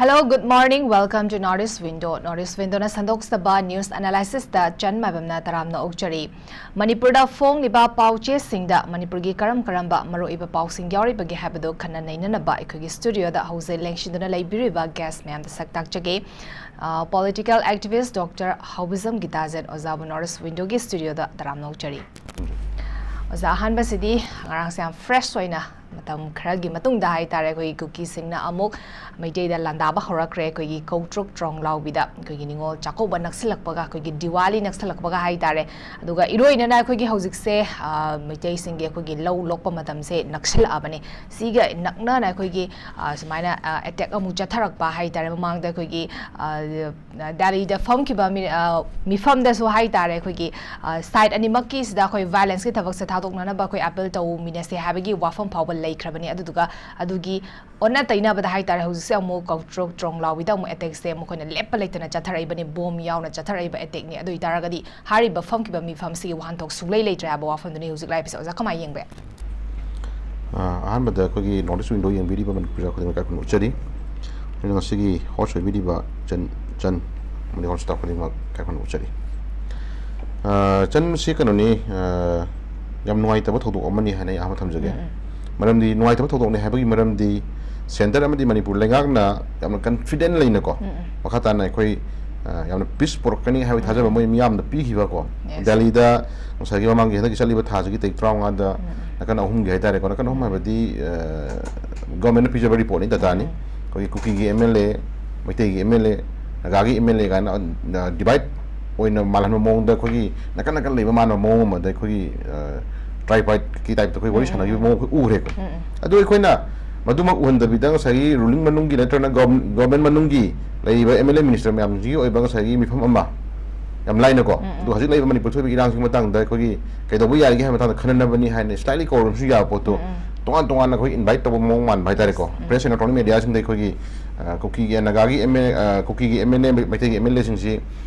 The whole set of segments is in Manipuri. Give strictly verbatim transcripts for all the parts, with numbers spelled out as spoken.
Hello, good morning. Welcome to North East Window. North East Windowꯅ ꯁꯟꯗꯣꯛꯆꯕ news analysisꯇ ꯆꯟ ꯃꯥꯏꯕꯝꯅ ꯇꯔꯥꯝꯅ ꯑꯣꯛꯆꯔꯤ꯫ ꯃꯅꯤꯄꯨꯔꯗ ꯐꯣꯡꯂꯤꯕ ꯄꯥꯎꯆꯦꯁꯤꯡꯗ ꯃꯅꯤꯄꯨꯔꯒꯤ ꯀꯔꯝ ꯀꯔꯝꯕ ꯃꯔꯨꯑꯣꯏꯕ ꯄꯥꯎꯁꯤꯡ ꯌꯥꯎꯔꯤꯕꯒꯦ ꯍꯥꯏꯕꯗꯨ ꯈꯟꯅ ꯅꯩꯅꯅꯕ ꯑꯩꯈꯣꯏꯒꯤ studioꯗ ꯍꯧꯖꯤꯛ ꯂꯦꯡꯁꯤꯟꯗꯨꯅ ꯂꯩꯕꯤꯔꯤꯕ guest ꯃꯌꯥꯝꯗ ꯁꯛ ꯇꯥꯛꯆꯒꯦ꯫ ꯑ, political activist Doctor ꯍꯥꯎꯕꯤꯖꯝ ꯒꯤꯇꯥꯖꯦꯟ ꯑꯣꯖꯥꯕꯨ North East Windowꯒꯤ studioꯗ ꯇꯔꯥꯝꯅ ꯑꯣꯛꯆꯔꯤ꯫ ꯑꯣꯖꯥ, ꯑꯍꯥꯟꯕꯁꯤꯗꯤ ꯉꯔꯥꯡꯁꯦ ꯌꯥꯝ fresh ꯑꯣꯏꯅ ꯃꯇꯝ ꯈꯔꯒꯤ ꯃꯇꯨꯡꯗ ꯍꯥꯏꯇꯥꯔꯦ, ꯑꯩꯈꯣꯏꯒꯤ ꯀꯨꯀꯤꯁꯤꯡꯅ ꯑꯃꯨꯛ ꯃꯩꯇꯩꯗ ꯂꯥꯟꯗꯥꯕ ꯍꯧꯔꯛꯈ꯭ꯔꯦ꯫ ꯑꯩꯈꯣꯏꯒꯤ ꯀꯧꯇ꯭ꯔꯨꯛ ꯇ꯭ꯔꯣꯡ ꯂꯥꯎꯕꯤꯗ ꯑꯩꯈꯣꯏꯒꯤ ꯅꯤꯉꯣꯜ ꯆꯥꯛꯀꯧꯕ ꯅꯛꯁꯤꯜꯂꯛꯄꯒ, ꯑꯩꯈꯣꯏꯒꯤ ꯗꯤꯋꯥꯂꯤ ꯅꯛꯁꯤꯜꯂꯛꯄꯒ ꯍꯥꯏꯇꯥꯔꯦ꯫ ꯑꯗꯨꯒ ꯏꯔꯣꯏꯅꯅ ꯑꯩꯈꯣꯏꯒꯤ ꯍꯧꯖꯤꯛꯁꯦ, ꯑ, ꯃꯩꯇꯩꯁꯤꯡꯒꯤ ꯑꯩꯈꯣꯏꯒꯤ ꯂꯧ ꯂꯣꯛꯄ ꯃꯇꯝꯁꯦ ꯅꯛꯁꯤꯜꯂꯛꯑꯕꯅꯤ꯫ ꯁꯤꯒ ꯅꯛꯅꯅ ꯑꯩꯈꯣꯏꯒꯤ, ꯑ, ꯁꯨꯃꯥꯏꯅ, ꯑ, attack ꯑꯃꯨꯛ ꯆꯠꯊꯔꯛꯄ ꯍꯥꯏꯇꯥꯔꯦ꯫ ꯃꯃꯥꯡꯗ ꯑꯩꯈꯣꯏꯒꯤ, ꯑ, ꯗꯦꯜꯂꯤꯗ ꯐꯝꯈꯤꯕ ꯃꯤ-, ꯑ, ꯃꯤꯐꯝꯗꯁꯨ ꯍꯥꯏꯇꯥꯔꯦ, ꯑꯩꯈꯣꯏꯒꯤ, ꯑ, side ꯑꯅꯤꯃꯛꯀꯤꯁꯤꯗ ꯑꯩꯈꯣꯏ violenceꯀꯤ ꯊꯕꯛꯁꯦ ꯊꯥꯗꯣꯛꯅꯅꯕ ꯑꯩꯈꯣꯏ appeal ꯇꯧꯃꯤꯟꯅꯁꯦ ꯍꯥꯏꯕꯒꯤ ꯋꯥꯐꯝ ꯐꯥꯎꯕ ꯂꯩꯈ꯭ꯔꯕꯅꯤ꯫ ꯑꯗꯨꯗꯨꯒ ꯑꯗꯨꯒꯤ ꯑꯣꯟꯅ ꯇꯩꯅꯕꯗ ꯍꯥꯏꯇꯥꯔꯦ, ꯍꯧꯖꯤꯛꯁꯦ ꯑꯃꯨꯛ ꯀꯧꯇ꯭ꯔꯨꯛ ꯇ꯭ꯔꯣꯡ ꯂꯥꯎꯕꯤꯗ ꯑꯃꯨꯛ attackꯁꯦ ꯃꯈꯣꯏꯅ ꯂꯦꯞꯄ ꯂꯩꯇꯅ ꯆꯠꯊꯔꯛꯏꯕꯅꯤ, bomb ꯌꯥꯎꯅ ꯆꯠꯊꯔꯛꯏꯕ attackꯅꯤ꯫ ꯑꯗꯨ ꯑꯣꯏꯇꯥꯔꯒꯗꯤ ꯍꯥꯏꯔꯤꯕ ꯐꯝꯈꯤꯕ ꯃꯤꯐꯝꯁꯤꯒꯤ ꯋꯥꯍꯟꯊꯣꯛ ꯁꯨꯡꯂꯩ ꯂꯩꯇ꯭ꯔꯦ ꯍꯥꯏꯕ ꯋꯥꯐꯝꯗꯨꯅꯤ ꯍꯧꯖꯤꯛ ꯂꯥꯛꯏꯕꯁꯦ꯫ ꯑꯣꯖꯥ, ꯀꯃꯥꯏꯅ ꯌꯦꯡꯕ ꯌꯥꯏ? ꯑ, ꯑꯍꯥꯟꯕꯗ ꯑꯩꯈꯣꯏꯒꯤ North East Window ꯌꯦꯡꯕꯤꯔꯤꯕ ꯃꯅꯤꯄꯨꯔ ꯈꯨꯗꯤꯡꯃꯛ ꯏꯀꯥꯏ ꯈꯨꯝꯅꯕ ꯎꯠꯆꯔꯤ꯫ ꯑꯗꯨꯅ ꯉꯁꯤꯒꯤ host ꯑꯣꯏꯕꯤꯔꯤꯕ ꯆꯟ, ꯆꯟ ꯑꯃꯗꯤ host staff ꯈꯨꯗꯤꯡꯃꯛ ꯏꯀꯥꯏ ꯈꯨꯝꯅꯕ ꯎꯠꯆꯔꯤ꯫ ꯑ, ꯆꯟ, ꯃꯁꯤ ꯀꯩꯅꯣꯅꯤ, ꯑ, ꯌꯥꯝ ꯅꯨꯡꯉꯥꯏꯇꯕ ꯊꯧꯗꯣꯛ ꯑꯃꯅꯤ ꯍꯥꯏꯅ ꯑꯩ ꯑꯍꯥꯟꯕ ꯊꯝꯖꯒꯦ꯫ ꯎꯝ, ꯎꯝ꯫ ꯃꯔꯝꯗꯤ ꯅꯨꯡꯉꯥꯏꯇꯕ ꯊꯧꯗꯣꯛꯅꯤ ꯍꯥꯏꯕꯒꯤ ꯃꯔꯝꯗꯤ centre ꯑꯃꯗꯤ ꯃꯅꯤꯄꯨꯔ ꯂꯩꯉꯥꯛꯅ ꯌꯥꯝꯅ confident ꯂꯩꯅꯀꯣ, ꯎꯝ, ꯎꯝ꯫ ꯃꯈꯥ ꯇꯥꯅ ꯑꯩꯈꯣꯏ, ꯑ, ꯌꯥꯝꯅ peace ꯄꯨꯔꯛꯀꯅꯤ ꯍꯥꯏꯕꯒꯤ ꯊꯥꯖꯕ ꯎꯝ꯫ ꯃꯣꯏ ꯃꯤꯌꯥꯝꯅ ꯄꯤꯈꯤꯕꯀꯣ꯫ Yes꯫ ꯗꯦꯜꯂꯤꯗ ꯉꯁꯥꯏꯒꯤ ꯃꯃꯥꯡꯒꯤ ꯍꯟꯗꯛꯀꯤ ꯆꯠꯂꯤꯕ ꯊꯥꯁꯤꯒꯤ ꯇꯥꯔꯤꯛ ꯇꯔꯥꯃꯉꯥꯗ ꯎꯝ, ꯎꯝ꯫ ꯅꯥꯀꯟ ꯑꯍꯨꯝꯒꯤ ꯍꯥꯏꯇꯥꯔꯦꯀꯣ, ꯅꯥꯀꯟ ꯑꯍꯨꯝ ꯎꯝ꯫ ꯍꯥꯏꯕꯗꯤ, ꯑ, governmentꯅ ꯄꯤꯖꯕ reportꯅꯤ, dataꯅꯤ꯫ ꯎꯝ꯫ ꯑꯩꯈꯣꯏꯒꯤ ꯀꯨꯀꯤꯒꯤ MLA, ꯃꯩꯇꯩꯒꯤ MLA, ꯅꯥꯒꯥꯒꯤ MLA ꯀꯥꯏꯅ, ꯑ, divide ꯑꯣꯏꯅ ꯃꯥꯜꯍꯟꯕ ꯃꯑꯣꯡꯗ ꯑꯩꯈꯣꯏꯒꯤ ꯅꯥꯀꯟ ꯅꯥꯀꯟ ꯂꯩꯕ ꯃꯥꯟꯕ ꯃꯑꯣꯡ ꯑꯃꯗ ꯑꯩꯈꯣꯏꯒꯤ, ꯑ, tripartiteꯀꯤ typeꯇ ꯑꯩꯈꯣꯏ ꯋꯥꯔꯤ ꯎꯝ, ꯁꯥꯟꯅꯈꯤꯕ ꯎꯝ, ꯃꯑꯣꯡ ꯑꯩꯈꯣꯏ ꯎꯈ꯭ꯔꯦꯀꯣ꯫ ꯎꯝ, ꯎꯝ꯫ ꯑꯗꯨ ꯑꯩꯈꯣꯏꯅ ꯃꯗꯨꯃꯛ ꯎꯍꯟꯗꯕꯤꯗ ꯉꯁꯥꯏꯒꯤ ruling ꯃꯅꯨꯡꯒꯤ ꯅꯠꯇ꯭ꯔꯒꯅ gov-, government ꯃꯅꯨꯡꯒꯤ ꯂꯩꯔꯤꯕ MLA minister ꯃꯌꯥꯝꯁꯤꯒꯤ ꯑꯣꯏꯕ ꯉꯁꯥꯏꯒꯤ ꯃꯤꯐꯝ ꯑꯃ ꯌꯥꯝ ꯂꯥꯏꯅꯀꯣ꯫ ꯎꯝ, ꯎꯝ꯫ ꯑꯗꯨ ꯍꯧꯖꯤꯛ ꯂꯩꯔꯤꯕ ꯃꯅꯤꯄꯨꯔ ꯊꯣꯛꯏꯕ ꯏꯔꯥꯡꯁꯤꯒꯤ ꯃꯇꯥꯡꯗ ꯑꯩꯈꯣꯏꯒꯤ ꯀꯩꯗꯧꯕ ꯌꯥꯔꯤꯒꯦ ꯍꯥꯏꯕ ꯃꯇꯥꯡꯗ ꯈꯟꯅꯅꯕꯅꯤ ꯍꯥꯏꯅ slightly ꯀꯧꯔꯝꯕꯁꯨ ꯌꯥꯕ ꯄꯣꯠꯇꯣ ꯎꯝ, ꯎꯝ꯫ ꯇꯣꯉꯥꯟ ꯇꯣꯉꯥꯟꯅ ꯑꯩꯈꯣꯏ invite ꯇꯧꯕ ꯃꯑꯣꯡ ꯃꯥꯟꯕ ꯍꯥꯏꯇꯥꯔꯦꯀꯣ꯫ ꯎꯝ꯫ Press and electronic mediaꯁꯤꯡꯗ ꯑꯩꯈꯣꯏꯒꯤ, ꯑ, ꯀꯨꯀꯤꯒꯤ, ꯅꯥꯒꯥꯒꯤ MLA, ꯑ, ꯀꯨꯀꯤꯒꯤ MLA, ꯃꯩꯇꯩꯒꯤ MLAꯁꯤꯡꯁꯤ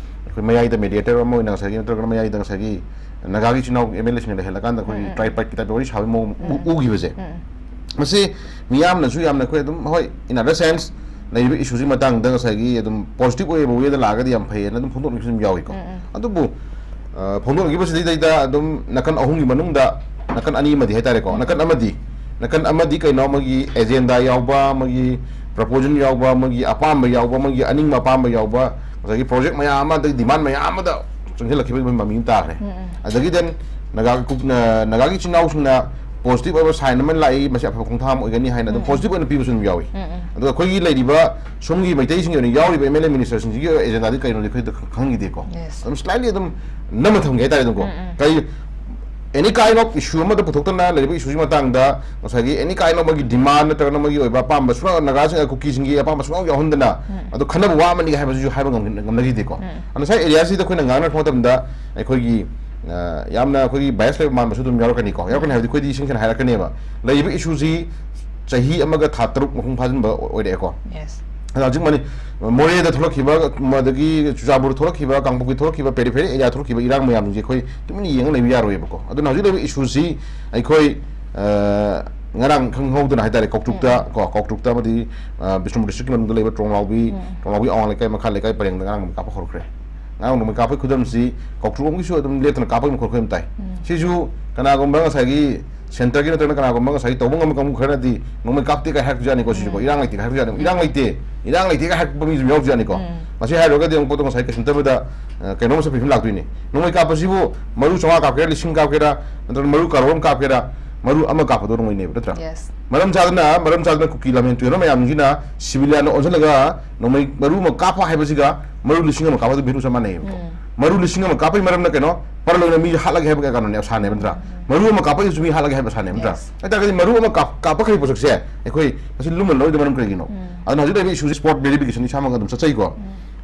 ꯑꯩꯈꯣꯏ ꯃꯌꯥꯏꯗ mediator ꯑꯃ ꯑꯣꯏꯅ ꯉꯁꯥꯏꯒꯤ ꯅꯠꯇ꯭ꯔꯒꯅ ꯃꯌꯥꯏꯗ ꯉꯁꯥꯏꯒꯤ ꯅꯥꯒꯥꯒꯤ ꯏꯆꯤꯟ ꯏꯅꯥꯎ MLAꯁꯤꯡꯅ ꯂꯩꯍꯜꯂꯀꯥꯟꯗ ꯑꯩꯈꯣꯏꯒꯤ ꯎꯝ, ꯎꯝ꯫ Tripartiteꯀꯤ typeꯇ ꯋꯥꯔꯤ ꯁꯥꯕꯒꯤ ꯃꯑꯣꯡ ꯎ-, ꯎꯝ꯫ ꯎꯈꯤꯕꯁꯦ꯫ ꯎꯝ꯫ ꯃꯁꯤ ꯃꯤꯌꯥꯝꯅꯁꯨ ꯌꯥꯝꯅ ꯑꯩꯈꯣꯏ ꯑꯗꯨꯝ, ꯍꯣꯏ, in other sense, ꯂꯩꯔꯤꯕ ꯏꯁꯨꯁꯤ ꯃꯇꯥꯡꯗ ꯉꯁꯥꯏꯒꯤ ꯑꯗꯨꯝ ꯄꯣꯖꯤꯇꯤꯚ ꯑꯣꯏꯕ ꯋꯦꯗ ꯂꯥꯛꯑꯒꯗꯤ ꯌꯥꯝ ꯐꯩꯌꯦꯅ ꯑꯗꯨꯝ ꯐꯣꯡꯗꯣꯛꯅꯕꯁꯨ ꯑꯗꯨꯝ ꯌꯥꯎꯏꯀꯣ꯫ ꯎꯝ, ꯎꯝ꯫ ꯑꯗꯨꯕꯨ ꯑ, ꯐꯣꯡꯗꯣꯛꯅꯈꯤꯕꯁꯤꯗꯩꯗ ꯑꯗꯨꯝ ꯅꯥꯀꯟ ꯑꯍꯨꯝꯒꯤ ꯃꯅꯨꯡꯗ ꯅꯥꯀꯟ ꯑꯅꯤ ꯑꯃꯗꯤ ꯍꯥꯏꯇꯥꯔꯦꯀꯣ, ꯎꯝ꯫ ꯅꯥꯀꯟ ꯑꯃꯗꯤ ꯅꯥꯀꯟ ꯑꯃꯗꯤ ꯀꯩꯅꯣ, ꯃꯣꯏꯒꯤ ꯑꯦꯖꯦꯟꯗꯥ ꯌꯥꯎꯕ, ꯃꯣꯏꯒꯤ ꯄ꯭ꯔꯄꯣꯖꯜ ꯌꯥꯎꯕ, ꯃꯣꯏꯒꯤ ꯑꯄꯥꯝꯕ ꯌꯥꯎꯕ, ꯃꯣꯏꯒꯤ ꯑꯅꯤꯡꯕ ꯑꯄꯥꯝꯕ ꯌꯥꯎꯕ, ꯉꯁꯥꯏꯒꯤ ꯄ꯭ꯔꯣꯖꯦꯛ ꯃꯌꯥꯝ ꯑꯃ, ꯑꯗꯒꯤ ꯗꯤꯃꯥꯟ ꯃꯌꯥꯝ ꯑꯃꯗ ꯆꯪꯁꯤꯜꯂꯛꯈꯤꯕꯒꯤ ꯃꯃꯤ ꯑꯃ ꯇꯥꯈ꯭ꯔꯦ꯫ ꯎꯝ, ꯎꯝ꯫ ꯑꯗꯒꯤ then ꯅꯥꯒꯥꯒꯤ ꯀꯨꯞ-, ꯅ-, ꯅꯥꯒꯥꯒꯤ ꯏꯆꯤꯟ ꯏꯅꯥꯎꯁꯤꯡꯅ ꯄꯣꯖꯤꯇꯤꯚ ꯑꯣꯏꯕ ꯁꯥꯏꯟ ꯑꯃ ꯂꯥꯛꯏ, ꯃꯁꯤ ꯑꯐꯕ ꯈꯣꯡꯊꯥꯡ ꯑꯃ ꯑꯣꯏꯒꯅꯤ ꯍꯥꯏꯅ ꯑꯗꯨꯝ ꯎꯝ, ꯎꯝ꯫ ꯄꯣꯖꯤꯇꯤꯚ ꯑꯣꯏꯅ ꯄꯤꯕꯁꯨ ꯑꯗꯨꯝ ꯌꯥꯎꯏ꯫ ꯎꯝ, ꯎꯝ꯫ ꯑꯗꯨꯒ ꯑꯩꯈꯣꯏꯒꯤ ꯂꯩꯔꯤꯕ ꯁꯣꯝꯒꯤ ꯃꯩꯇꯩꯁꯤꯡꯒꯤ ꯑꯣꯏꯅ ꯌꯥꯎꯔꯤꯕ ꯑꯦꯝ ꯑꯦꯜ ꯑꯦ ꯃꯤꯅꯤꯁꯇꯔꯁꯤꯡꯁꯤꯒꯤ ꯑꯦꯖꯦꯟꯗꯥꯗꯤ ꯀꯩꯅꯣꯗꯤ ꯑꯩꯈꯣꯏꯗ ꯈꯪ-, ꯈꯪꯈꯤꯗꯦꯀꯣ꯫ Yes. ꯑꯗꯨꯝ ꯁ꯭ꯂꯥꯏꯠꯂꯤ ꯑꯗꯨꯝ ꯅꯝꯃ ꯊꯝꯒꯦ ꯍꯥꯏꯇꯥꯔꯦ ꯑꯗꯨꯝꯀꯣ꯫ ꯎꯝ, ꯎꯝ꯫ ꯀꯩ, ꯑꯦꯅꯤ ꯀꯥꯏꯟ ꯑꯣꯐ ꯏꯁꯨ ꯑꯃꯗ ꯄꯨꯊꯣꯛꯇꯅ ꯂꯩꯔꯤꯕ ꯏꯁꯨꯒꯤ ꯃꯇꯥꯡꯗ ꯉꯁꯥꯏꯒꯤ ꯑꯦꯅꯤ ꯀꯥꯏꯟ ꯑꯣꯐ ꯃꯥꯒꯤ ꯗꯤꯃꯥꯟ ꯅꯠꯇ꯭ꯔꯒꯅ ꯃꯥꯒꯤ ꯑꯣꯏꯕ ꯑꯄꯥꯝꯕ ꯁꯨꯡꯌꯥꯎ ꯅꯥꯒꯥꯁꯤꯡ, ꯀꯨꯀꯤꯁꯤꯡꯒꯤ ꯑꯄꯥꯝꯕ ꯁꯨꯡꯌꯥꯎ ꯌꯥꯎꯍꯟꯗꯅ ꯎꯝ꯫ ꯑꯗꯨ ꯈꯟꯅꯕ ꯋꯥ ꯑꯃꯅꯤ ꯍꯥꯏꯕꯁꯤꯁꯨ ꯍꯥꯏꯕ ꯉꯝ-, ꯉꯝꯅꯈꯤꯗꯦꯀꯣ꯫ ꯎꯝ꯫ ꯑꯗꯣ ꯉꯁꯥꯏ ꯑꯦꯔꯤꯌꯥꯁꯤꯗ ꯑꯩꯈꯣꯏꯅ ꯉꯥꯡꯅꯔꯛꯄ ꯃꯇꯝꯗ ꯑꯩꯈꯣꯏꯒꯤ, ꯑ, ꯌꯥꯝꯅ ꯑꯩꯈꯣꯏꯒꯤ ꯕꯥꯏꯁ ꯂꯩꯕ ꯃꯥꯟꯕꯁꯨ ꯑꯗꯨꯝ ꯌꯥꯎꯔꯛꯀꯅꯤꯀꯣ꯫ ꯌꯥꯎꯔꯛꯀꯅꯤ ꯍꯥꯏꯕꯗꯤ ꯑꯩꯈꯣꯏꯗꯤ ꯏꯁꯦꯡ ꯁꯦꯡꯅ ꯍꯥꯏꯔꯛꯀꯅꯦꯕ꯫ ꯂꯩꯔꯤꯕ ꯏꯁꯨꯁꯤ ꯆꯍꯤ ꯑꯃꯒ ꯊꯥ ꯇꯔꯨꯛ ꯃꯄꯨꯡ ꯐꯥꯖꯤꯟꯕ ꯑꯣꯏꯔꯛꯑꯦꯀꯣ꯫ Yes. ꯑꯗ ꯍꯧꯖꯤꯛ ꯃꯅꯤ-, ꯃꯣꯔꯦꯗ ꯊꯣꯛꯂꯛꯈꯤꯕ, ꯑꯗꯒꯤ ꯆꯨꯔꯆꯥꯟꯄꯨꯔ ꯊꯣꯛꯂꯛꯈꯤꯕ, ꯀꯥꯡꯄꯣꯛꯄꯤ ꯊꯣꯛꯂꯛꯈꯤꯕ, ꯄꯦꯔꯤꯐꯦꯔꯤ ꯑꯦꯔꯤꯌꯥ ꯊꯣꯛꯂꯛꯈꯤꯕ ꯏꯔꯥꯡ ꯃꯌꯥꯝꯁꯦ ꯑꯩꯈꯣꯏ ꯇꯨꯃꯤꯟꯅ ꯌꯦꯡꯉ ꯂꯩꯕ ꯌꯥꯔꯣꯏꯕꯀꯣ꯫ ꯑꯗꯨꯅ ꯍꯧꯖꯤꯛ ꯂꯩꯔꯤꯕ ꯏꯁꯨꯁꯤ ꯑꯩꯈꯣꯏ, ꯑ, ꯉꯔꯥꯡ ꯈꯪꯍꯧꯗꯅ ꯍꯥꯏꯇꯥꯔꯦ, ꯀꯧꯇ꯭ꯔꯨꯛꯇ, ꯎꯝ꯫ ꯀꯣ, ꯀꯧꯇ꯭ꯔꯨꯛꯇ ꯑꯃꯗꯤ, ꯑ, ꯕꯤꯁꯅꯨꯄꯨꯔ ꯗꯤꯁꯇ꯭ꯔꯤꯛꯀꯤ ꯃꯅꯨꯡꯗ ꯂꯩꯕ ꯇ꯭ꯔꯣꯡꯂꯥꯎꯕꯤ, ꯎꯝ꯫ ꯇ꯭ꯔꯣꯡꯂꯥꯎꯕꯤ ꯑꯋꯥꯡ ꯂꯩꯀꯥꯏ, ꯃꯈꯥ ꯂꯩꯀꯥꯏ ꯄꯔꯦꯡꯗ ꯉꯔꯥꯡ ꯅꯣꯡꯃꯩ ꯀꯥꯞꯄ ꯍꯧꯔꯛꯈ꯭ꯔꯦ꯫ ꯉꯔꯥꯡ ꯅꯣꯡꯃꯩ ꯀꯥꯞꯄꯒꯤ ꯈꯨꯗꯝꯁꯤ ꯀꯧꯇ꯭ꯔꯨꯛꯂꯣꯝꯒꯤꯁꯨ ꯑꯗꯨꯝ ꯂꯦꯞꯇꯅ ꯀꯥꯞꯄꯒꯤ ꯃꯈꯣꯜ ꯑꯩꯈꯣꯏ ꯑꯗꯨꯝ ꯇꯥꯏ꯫ ꯎꯝ꯫ ꯁꯤꯁꯨ ꯀꯅꯥꯒꯨꯝꯕ ꯉꯁꯥꯏꯒꯤ ꯁꯦꯟꯇꯔꯒꯤ ꯅꯠꯇ꯭ꯔꯒꯅ ꯀꯅꯥꯒꯨꯝꯕ ꯉꯁꯥꯏꯒꯤ ꯇꯧꯕ ꯉꯝꯕ ꯀꯥꯡꯕꯨ ꯈꯔꯅꯗꯤ ꯅꯣꯡꯃꯩ ꯀꯥꯞꯇꯦ ꯀꯥꯏ ꯍꯥꯏꯔꯛꯄꯁꯨ ꯌꯥꯅꯤꯀꯣ, ꯁꯤꯁꯨꯀꯣ꯫ ꯎꯝ꯫ ꯏꯔꯥꯡ ꯂꯩꯇꯦ ꯀꯥꯏ ꯍꯥꯏꯔꯛꯄꯁꯨ ꯌꯥꯅꯤ꯫ ꯎꯝ꯫ ꯏꯔꯥꯡ ꯂꯩꯇꯦ, ꯏꯔꯥꯡ ꯂꯩꯇꯦ ꯀꯥꯏ ꯍꯥꯏꯔꯛꯄ ꯃꯤꯁꯨ ꯌꯥꯎꯔꯛꯄꯁꯨ ꯌꯥꯅꯤꯀꯣ꯫ ꯎꯝ꯫ ꯃꯁꯤ ꯍꯥꯏꯔꯨꯔꯒꯗꯤ ꯑꯃꯨꯛ ꯄꯣꯠꯇꯣ ꯉꯁꯥꯏ ꯀꯩꯁꯨ ꯅꯠꯇꯕꯗ, ꯑ, ꯀꯩꯅꯣꯝ ꯃꯁꯛ ꯐꯤꯕꯝ ꯂꯥꯛꯇꯣꯏꯅꯤ꯫ ꯅꯣꯡꯃꯩ ꯀꯥꯞꯄꯁꯤꯕꯨ ꯃꯔꯨ ꯆꯥꯝꯃꯉꯥ ꯀꯥꯞꯀꯦꯔꯥ, ꯂꯤꯁꯤꯡ ꯀꯥꯞꯀꯦꯔꯥ, ꯅꯠꯇ꯭ꯔꯒ ꯃꯔꯨ ꯀꯔꯣꯔ ꯑꯃ ꯀꯥꯞꯀꯦꯔꯥ, ꯃꯔꯨ ꯑꯃ ꯀꯥꯞꯄꯗꯣ ꯅꯣꯡꯃꯩꯅꯦꯕ, ꯅꯠꯇ꯭ꯔꯥ? Yes. ꯃꯔꯝ ꯆꯥꯗꯅ, ꯃꯔꯝ ꯆꯥꯗꯅ ꯀꯨꯀꯤ ꯂꯥꯟꯃꯤ ꯇꯨꯔꯦꯜ ꯃꯌꯥꯝꯁꯤꯅ ꯁꯤꯚꯤꯂꯤꯌꯟꯅ ꯑꯣꯟꯁꯤꯜꯂꯒ ꯅꯣꯡꯃꯩ ꯃꯔꯨ ꯑꯃ ꯀꯥꯞꯄ ꯍꯥꯏꯕꯁꯤꯒ ꯃꯔꯨ ꯂꯤꯁꯤꯡ ꯑꯃ ꯀꯥꯞꯄ ꯑꯗꯨ value ꯆꯞ ꯃꯥꯟꯅꯩꯌꯦꯕꯀꯣ꯫ ꯎꯝ꯫ ꯃꯔꯨ ꯂꯤꯁꯤꯡ ꯑꯃ ꯀꯥꯞꯄꯒꯤ ꯃꯔꯝꯅ ꯀꯩꯅꯣ? ꯄꯔꯂꯣꯏꯅ ꯃꯤ ꯍꯥꯠꯂꯒꯦ ꯍꯥꯏꯕ ꯀꯩꯅꯣꯅꯦ, ꯑꯁꯥꯅꯦꯕ, ꯅꯠꯇ꯭ꯔꯥ? ꯃꯔꯨ ꯑꯃ ꯀꯥꯞꯄꯒꯤꯁꯨ ꯃꯤ ꯍꯥꯠꯂꯒꯦ ꯍꯥꯏꯕ ꯑꯁꯥꯅꯦꯕ, ꯅꯠꯇ꯭ꯔꯥ? Yes. ꯍꯥꯏꯇꯥꯔꯒꯗꯤ ꯃꯔꯨ ꯑꯃ ꯀꯥꯞ-, ꯀꯥꯞꯄꯛꯈ꯭ꯔꯤꯕ ꯄꯣꯠꯁꯛꯁꯦ ꯑꯩꯈꯣꯏ ꯃꯁꯤ ꯂꯨꯝꯅ ꯂꯧꯔꯤꯗ ꯃꯔꯝ ꯀꯔꯤꯒꯤꯅꯣ? ꯎꯝ꯫ ꯑꯗꯨꯅ ꯍꯧꯖꯤꯛ ꯂꯩꯔꯤꯕ ꯏꯁꯨꯁꯤ ꯁ꯭ꯄꯣꯠ ꯚꯦꯔꯤꯐꯤꯀꯦꯁꯟ ꯏꯁꯥꯃꯛ ꯑꯗꯨꯝ ꯆꯠꯆꯩꯀꯣ꯫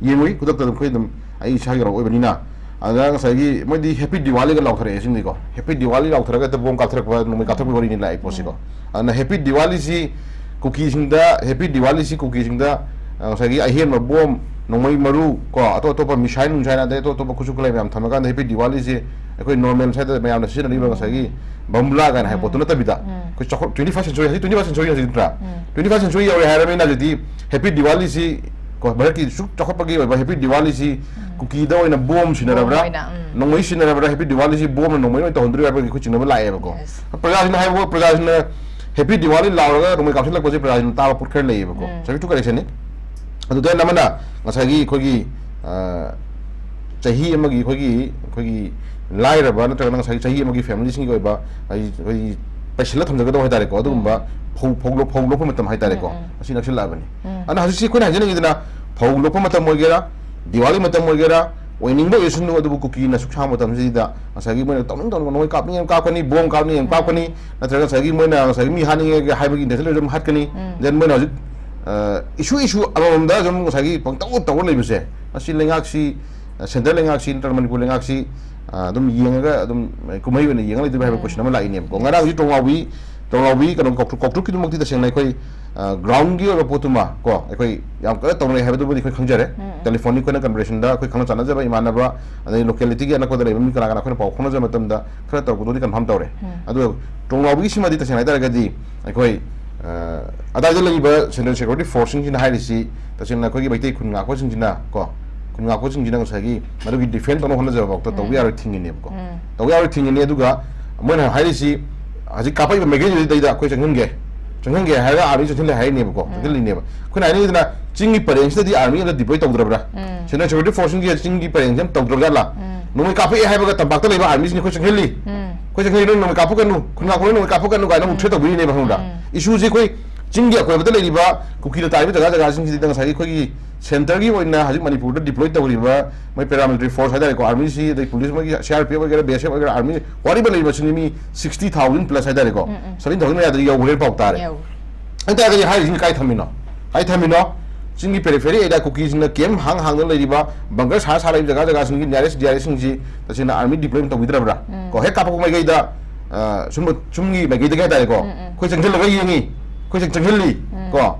ꯌꯦꯡꯉꯨꯏ ꯈꯨꯗꯛꯇ ꯑꯗꯨꯝ ꯑꯩꯈꯣꯏ ꯑꯗꯨꯝ, ꯑꯩ ꯏꯁꯥꯒꯤ ꯀꯩꯅꯣ ꯑꯣꯏꯕꯅꯤꯅ꯫ ꯑꯗ ꯉꯁꯥꯏꯒꯤ ꯃꯣꯏꯗꯤ ꯍꯦꯄꯤ ꯗꯤꯋꯥꯂꯤꯒ ꯂꯥꯎꯊꯔꯛꯑꯦ ꯁꯤꯡꯗꯤꯀꯣ꯫ ꯍꯦꯄꯤ ꯗꯤꯋꯥꯂꯤ ꯂꯥꯎꯊꯔꯒ ꯍꯦꯛꯇ ꯕꯣꯝ ꯀꯥꯞꯊꯔꯛꯄ, ꯅꯣꯡꯃꯩ ꯀꯥꯞꯊꯔꯛꯄꯒꯤ ꯋꯥꯔꯤꯅꯤ ꯂꯥꯛꯏ ꯄꯣꯠꯁꯤꯀꯣ꯫ ꯑꯗꯨꯅ ꯍꯦꯄꯤ ꯗꯤꯋꯥꯂꯤꯁꯤ ꯀꯨꯀꯤꯁꯤꯡꯗ, ꯍꯦꯄꯤ ꯗꯤꯋꯥꯂꯤꯁꯤ ꯀꯨꯀꯤꯁꯤꯡꯗ, ꯑ, ꯉꯁꯥꯏꯒꯤ ꯑꯍꯦꯟꯕ ꯕꯣꯝ, ꯅꯣꯡꯃꯩ ꯃꯔꯨ ꯀꯣ, ꯑꯇꯣꯞ ꯑꯇꯣꯞꯄ missile ꯅꯨꯡꯁꯥꯏꯜ, ꯑꯗꯩ ꯑꯇꯣꯞ ꯑꯇꯣꯞꯄ ꯈꯨꯠꯁꯨ ꯈꯨꯠꯂꯥꯏ ꯃꯌꯥꯝ ꯊꯝꯃꯀꯥꯟꯗ Happy Diwali ꯁꯦ ꯑꯩꯈꯣꯏ normal ꯁ꯭ꯋꯥꯏꯗ ꯃꯌꯥꯝꯅ ꯁꯤꯖꯤꯟꯅꯔꯤꯕ ꯉꯁꯥꯏꯒꯤ ꯕꯝꯕꯨꯂꯥ ꯀꯥꯏꯅ ꯍꯥꯏꯕ ꯄꯣꯠꯇꯨ ꯅꯠꯇꯕꯤꯗ, ꯑꯩꯈꯣꯏ ꯆꯥꯎꯈꯠ, twenty first century, ꯍꯧꯖꯤꯛ twenty first century ꯍꯧꯖꯤꯛ ꯅꯠꯇ꯭ꯔꯥ? Twenty first century ꯌꯧꯔꯦ ꯍꯥꯏꯔꯕꯅꯤꯅ ꯍꯧꯖꯤꯛꯇꯤ Happy Diwali ꯁꯤ ꯀꯣ, ꯚꯥꯔꯠꯀꯤ ꯁꯨꯛ ꯆꯥꯎꯈꯠꯄꯒꯤ ꯑꯣꯏꯕ Happy Diwali ꯁꯤ ꯀꯨꯀꯤꯗ ꯑꯣꯏꯅ ꯕꯣꯝ ꯁꯤꯟꯅꯔꯕ꯭ꯔꯥ? ꯕꯣꯝ ꯑꯣꯏꯅ, ꯎꯝ꯫ ꯅꯣꯡꯃꯩ ꯁꯤꯟꯅꯔꯕ꯭ꯔꯥ? Happy Diwali ꯁꯤ ꯕꯣꯝꯅ ꯅꯣꯡꯃꯩ ꯑꯣꯏꯅ ꯇꯧꯍꯟꯗꯣꯔꯤꯕ꯭ꯔꯥ ꯍꯥꯏꯕꯒꯤ ꯑꯩꯈꯣꯏ ꯆꯤꯡꯅꯕ ꯂꯥꯛꯑꯦꯕꯀꯣ꯫ Yes. ꯄ꯭ꯔꯖꯥꯁꯤꯡꯅ ꯍꯥꯏꯕ, ꯄ꯭ꯔꯖꯥꯁꯤꯡꯅ Happy Diwali ꯂꯥꯎꯔꯒ ꯅꯣꯡꯃꯩ ꯀꯥꯞꯁꯤꯜꯂꯛꯄꯁꯦ ꯄ꯭ꯔꯖꯥꯁꯤꯡꯅ ꯇꯥꯕ ꯄꯣꯠ ꯈꯔ ꯂꯩꯌꯦꯕꯀꯣ꯫ ꯎꯝ꯫ Subject to correction ꯅꯤ꯫ ꯑꯗꯨꯗ ꯑꯃꯅ ꯉꯁꯥꯏꯒꯤ ꯑꯩꯈꯣꯏꯒꯤ, ꯑ, ꯆꯍꯤ ꯑꯃꯒꯤ ꯑꯩꯈꯣꯏꯒꯤ, ꯑꯩꯈꯣꯏꯒꯤ ꯂꯥꯏꯔꯕ ꯅꯠꯇ꯭ꯔꯒꯅ ꯉꯁꯥꯏꯒꯤ ꯆꯍꯤ ꯑꯃꯒꯤ family ꯁꯤꯡꯒꯤ ꯑꯣꯏꯕ ꯑꯩ, ꯑꯩꯈꯣꯏꯒꯤ ꯄꯩꯁꯤꯜꯂ ꯊꯝꯖꯒꯗꯕ ꯍꯥꯏꯇꯥꯔꯦꯀꯣ꯫ ꯑꯗꯨꯒꯨꯝꯕ ꯎꯝ꯫ ꯐꯧ, ꯐꯧ ꯂꯣꯛ-, ꯐꯧ ꯂꯣꯛꯄ ꯃꯇꯝ ꯍꯥꯏꯇꯥꯔꯦꯀꯣ꯫ ꯎꯝ, ꯎꯝ꯫ ꯑꯁꯤ ꯅꯛꯁꯤꯜꯂꯛꯑꯕꯅꯤ꯫ ꯎꯝ꯫ ꯑꯗꯨꯅ ꯍꯧꯖꯤꯛꯁꯤ ꯑꯩꯈꯣꯏꯅ ꯍꯥꯏꯖꯅꯤꯡꯉꯤꯗꯅ ꯐꯧ ꯂꯣꯛꯄ ꯃꯇꯝ ꯑꯣꯏꯒꯦꯔꯥ, ꯗꯤꯋꯥꯂꯤ ꯃꯇꯝ ꯑꯣꯏꯒꯦꯔꯥ, ꯑꯣꯏꯅꯤꯡꯕ ꯑꯣꯏꯁꯅꯨ, ꯑꯗꯨꯕꯨ ꯀꯨꯀꯤꯅ ꯁꯨꯛ ꯁꯥꯡꯕ ꯃꯇꯝꯁꯤꯗ ꯉꯁꯥꯏꯒꯤ ꯃꯣꯏꯅ ꯇꯧꯅꯤꯡ ꯇꯧꯅꯤꯡꯕ ꯅꯣꯡꯃꯩ ꯀꯥꯞꯅꯤꯡꯉꯦ ꯀꯥꯞꯀꯅꯤ, ꯕꯣꯝ ꯀꯥꯞꯅꯤꯡꯉꯦ ꯎꯝ꯫ ꯀꯥꯞꯀꯅꯤ, ꯅꯠꯇ꯭ꯔꯒ ꯉꯁꯥꯏꯒꯤ ꯃꯣꯏꯅ ꯉꯁꯥꯏꯒꯤ ꯃꯤ ꯍꯥꯠꯅꯤꯡꯉꯦ ꯍꯥꯏꯕꯒꯤ intention ꯂꯩꯔꯁꯨ ꯑꯗꯨꯝ ꯍꯥꯠꯀꯅꯤ꯫ ꯎꯝ꯫ Then ꯃꯣꯏꯅ ꯍꯧꯖꯤꯛ, ꯑ, issue, issue ꯑꯃꯃꯝꯗ ꯁꯨꯝ ꯉꯁꯥꯏꯒꯤ ꯄꯪꯇꯧ ꯇꯧꯔ ꯂꯩꯕꯁꯦ, ꯃꯁꯤ ꯂꯩꯉꯥꯛꯁꯤ, ꯑ, centre ꯂꯩꯉꯥꯛꯁꯤ ꯅꯠꯇ꯭ꯔꯒ ꯃꯅꯤꯄꯨꯔ ꯂꯩꯉꯥꯛꯁꯤ, ꯑ, ꯑꯗꯨꯝ ꯌꯦꯡꯉꯒ ꯑꯗꯨꯝ ꯀꯨꯝꯍꯩ ꯑꯣꯏꯅ ꯌꯦꯡꯉ ꯂꯩꯗꯣꯏꯕ ꯍꯥꯏꯕ ꯎꯝ꯫ Question ꯑꯃ ꯂꯥꯛꯏꯅꯦꯕꯀꯣ꯫ ꯉꯔꯥꯡ ꯍꯧꯖꯤꯛ ꯇꯣꯡꯂꯥꯎꯕꯤ, ꯇꯣꯡꯂꯥꯎꯕꯤ ꯀꯩꯅꯣ ꯀꯧꯇ꯭ꯔꯨ-, ꯀꯧꯇ꯭ꯔꯨꯛꯀꯤꯗꯃꯛꯇꯤ ꯇꯁꯦꯡꯅ ꯑꯩꯈꯣꯏ, ꯑ, ground ꯒꯤ ꯑꯣꯏꯕ ꯄꯣꯠꯇꯨꯃ ꯀꯣ, ꯑꯩꯈꯣꯏ ꯌꯥꯝ ꯀꯟꯅ ꯇꯧꯅꯩ ꯍꯥꯏꯕꯗꯨꯕꯨꯗꯤ ꯑꯩꯈꯣꯏ ꯈꯪꯖꯔꯦ꯫ ꯎꯝ, ꯎꯝ꯫ Telephone ꯒꯤ ꯑꯩꯈꯣꯏꯅ conversation ꯗ ꯑꯩꯈꯣꯏ ꯈꯪꯅ ꯆꯥꯟꯅꯖꯕ ꯏꯃꯥꯟꯅꯕ, ꯑꯗꯩ locality ꯒꯤ ꯑꯅꯛꯄꯗ ꯂꯩꯕ ꯃꯤ ꯀꯅꯥ ꯀꯅꯥ ꯑꯩꯈꯣꯏꯅ ꯄꯥꯎ ꯐꯥꯎꯅꯖꯕ ꯃꯇꯝꯗ ꯈꯔ ꯇꯧꯔꯛꯄꯗꯨꯗꯤ confirm ꯇꯧꯔꯦ꯫ ꯎꯝ꯫ ꯑꯗꯨꯒ ꯇꯣꯡꯂꯥꯎꯕꯤꯒꯤꯁꯤꯃꯗꯤ ꯇꯁꯦꯡꯅ ꯍꯥꯏꯇꯥꯔꯒꯗꯤ ꯑꯩꯈꯣꯏ, ꯑ, ꯑꯗꯥꯏꯗ ꯂꯩꯔꯤꯕ central security force ꯁꯤꯡꯁꯤꯅ ꯍꯥꯏꯔꯤꯁꯤ ꯇꯁꯦꯡꯅ ꯑꯩꯈꯣꯏꯒꯤ ꯃꯩꯇꯩ ꯈꯨꯟ ꯉꯥꯛꯄꯁꯤꯡꯁꯤꯅ ꯀꯣ, ꯈꯨꯟ ꯉꯥꯛꯄꯁꯤꯡꯁꯤꯅ ꯉꯁꯥꯏꯒꯤ ꯃꯗꯨꯒꯤ defend ꯇꯧꯅꯕ ꯍꯣꯠꯅꯖꯕ ꯐꯥꯎꯗ ꯇꯧꯕ ꯎꯝ꯫ ꯌꯥꯔꯣꯏ ꯊꯤꯡꯉꯤꯅꯦꯕꯀꯣ꯫ ꯎꯝ꯫ ꯇꯧꯕ ꯌꯥꯔꯣꯏ ꯊꯤꯡꯉꯤꯅꯦ꯫ ꯑꯗꯨꯒ ꯃꯣꯏꯅ ꯍꯥꯏꯔꯤꯁꯤ ꯍꯧꯖꯤꯛ ꯀꯥꯞꯄꯛꯏꯕ ꯃꯥꯏꯀꯩꯗꯨꯗꯩꯗ ꯑꯩꯈꯣꯏ ꯆꯪꯍꯟꯒꯦ, ꯆꯪꯍꯟꯒꯦ ꯍꯥꯏꯔꯒ army ꯆꯪꯁꯤꯜꯂꯦ ꯍꯥꯏꯔꯤꯅꯦꯕꯀꯣ, ꯎꯝ꯫ ꯆꯪꯁꯤꯜꯂꯤꯅꯦꯕ꯫ ꯑꯩꯈꯣꯏꯅ ꯍꯥꯏꯅꯤꯡꯉꯤꯗꯨꯅ ꯆꯤꯡꯒꯤ ꯄꯔꯦꯡꯁꯤꯗꯗꯤ army ꯑꯝꯇ deploy ꯇꯧꯗ꯭ꯔꯕ꯭ꯔꯥ? ꯎꯝ꯫ Central security force ꯁꯤꯡꯁꯦ ꯆꯤꯡꯒꯤ ꯄꯔꯦꯡꯁꯦ ꯑꯝꯇ ꯇꯧꯗ꯭ꯔꯕꯖꯥꯠꯂ? ꯎꯝ꯫ ꯅꯣꯡꯃꯩ ꯀꯥꯞꯄꯛꯑꯦ ꯍꯥꯏꯕꯒ ꯇꯝꯄꯥꯛꯇ ꯂꯩꯕ army ꯁꯤꯡꯁꯦ ꯑꯩꯈꯣꯏ ꯆꯪꯁꯤꯜꯂꯤ꯫ ꯎꯝ꯫ ꯑꯩꯈꯣꯏ ꯆꯪꯁꯤꯜꯂꯤ, ꯅꯣꯏ ꯅꯣꯡꯃꯩ ꯀꯥꯞꯄꯛꯀꯅꯨ, ꯈꯨꯟ ꯉꯥꯛꯄ ꯅꯣꯏ ꯅꯣꯡꯃꯩ ꯀꯥꯞꯄꯛꯀꯅꯨ ꯀꯥꯏꯅ ꯑꯃꯨꯛ ꯎꯝ꯫ Threat ꯇꯧꯕꯤꯔꯤꯅꯦꯕ, ꯈꯪꯕ꯭ꯔꯥ? ꯎꯝ꯫ Issue ꯁꯦ ꯑꯩꯈꯣꯏ ꯆꯤꯡꯒꯤ ꯑꯀꯣꯏꯕꯗ ꯂꯩꯔꯤꯕ ꯀꯨꯀꯤꯅ ꯇꯥꯔꯤꯕ ꯖꯒꯥ ꯖꯒꯥꯁꯤꯡꯁꯤꯗ ꯉꯁꯥꯏꯒꯤ ꯑꯩꯈꯣꯏꯒꯤ centre ꯒꯤ ꯑꯣꯏꯅ ꯍꯧꯖꯤꯛ ꯃꯅꯤꯄꯨꯔꯗ deploy ꯇꯧꯔꯤꯕ ꯃꯣꯏ paramilitary force ꯍꯥꯏꯇꯥꯔꯦꯀꯣ, army ꯁꯤ, ꯑꯗꯩ police, ꯃꯣꯏꯒꯤ C R P F ꯑꯣꯏꯒꯦꯔꯥ, B S F ꯑꯣꯏꯒꯦꯔꯥ, army ꯋꯥꯔꯤꯕ ꯂꯩꯔꯤꯕꯁꯤꯡꯁꯤ ꯃꯤ sixty thousand plus ꯍꯥꯏꯇꯥꯔꯦꯀꯣ, ꯎꯝ, ꯎꯝ꯫ Seventy thousand ꯃꯌꯥꯗ ꯌꯧꯈ꯭ꯔꯦꯅ ꯄꯥꯎ ꯇꯥꯔꯦ꯫ ꯌꯧꯈ꯭ꯔꯦ꯫ ꯑꯗꯨ ꯇꯥꯔꯒꯗꯤ ꯍꯥꯏꯔꯤꯁꯤꯡꯁꯤ ꯀꯥꯏ ꯊꯝꯃꯤꯅꯣ? ꯀꯥꯏ ꯊꯝꯃꯤꯅꯣ? ꯆꯤꯡꯒꯤ periphery area ꯀꯨꯀꯤꯁꯤꯡꯅ camp ꯍꯥꯡ ꯍꯥꯡꯗꯅ ꯂꯩꯔꯤꯕ, bunker ꯁꯥ ꯁꯥ ꯂꯩꯔꯤꯕ ꯖꯒꯥ ꯖꯒꯥꯁꯤꯡꯒꯤ nearest D R S ꯁꯤꯡꯁꯤ ꯇꯁꯦꯡꯅ army deploy ꯇꯧꯕꯤꯗ꯭ꯔꯕ꯭ꯔꯥ? ꯎꯝ꯫ ꯀꯣ, ꯍꯦꯛ ꯀꯥꯞꯄꯛꯄ ꯃꯥꯏꯀꯩꯗ, ꯑ, ꯁꯨꯝꯕ, ꯁꯨꯝꯒꯤ ꯃꯥꯏꯀꯩꯗꯒꯤ ꯍꯥꯏꯇꯥꯔꯦꯀꯣ, ꯎꯝ, ꯎꯝ꯫ ꯑꯩꯈꯣꯏ ꯆꯪꯁꯤꯜꯂꯒ ꯌꯦꯡꯉꯤ, ꯑꯩꯈꯣꯏ ꯆꯪ-, ꯆꯪꯁꯤꯜꯂꯤ, ꯎꯝ꯫ ꯀꯣ,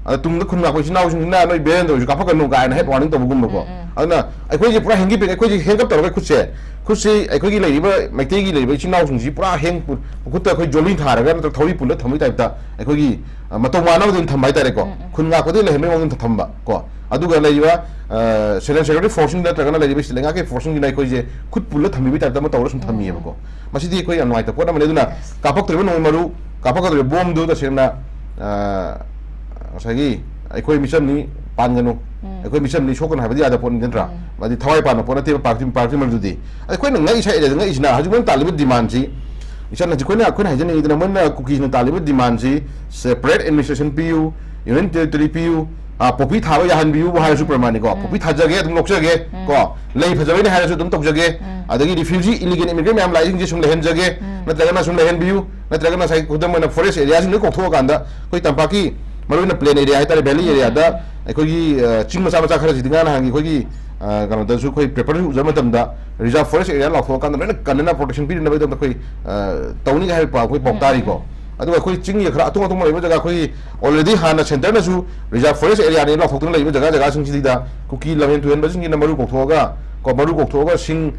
ꯑꯗ ꯇꯨꯡꯗ ꯈꯨꯟ ꯉꯥꯛꯄ ꯏꯆꯤꯟ ꯏꯅꯥꯎꯁꯤꯡꯁꯤꯅ ꯅꯣꯏ ꯕꯦꯟ ꯇꯧꯔꯁꯨ ꯀꯥꯞꯄꯛꯀꯅꯨ ꯀꯥꯏꯅ ꯍꯦꯠ ꯋꯥꯔꯅꯤꯡ ꯇꯧꯕꯒꯨꯝꯕꯀꯣ꯫ ꯎꯝ, ꯎꯝ꯫ ꯑꯗꯨꯅ ꯑꯩꯈꯣꯏꯁꯦ ꯄꯨꯔꯥ ꯍꯦꯡꯒꯤ ꯄꯦꯡ, ꯑꯩꯈꯣꯏꯁꯦ ꯍꯦꯡꯀꯞ ꯇꯧꯔꯒ ꯈꯨꯠꯁꯦ, ꯈꯨꯠꯁꯤ ꯑꯩꯈꯣꯏꯒꯤ ꯂꯩꯔꯤꯕ ꯃꯩꯇꯩꯒꯤ ꯂꯩꯔꯤꯕ ꯏꯆꯤꯟ ꯏꯅꯥꯎꯁꯤꯡꯁꯤ ꯄꯨꯔꯥ ꯍꯦꯡ ꯄꯨ-, ꯈꯨꯠꯇ ꯑꯩꯈꯣꯏ ꯖꯣꯂꯤ ꯊꯥꯔꯒ ꯅꯠꯇ꯭ꯔꯒ ꯊꯧꯔꯤ ꯄꯨꯜꯂ ꯊꯝꯕꯒꯤ ꯇꯥꯏꯞꯇ ꯑꯩꯈꯣꯏꯒꯤ, ꯑ, ꯃꯇꯧ ꯃꯥꯟꯅꯕꯗ ꯑꯗꯨꯝ ꯊꯝꯕ ꯍꯥꯏꯇꯥꯔꯦꯀꯣ꯫ ꯎꯝ, ꯎꯝ꯫ ꯈꯨꯟ ꯉꯥꯛꯄꯗꯒꯤ ꯂꯩꯍꯟꯕꯒꯤ ꯃꯑꯣꯡꯗ ꯊꯝꯕ ꯀꯣ꯫ ꯑꯗꯨꯒ ꯂꯩꯔꯤꯕ, ꯑ, ꯁꯦꯟꯇ꯭ꯔꯦꯜ ꯁꯦꯀ꯭ꯌꯨꯔꯤꯇꯤ ꯐꯣꯔꯁꯁꯤꯡꯗ ꯅꯠꯇ꯭ꯔꯒꯅ ꯂꯩꯔꯤꯕ ꯂꯩꯉꯥꯛꯀꯤ ꯐꯣꯔꯁꯁꯤꯡꯁꯤꯅ ꯑꯩꯈꯣꯏꯁꯦ ꯈꯨꯠ ꯄꯨꯜꯂ ꯊꯝꯕꯤꯕꯒꯤ ꯇꯥꯏꯞꯇ ꯑꯃ ꯇꯧꯔꯒ ꯁꯨꯝ ꯎꯝ, ꯎꯝ꯫ ꯊꯝꯃꯤꯑꯕꯀꯣ꯫ ꯃꯁꯤꯗꯤ ꯑꯩꯈꯣꯏ ꯌꯥꯝ ꯅꯨꯡꯉꯥꯏꯇꯕ ꯄꯣꯠ ꯑꯃꯅꯤ꯫ ꯑꯗꯨꯅ Yes. ꯀꯥꯞꯄꯛꯇ꯭ꯔꯤꯕ ꯅꯣꯡꯃꯩ ꯃꯔꯨ, ꯀꯥꯞꯄꯛꯀꯗꯧꯔꯤꯕ ꯕꯣꯝꯗꯨ ꯇꯁꯦꯡꯅ, ꯑ, ꯉꯁꯥꯏꯒꯤ ꯑꯩꯈꯣꯏ ꯃꯤꯆꯝꯅꯤ ꯄꯥꯟꯒꯅꯨ, ꯎꯝ꯫ ꯑꯩꯈꯣꯏ ꯃꯤꯆꯝꯅꯤ ꯁꯣꯛꯀꯅꯨ ꯍꯥꯏꯕꯗꯤ ꯌꯥꯗꯕ ꯄꯣꯠꯅꯤ ꯅꯠꯇ꯭ꯔꯥ? ꯎꯝ꯫ ꯍꯥꯏꯗꯤ ꯊꯋꯥꯏ ꯄꯥꯟꯕ ꯄꯣꯠ ꯅꯠꯇꯦꯕ ꯄꯥꯔꯇꯤ, ꯄꯥꯔꯇꯤ ꯃꯔꯨꯗꯨꯗꯤ꯫ ꯑꯩꯈꯣꯏꯅ ꯉꯛꯏ ꯁꯛꯏ ꯉꯛꯏꯁꯤꯅ ꯍꯧꯖꯤꯛ ꯃꯣꯏꯅ ꯇꯥꯜꯂꯤꯕ ꯗꯤꯃꯥꯟꯁꯤ, ꯏꯆꯟ ꯍꯧꯖꯤꯛ ꯑꯩꯈꯣꯏꯅ, ꯑꯩꯈꯣꯏꯅ ꯍꯥꯏꯖꯅꯤꯡꯉꯤꯗꯅ ꯃꯣꯏꯅ ꯀꯨꯀꯤꯁꯤꯅ ꯇꯥꯜꯂꯤꯕ ꯗꯤꯃꯥꯟꯁꯤ separate administration ꯄꯤꯌꯨ, union territory ꯄꯤꯌꯨ, ꯑ, poppy ꯊꯥꯕ ꯌꯥꯍꯟꯕꯤꯌꯨ ꯍꯥꯏꯔꯁꯨ ꯎꯝ꯫ ꯄ꯭ꯔꯃꯥꯅꯤꯀꯣ꯫ ꯎꯝ꯫ Poppy ꯊꯥꯖꯒꯦ, ꯑꯗꯨꯝ ꯂꯧꯖꯒꯦ, ꯎꯝ꯫ ꯀꯣ, ꯂꯩ ꯐꯖꯕꯩꯅꯦ ꯍꯥꯏꯔꯁꯨ ꯑꯗꯨꯝ ꯇꯧꯖꯒꯦ, ꯎꯝ꯫ ꯑꯗꯒꯤ refugee illegal immigrant ꯃꯌꯥꯝ ꯂꯥꯛꯏꯁꯤꯡꯁꯦ ꯁꯨꯝ ꯂꯩꯍꯟꯖꯒꯦ, ꯎꯝ꯫ ꯅꯠꯇ꯭ꯔꯒꯅ ꯁꯨꯝ ꯂꯩꯍꯟꯕꯤꯌꯨ, ꯅꯠꯇ꯭ꯔꯒꯅ ꯉꯁꯥꯏ ꯈꯨꯗꯝ ꯑꯣꯏꯅ forest areaꯁꯤꯡꯗ ꯀꯣꯛꯊꯣꯛꯑꯀꯥꯟꯗ ꯑꯩꯈꯣꯏ ꯇꯝꯄꯥꯛꯀꯤ ꯃꯔꯨꯑꯣꯏꯅ plain area ꯍꯥꯏꯇꯥꯔꯦ, valley ꯎꯝ꯫ Areaꯗ ꯑꯩꯈꯣꯏꯒꯤ, ꯑ, ꯆꯤꯡ ꯃꯆꯥ ꯃꯆꯥ ꯈꯔꯁꯤꯗꯤ ꯉꯔꯥꯡ ꯅꯍꯥꯟꯒꯤ ꯑꯩꯈꯣꯏꯒꯤ, ꯑ, ꯀꯩꯅꯣꯗꯁꯨ ꯑꯩꯈꯣꯏ paperꯁꯨ ꯎꯖꯕ ꯃꯇꯝꯗ reserve forest area ꯂꯥꯎꯊꯣꯛꯑꯀꯥꯟꯗ ꯂꯣꯏꯅ ꯀꯟꯅꯅ protection ꯄꯤꯅꯕꯒꯤꯗꯃꯛꯇ ꯑꯩꯈꯣꯏ, ꯑ, ꯇꯧꯅꯤꯒ ꯍꯥꯏꯕ ꯄꯥꯎ, ꯑꯩꯈꯣꯏ ꯄꯥꯎ ꯎꯝ, ꯎꯝ, ꯇꯥꯔꯤꯀꯣ꯫ ꯎꯝ꯫ ꯑꯗꯨꯒ ꯑꯩꯈꯣꯏ ꯆꯤꯡꯒꯤ ꯈꯔ ꯑꯇꯣꯡ ꯑꯇꯣꯡꯕ ꯂꯩꯕ ꯖꯒꯥ ꯑꯩꯈꯣꯏ already ꯍꯥꯟꯅ centreꯅꯁꯨ reserve forest areaꯅꯤ ꯂꯥꯎꯊꯣꯛꯇꯨꯅ ꯂꯩꯕ ꯖꯒꯥ ꯖꯒꯥꯁꯤꯡꯁꯤꯗ ꯀꯨꯀꯤ ꯂꯝꯍꯦꯟ ꯇꯨꯍꯦꯟꯕꯁꯤꯡꯁꯤꯅ ꯃꯔꯨ ꯀꯣꯛꯊꯣꯛꯑꯒ, ꯀꯣ, ꯃꯔꯨ ꯀꯣꯛꯊꯣꯛꯑꯒ ꯁꯤꯡ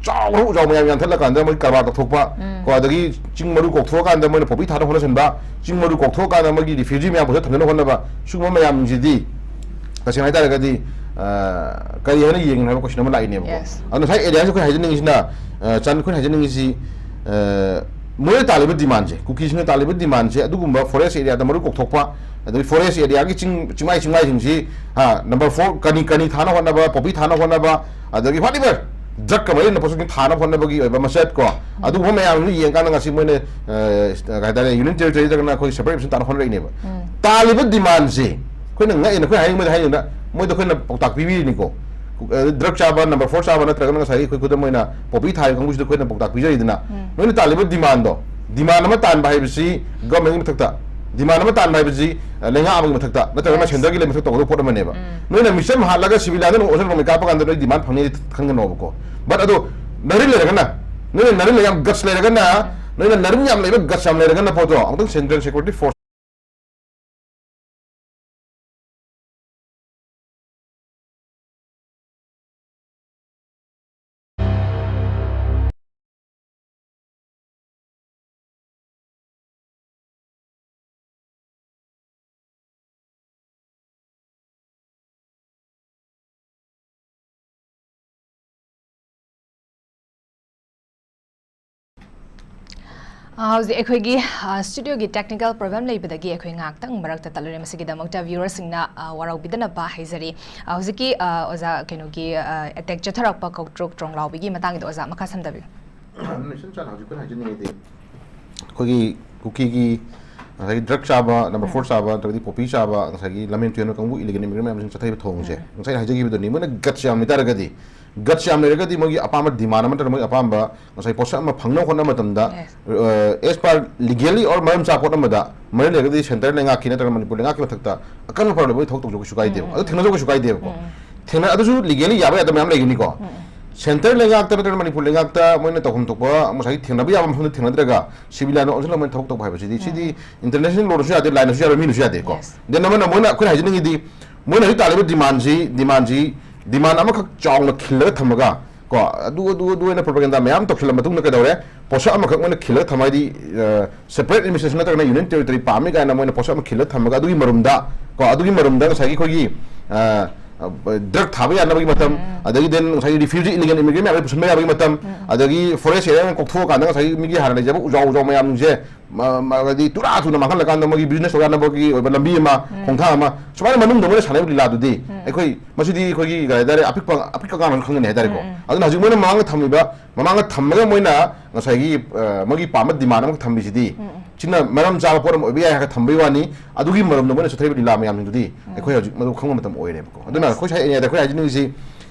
ꯆꯥꯎꯅ ꯎꯖꯥꯎ ꯃꯌꯥꯝ ꯌꯥꯟꯊꯠꯂꯀꯥꯟꯗ ꯃꯣꯏ ꯀꯔꯕꯥꯔ ꯇꯧꯊꯣꯛꯄ, ꯎꯝ꯫ ꯀꯣ, ꯑꯗꯒꯤ ꯆꯤꯡ ꯃꯔꯨ ꯀꯣꯛꯊꯣꯛꯑꯀꯥꯟꯗ ꯃꯣꯏꯅ poppy ꯊꯥꯅꯕ ꯍꯣꯠꯅꯁꯟꯕ, ꯆꯤꯡ ꯃꯔꯨ ꯀꯣꯛꯊꯣꯛꯑꯀꯥꯟꯗ ꯃꯣꯏꯒꯤ refugee ꯃꯌꯥꯝ ꯄꯨꯁꯠ ꯊꯝꯅꯕ ꯍꯣꯠꯅꯕ, ꯁꯤꯒꯨꯝꯕ ꯃꯌꯥꯝꯁꯤꯗꯤ ꯇꯁꯦꯡꯅ ꯍꯥꯏꯇꯥꯔꯒꯗꯤ, ꯑ, ꯀꯔꯤ ꯍꯥꯏꯅ ꯌꯦꯡꯒꯅꯤ ꯍꯥꯏꯕ question ꯑꯃ ꯂꯥꯛꯏꯅꯦꯕꯀꯣ꯫ Yes. ꯑꯗꯣ ꯉꯁꯥꯏ areaꯁꯤ ꯑꯩꯈꯣꯏ ꯍꯥꯏꯖꯅꯤꯡꯉꯤꯁꯤꯅ, ꯑ, ꯆꯟ-, ꯑꯩꯈꯣꯏꯅ ꯍꯥꯏꯖꯅꯤꯡꯉꯤꯁꯤ, ꯑ, ꯃꯣꯏꯅ ꯇꯥꯜꯂꯤꯕ demandꯁꯦ, ꯀꯨꯀꯤꯁꯤꯡꯅ ꯇꯥꯜꯂꯤꯕ demandꯁꯦ, ꯑꯗꯨꯒꯨꯝꯕ forest areaꯗ ꯃꯔꯨ ꯀꯣꯛꯊꯣꯛꯄ, ꯑꯗꯒꯤ forest areaꯒꯤ ꯆꯤꯡ, ꯆꯤꯡꯃꯥꯏ, ꯆꯤꯡꯃꯥꯏꯁꯤꯡꯁꯤ, ꯍꯥ, number four ꯀꯅꯤ, ꯀꯅꯤ ꯊꯥꯅ ꯍꯣꯠꯅꯕ, poppy ꯊꯥꯅ ꯍꯣꯠꯅꯕ, ꯑꯗꯒꯤ whatever drugꯀ ꯃꯔꯤ ꯂꯩꯅꯕ ꯄꯣꯠꯁꯛꯁꯤꯡ ꯊꯥꯅꯕ ꯍꯣꯠꯅꯕꯒꯤ ꯑꯣꯏꯕ ꯃꯆꯠ ꯀꯣ, ꯎꯝ꯫ ꯑꯗꯨꯒꯨꯝꯕ ꯃꯌꯥꯝꯗꯨ ꯌꯦꯡꯀꯥꯟꯗ ꯉꯁꯤ ꯃꯣꯏꯅ, ꯑ, ꯀꯩ ꯍꯥꯏꯇꯥꯔꯦ, union territory ꯅꯠꯇ꯭ꯔꯒꯅ ꯑꯩꯈꯣꯏ separate administration ꯇꯥꯟꯅ ꯍꯣꯠꯅꯔꯛꯏꯅꯦꯕ꯫ ꯎꯝ꯫ ꯇꯥꯜꯂꯤꯕ demandꯁꯦ ꯑꯩꯈꯣꯏꯅ ꯉꯛꯏꯅ, ꯑꯩꯈꯣꯏ ꯍꯥꯏꯅꯤꯡꯕꯗ ꯍꯥꯏꯅꯤꯡꯕꯗ ꯃꯣꯏꯗ ꯑꯩꯈꯣꯏꯅ ꯄꯥꯎꯇꯥꯛ ꯄꯤꯕꯤꯔꯤꯅꯤꯀꯣ꯫ ꯑ, drug ꯆꯥꯕ number four ꯆꯥꯕ ꯅꯠꯇ꯭ꯔꯒꯅ ꯉꯁꯥꯏꯒꯤ ꯑꯩꯈꯣꯏ ꯈꯨꯗꯝ ꯑꯣꯏꯅ poppy ꯊꯥꯔꯤꯕ ꯀꯥꯡꯕꯨꯁꯤꯗ ꯑꯩꯈꯣꯏꯅ ꯄꯥꯎꯇꯥꯛ ꯄꯤꯖꯔꯤꯗꯅ, ꯎꯝ꯫ ꯅꯣꯏꯅ ꯇꯥꯜꯂꯤꯕ demandꯗꯣ, demand ꯑꯃ ꯇꯥꯟꯕ ꯍꯥꯏꯕꯁꯤ governmentꯀꯤ ꯃꯊꯛꯇ, demand ꯑꯃ ꯇꯥꯟꯕ ꯍꯥꯏꯕꯁꯤ, ꯑ, ꯂꯩꯉꯥꯛ ꯑꯃꯒꯤ ꯃꯊꯛꯇ ꯅꯠꯇ꯭ꯔꯒꯅ Yes. centreꯒꯤ ꯂꯩ ꯃꯊꯛꯇ ꯇꯧꯒꯗꯕ ꯄꯣꯠ ꯑꯃꯅꯦꯕ꯫ ꯎꯝ꯫ ꯅꯣꯏꯅ ꯃꯤꯆꯝ ꯍꯥꯠꯂꯒ civilianꯗ ꯅꯣꯡꯃꯩ ꯀꯥꯞꯄ ꯀꯥꯟꯗ ꯅꯣꯏ demand ꯐꯪꯅꯤ ꯈꯟꯒꯅꯣꯕꯀꯣ꯫ But ꯑꯗꯣ ꯅꯔꯤꯟ ꯂꯩꯔꯒꯅ, ꯅꯣꯏꯅ ꯅꯔꯤꯟ ꯌꯥꯝ guts ꯂꯩꯔꯒꯅ, ꯎꯝ꯫ ꯅꯣꯏꯅ ꯅꯔꯤꯟ ꯌꯥꯝ ꯂꯩꯕ guts ꯌꯥꯝ ꯂꯩꯔꯒꯅ ꯄꯣꯠꯇꯣ ꯑꯃꯨꯛꯇꯪ central security force ꯑ, ꯍꯧꯖꯤꯛ ꯑꯩꯈꯣꯏꯒꯤ, ꯑ, studioꯒꯤ technical problem ꯂꯩꯕꯗꯒꯤ ꯑꯩꯈꯣꯏ ꯉꯥꯏꯍꯥꯛꯇꯪ ꯃꯔꯛꯇ ꯇꯠꯂꯨꯔꯦ꯫ ꯃꯁꯤꯒꯤꯗꯃꯛꯇ viewerꯁꯤꯡꯅ, ꯑ, ꯋꯥꯔꯧꯕꯤꯗꯅꯕ ꯍꯥꯏꯖꯔꯤ꯫ ꯑ, ꯍꯧꯖꯤꯛꯀꯤ, ꯑ, ꯑꯣꯖꯥ ꯀꯩꯅꯣꯒꯤ, ꯑ, attack ꯆꯠꯊꯔꯛꯄ ꯀꯧꯇ꯭ꯔꯣꯛ ꯇ꯭ꯔꯣꯡꯂꯥꯎꯕꯤꯒꯤ ꯃꯇꯥꯡꯒꯤꯗꯣ ꯑꯣꯖꯥ ꯃꯈꯥ ꯁꯝꯊꯕꯤꯌꯨ꯫ ꯅꯦꯁꯟ ꯆꯥꯟ ꯍꯧꯖꯤꯛ ꯑꯩꯈꯣꯏꯅ ꯍꯥꯏꯖꯅꯤꯡꯉꯤꯗꯤ ꯑꯩꯈꯣꯏꯒꯤ ꯀꯨꯀꯤꯒꯤ ꯉꯁꯥꯏꯒꯤ drug ꯆꯥꯕ, number four ꯎꯝ꯫ ꯆꯥꯕ, ꯅꯠꯇ꯭ꯔꯒꯗꯤ poppy ꯆꯥꯕ, ꯉꯁꯥꯏꯒꯤ ꯂꯝꯍꯦꯟ ꯇꯨꯍꯦꯟꯕ ꯀꯥꯡꯕꯨ illegal immigrant ꯃꯌꯥꯝꯁꯤꯡ ꯆꯠꯊꯔꯤꯕ ꯊꯧꯑꯣꯡꯁꯦ, ꯎꯝ꯫ ꯉꯁꯥꯏ ꯍꯥꯏꯖꯈꯤꯕꯗꯨꯅꯤ, ꯃꯣꯏꯅ guts ꯌꯥꯝ ꯂꯩꯇꯥꯔꯒꯗꯤ, guts ꯌꯥꯝ ꯂꯩꯔꯒꯗꯤ ꯃꯣꯏꯒꯤ ꯑꯄꯥꯝꯕ demand ꯑꯃ ꯅꯠꯇ꯭ꯔꯒ ꯃꯣꯏꯒꯤ ꯑꯄꯥꯝꯕ ꯉꯁꯥꯏ ꯄꯣꯠꯁꯛ ꯑꯃ ꯐꯪꯅꯕ ꯍꯣꯠꯅꯕ ꯃꯇꯝꯗ, Yes. ꯑ, as per legally or ꯃꯔꯝ ꯆꯥꯕ ꯄꯣꯠ ꯑꯃꯗ ꯃꯔꯝ ꯂꯩꯔꯒꯗꯤ centre ꯂꯩꯉꯥꯛꯀꯤ ꯅꯠꯇ꯭ꯔꯒ ꯃꯅꯤꯄꯨꯔ ꯂꯩꯉꯥꯛꯀꯤ ꯃꯊꯛꯇ ꯑꯀꯟꯕ ꯄꯥꯔꯕ ꯊꯕꯛ ꯇꯧꯖꯧ ꯀꯩꯁꯨ ꯀꯥꯏꯗꯦꯕ꯫ ꯎꯝ, ꯑꯗꯨ ꯎꯝ꯫ ꯊꯦꯡꯅꯖꯧ ꯀꯩꯁꯨ ꯀꯥꯏꯗꯦꯕꯀꯣ꯫ ꯎꯝ, ꯎꯝ꯫ ꯊꯦꯡꯅ-, ꯑꯗꯨꯁꯨ legally ꯌꯥꯕ ꯌꯥꯗꯕ ꯃꯌꯥꯝ ꯂꯩꯒꯅꯤꯀꯣ꯫ ꯎꯝ, ꯎꯝ꯫ Centre ꯂꯩꯉꯥꯛꯇ ꯅꯠꯇ꯭ꯔꯒ ꯃꯅꯤꯄꯨꯔ ꯂꯩꯉꯥꯛꯇ ꯃꯣꯏꯅ ꯇꯧꯐꯝ ꯊꯣꯛꯄ ꯉꯁꯥꯏꯒꯤ ꯊꯦꯡꯅꯕ ꯌꯥꯕ ꯃꯐꯝꯗ ꯊꯦꯡꯅꯗ꯭ꯔꯒ civil line ꯑꯣꯟꯁꯤꯜꯂꯒ ꯃꯣꯏꯅ ꯊꯕꯛ ꯇꯧꯕ ꯍꯥꯏꯕꯁꯤꯗꯤ, ꯎꯝ꯫ ꯁꯤꯗꯤ international lawꯅꯁꯨ ꯌꯥꯗꯦ, lineꯅꯁꯨ ꯌꯥꯔꯣꯏ, ꯃꯤꯅꯁꯨ ꯌꯥꯗꯦꯀꯣ꯫ Yes. Then ꯑꯃꯅ ꯃꯣꯏꯅ, ꯑꯩꯈꯣꯏꯅ ꯍꯥꯏꯖꯅꯤꯡꯉꯤꯗꯤ, ꯃꯣꯏꯅ ꯍꯧꯖꯤꯛ ꯇꯥꯜꯂꯤꯕ demandꯁꯤ, demandꯁꯤ, demand ꯑꯃꯈꯛ ꯆꯥꯎꯅ ꯈꯤꯜꯂꯒ ꯊꯝꯃꯒ ꯀꯣ, ꯑꯗꯨ, ꯑꯗꯨ, ꯑꯗꯨ ꯑꯣꯏꯅ propaganda ꯃꯌꯥꯝ ꯇꯧꯁꯤꯜꯂ ꯃꯇꯨꯡꯗ ꯀꯩꯗꯧꯔꯦ? ꯄꯣꯠꯁꯛ ꯑꯃꯈꯛ ꯃꯣꯏꯅ ꯈꯤꯜꯂꯒ ꯊꯝꯃ ꯍꯥꯏꯗꯤ, ꯑ, separate administration ꯅꯠꯇ꯭ꯔꯒꯅ union territory ꯄꯥꯝꯃꯤ ꯀꯥꯏꯅ ꯃꯣꯏꯅ ꯄꯣꯠꯁꯛ ꯑꯃ ꯈꯤꯜꯂꯒ ꯊꯝꯃꯒ ꯑꯗꯨꯒꯤ ꯃꯔꯨꯝꯗ ꯀꯣ, ꯑꯗꯨꯒꯤ ꯃꯔꯨꯝꯗ ꯉꯁꯥꯏꯒꯤ ꯑꯩꯈꯣꯏꯒꯤ, ꯑ, ꯑ, drug ꯊꯥꯕ ꯌꯥꯅꯕꯒꯤ ꯃꯇꯝ, ꯎꯝ꯫ ꯑꯗꯒꯤ then ꯉꯁꯥꯏꯒꯤ refugee illegal immigrant ꯃꯌꯥꯝ ꯄꯨꯁꯟꯕ ꯌꯥꯕꯒꯤ ꯃꯇꯝ, ꯎꯝ꯫ ꯑꯗꯒꯤ forest area ꯀꯣꯛꯊꯣꯛꯑꯀꯥꯟꯗ ꯉꯁꯥꯏꯒꯤ ꯃꯤꯒꯤ ꯍꯥꯟꯅ ꯂꯩꯖꯕ ꯎꯖꯥꯎ ꯎꯖꯥꯎ ꯃꯌꯥꯝꯁꯦ ꯃ-, ꯃ-, ꯍꯥꯏꯗꯤ ꯇꯨꯔꯥ ꯊꯨꯅ ꯃꯥꯡꯍꯜꯂꯀꯥꯟꯗ ꯃꯣꯏꯒꯤ business ꯇꯧ ꯌꯥꯅꯕꯒꯤ ꯑꯣꯏꯕ ꯂꯝꯕꯤ ꯑꯃ, ꯎꯝ꯫ ꯈꯣꯡꯊꯥꯡ ꯑꯃ, ꯁꯨꯃꯥꯏꯅ ꯃꯅꯨꯡꯗ ꯃꯣꯏꯅ ꯁꯥꯟꯅꯔꯤꯕ ꯂꯤꯂꯥꯗꯨꯗꯤ ꯎꯝ꯫ ꯑꯩꯈꯣꯏ ꯃꯁꯤꯗꯤ ꯑꯩꯈꯣꯏꯒꯤ ꯀꯩ ꯍꯥꯏꯇꯥꯔꯦ, ꯑꯄꯤꯛꯄ, ꯑꯄꯤꯛꯄ ꯑꯉꯥꯡꯅꯁꯨ ꯈꯪꯒꯅꯤ ꯍꯥꯏꯇꯥꯔꯦꯀꯣ꯫ ꯎꯝ, ꯎꯝ꯫ ꯑꯗꯨꯅ ꯍꯧꯖꯤꯛ ꯃꯣꯏꯅ ꯃꯃꯥꯡꯗ ꯊꯝꯃꯤꯕ, ꯃꯃꯥꯡꯗ ꯊꯝꯃꯒ ꯃꯣꯏꯅ ꯉꯁꯥꯏꯒꯤ, ꯑ, ꯃꯣꯏꯒꯤ ꯄꯥꯝꯕ demand ꯑꯃꯈꯛ ꯊꯝꯕꯤꯁꯤꯗꯤ ꯎꯝ, ꯎꯝ꯫ ꯁꯤꯅ ꯃꯔꯝ ꯆꯥꯕ ꯄꯣꯠ ꯑꯃ ꯑꯣꯏꯕ ꯌꯥꯏ ꯍꯥꯏꯔꯒ ꯊꯝꯕꯒꯤ ꯋꯥꯅꯤ꯫ ꯑꯗꯨꯒꯤ ꯃꯔꯝꯗ ꯃꯣꯏꯅ ꯆꯠꯊꯔꯤꯕ ꯂꯤꯂꯥ ꯃꯌꯥꯝꯁꯤꯡꯗꯨꯗꯤ ꯎꯝ꯫ ꯑꯩꯈꯣꯏ ꯍꯧꯖꯤꯛ ꯃꯗꯨ ꯈꯪꯕ ꯃꯇꯝ ꯑꯣꯏꯔꯦꯕꯀꯣ꯫ ꯑꯗꯨꯅ ꯑꯩꯈꯣꯏ ꯁ꯭ꯋꯥꯏ ꯑꯦꯔꯤꯌꯥꯗ ꯑꯩꯈꯣꯏ ꯍꯥꯏꯖꯅꯤꯡꯉꯤꯁꯤ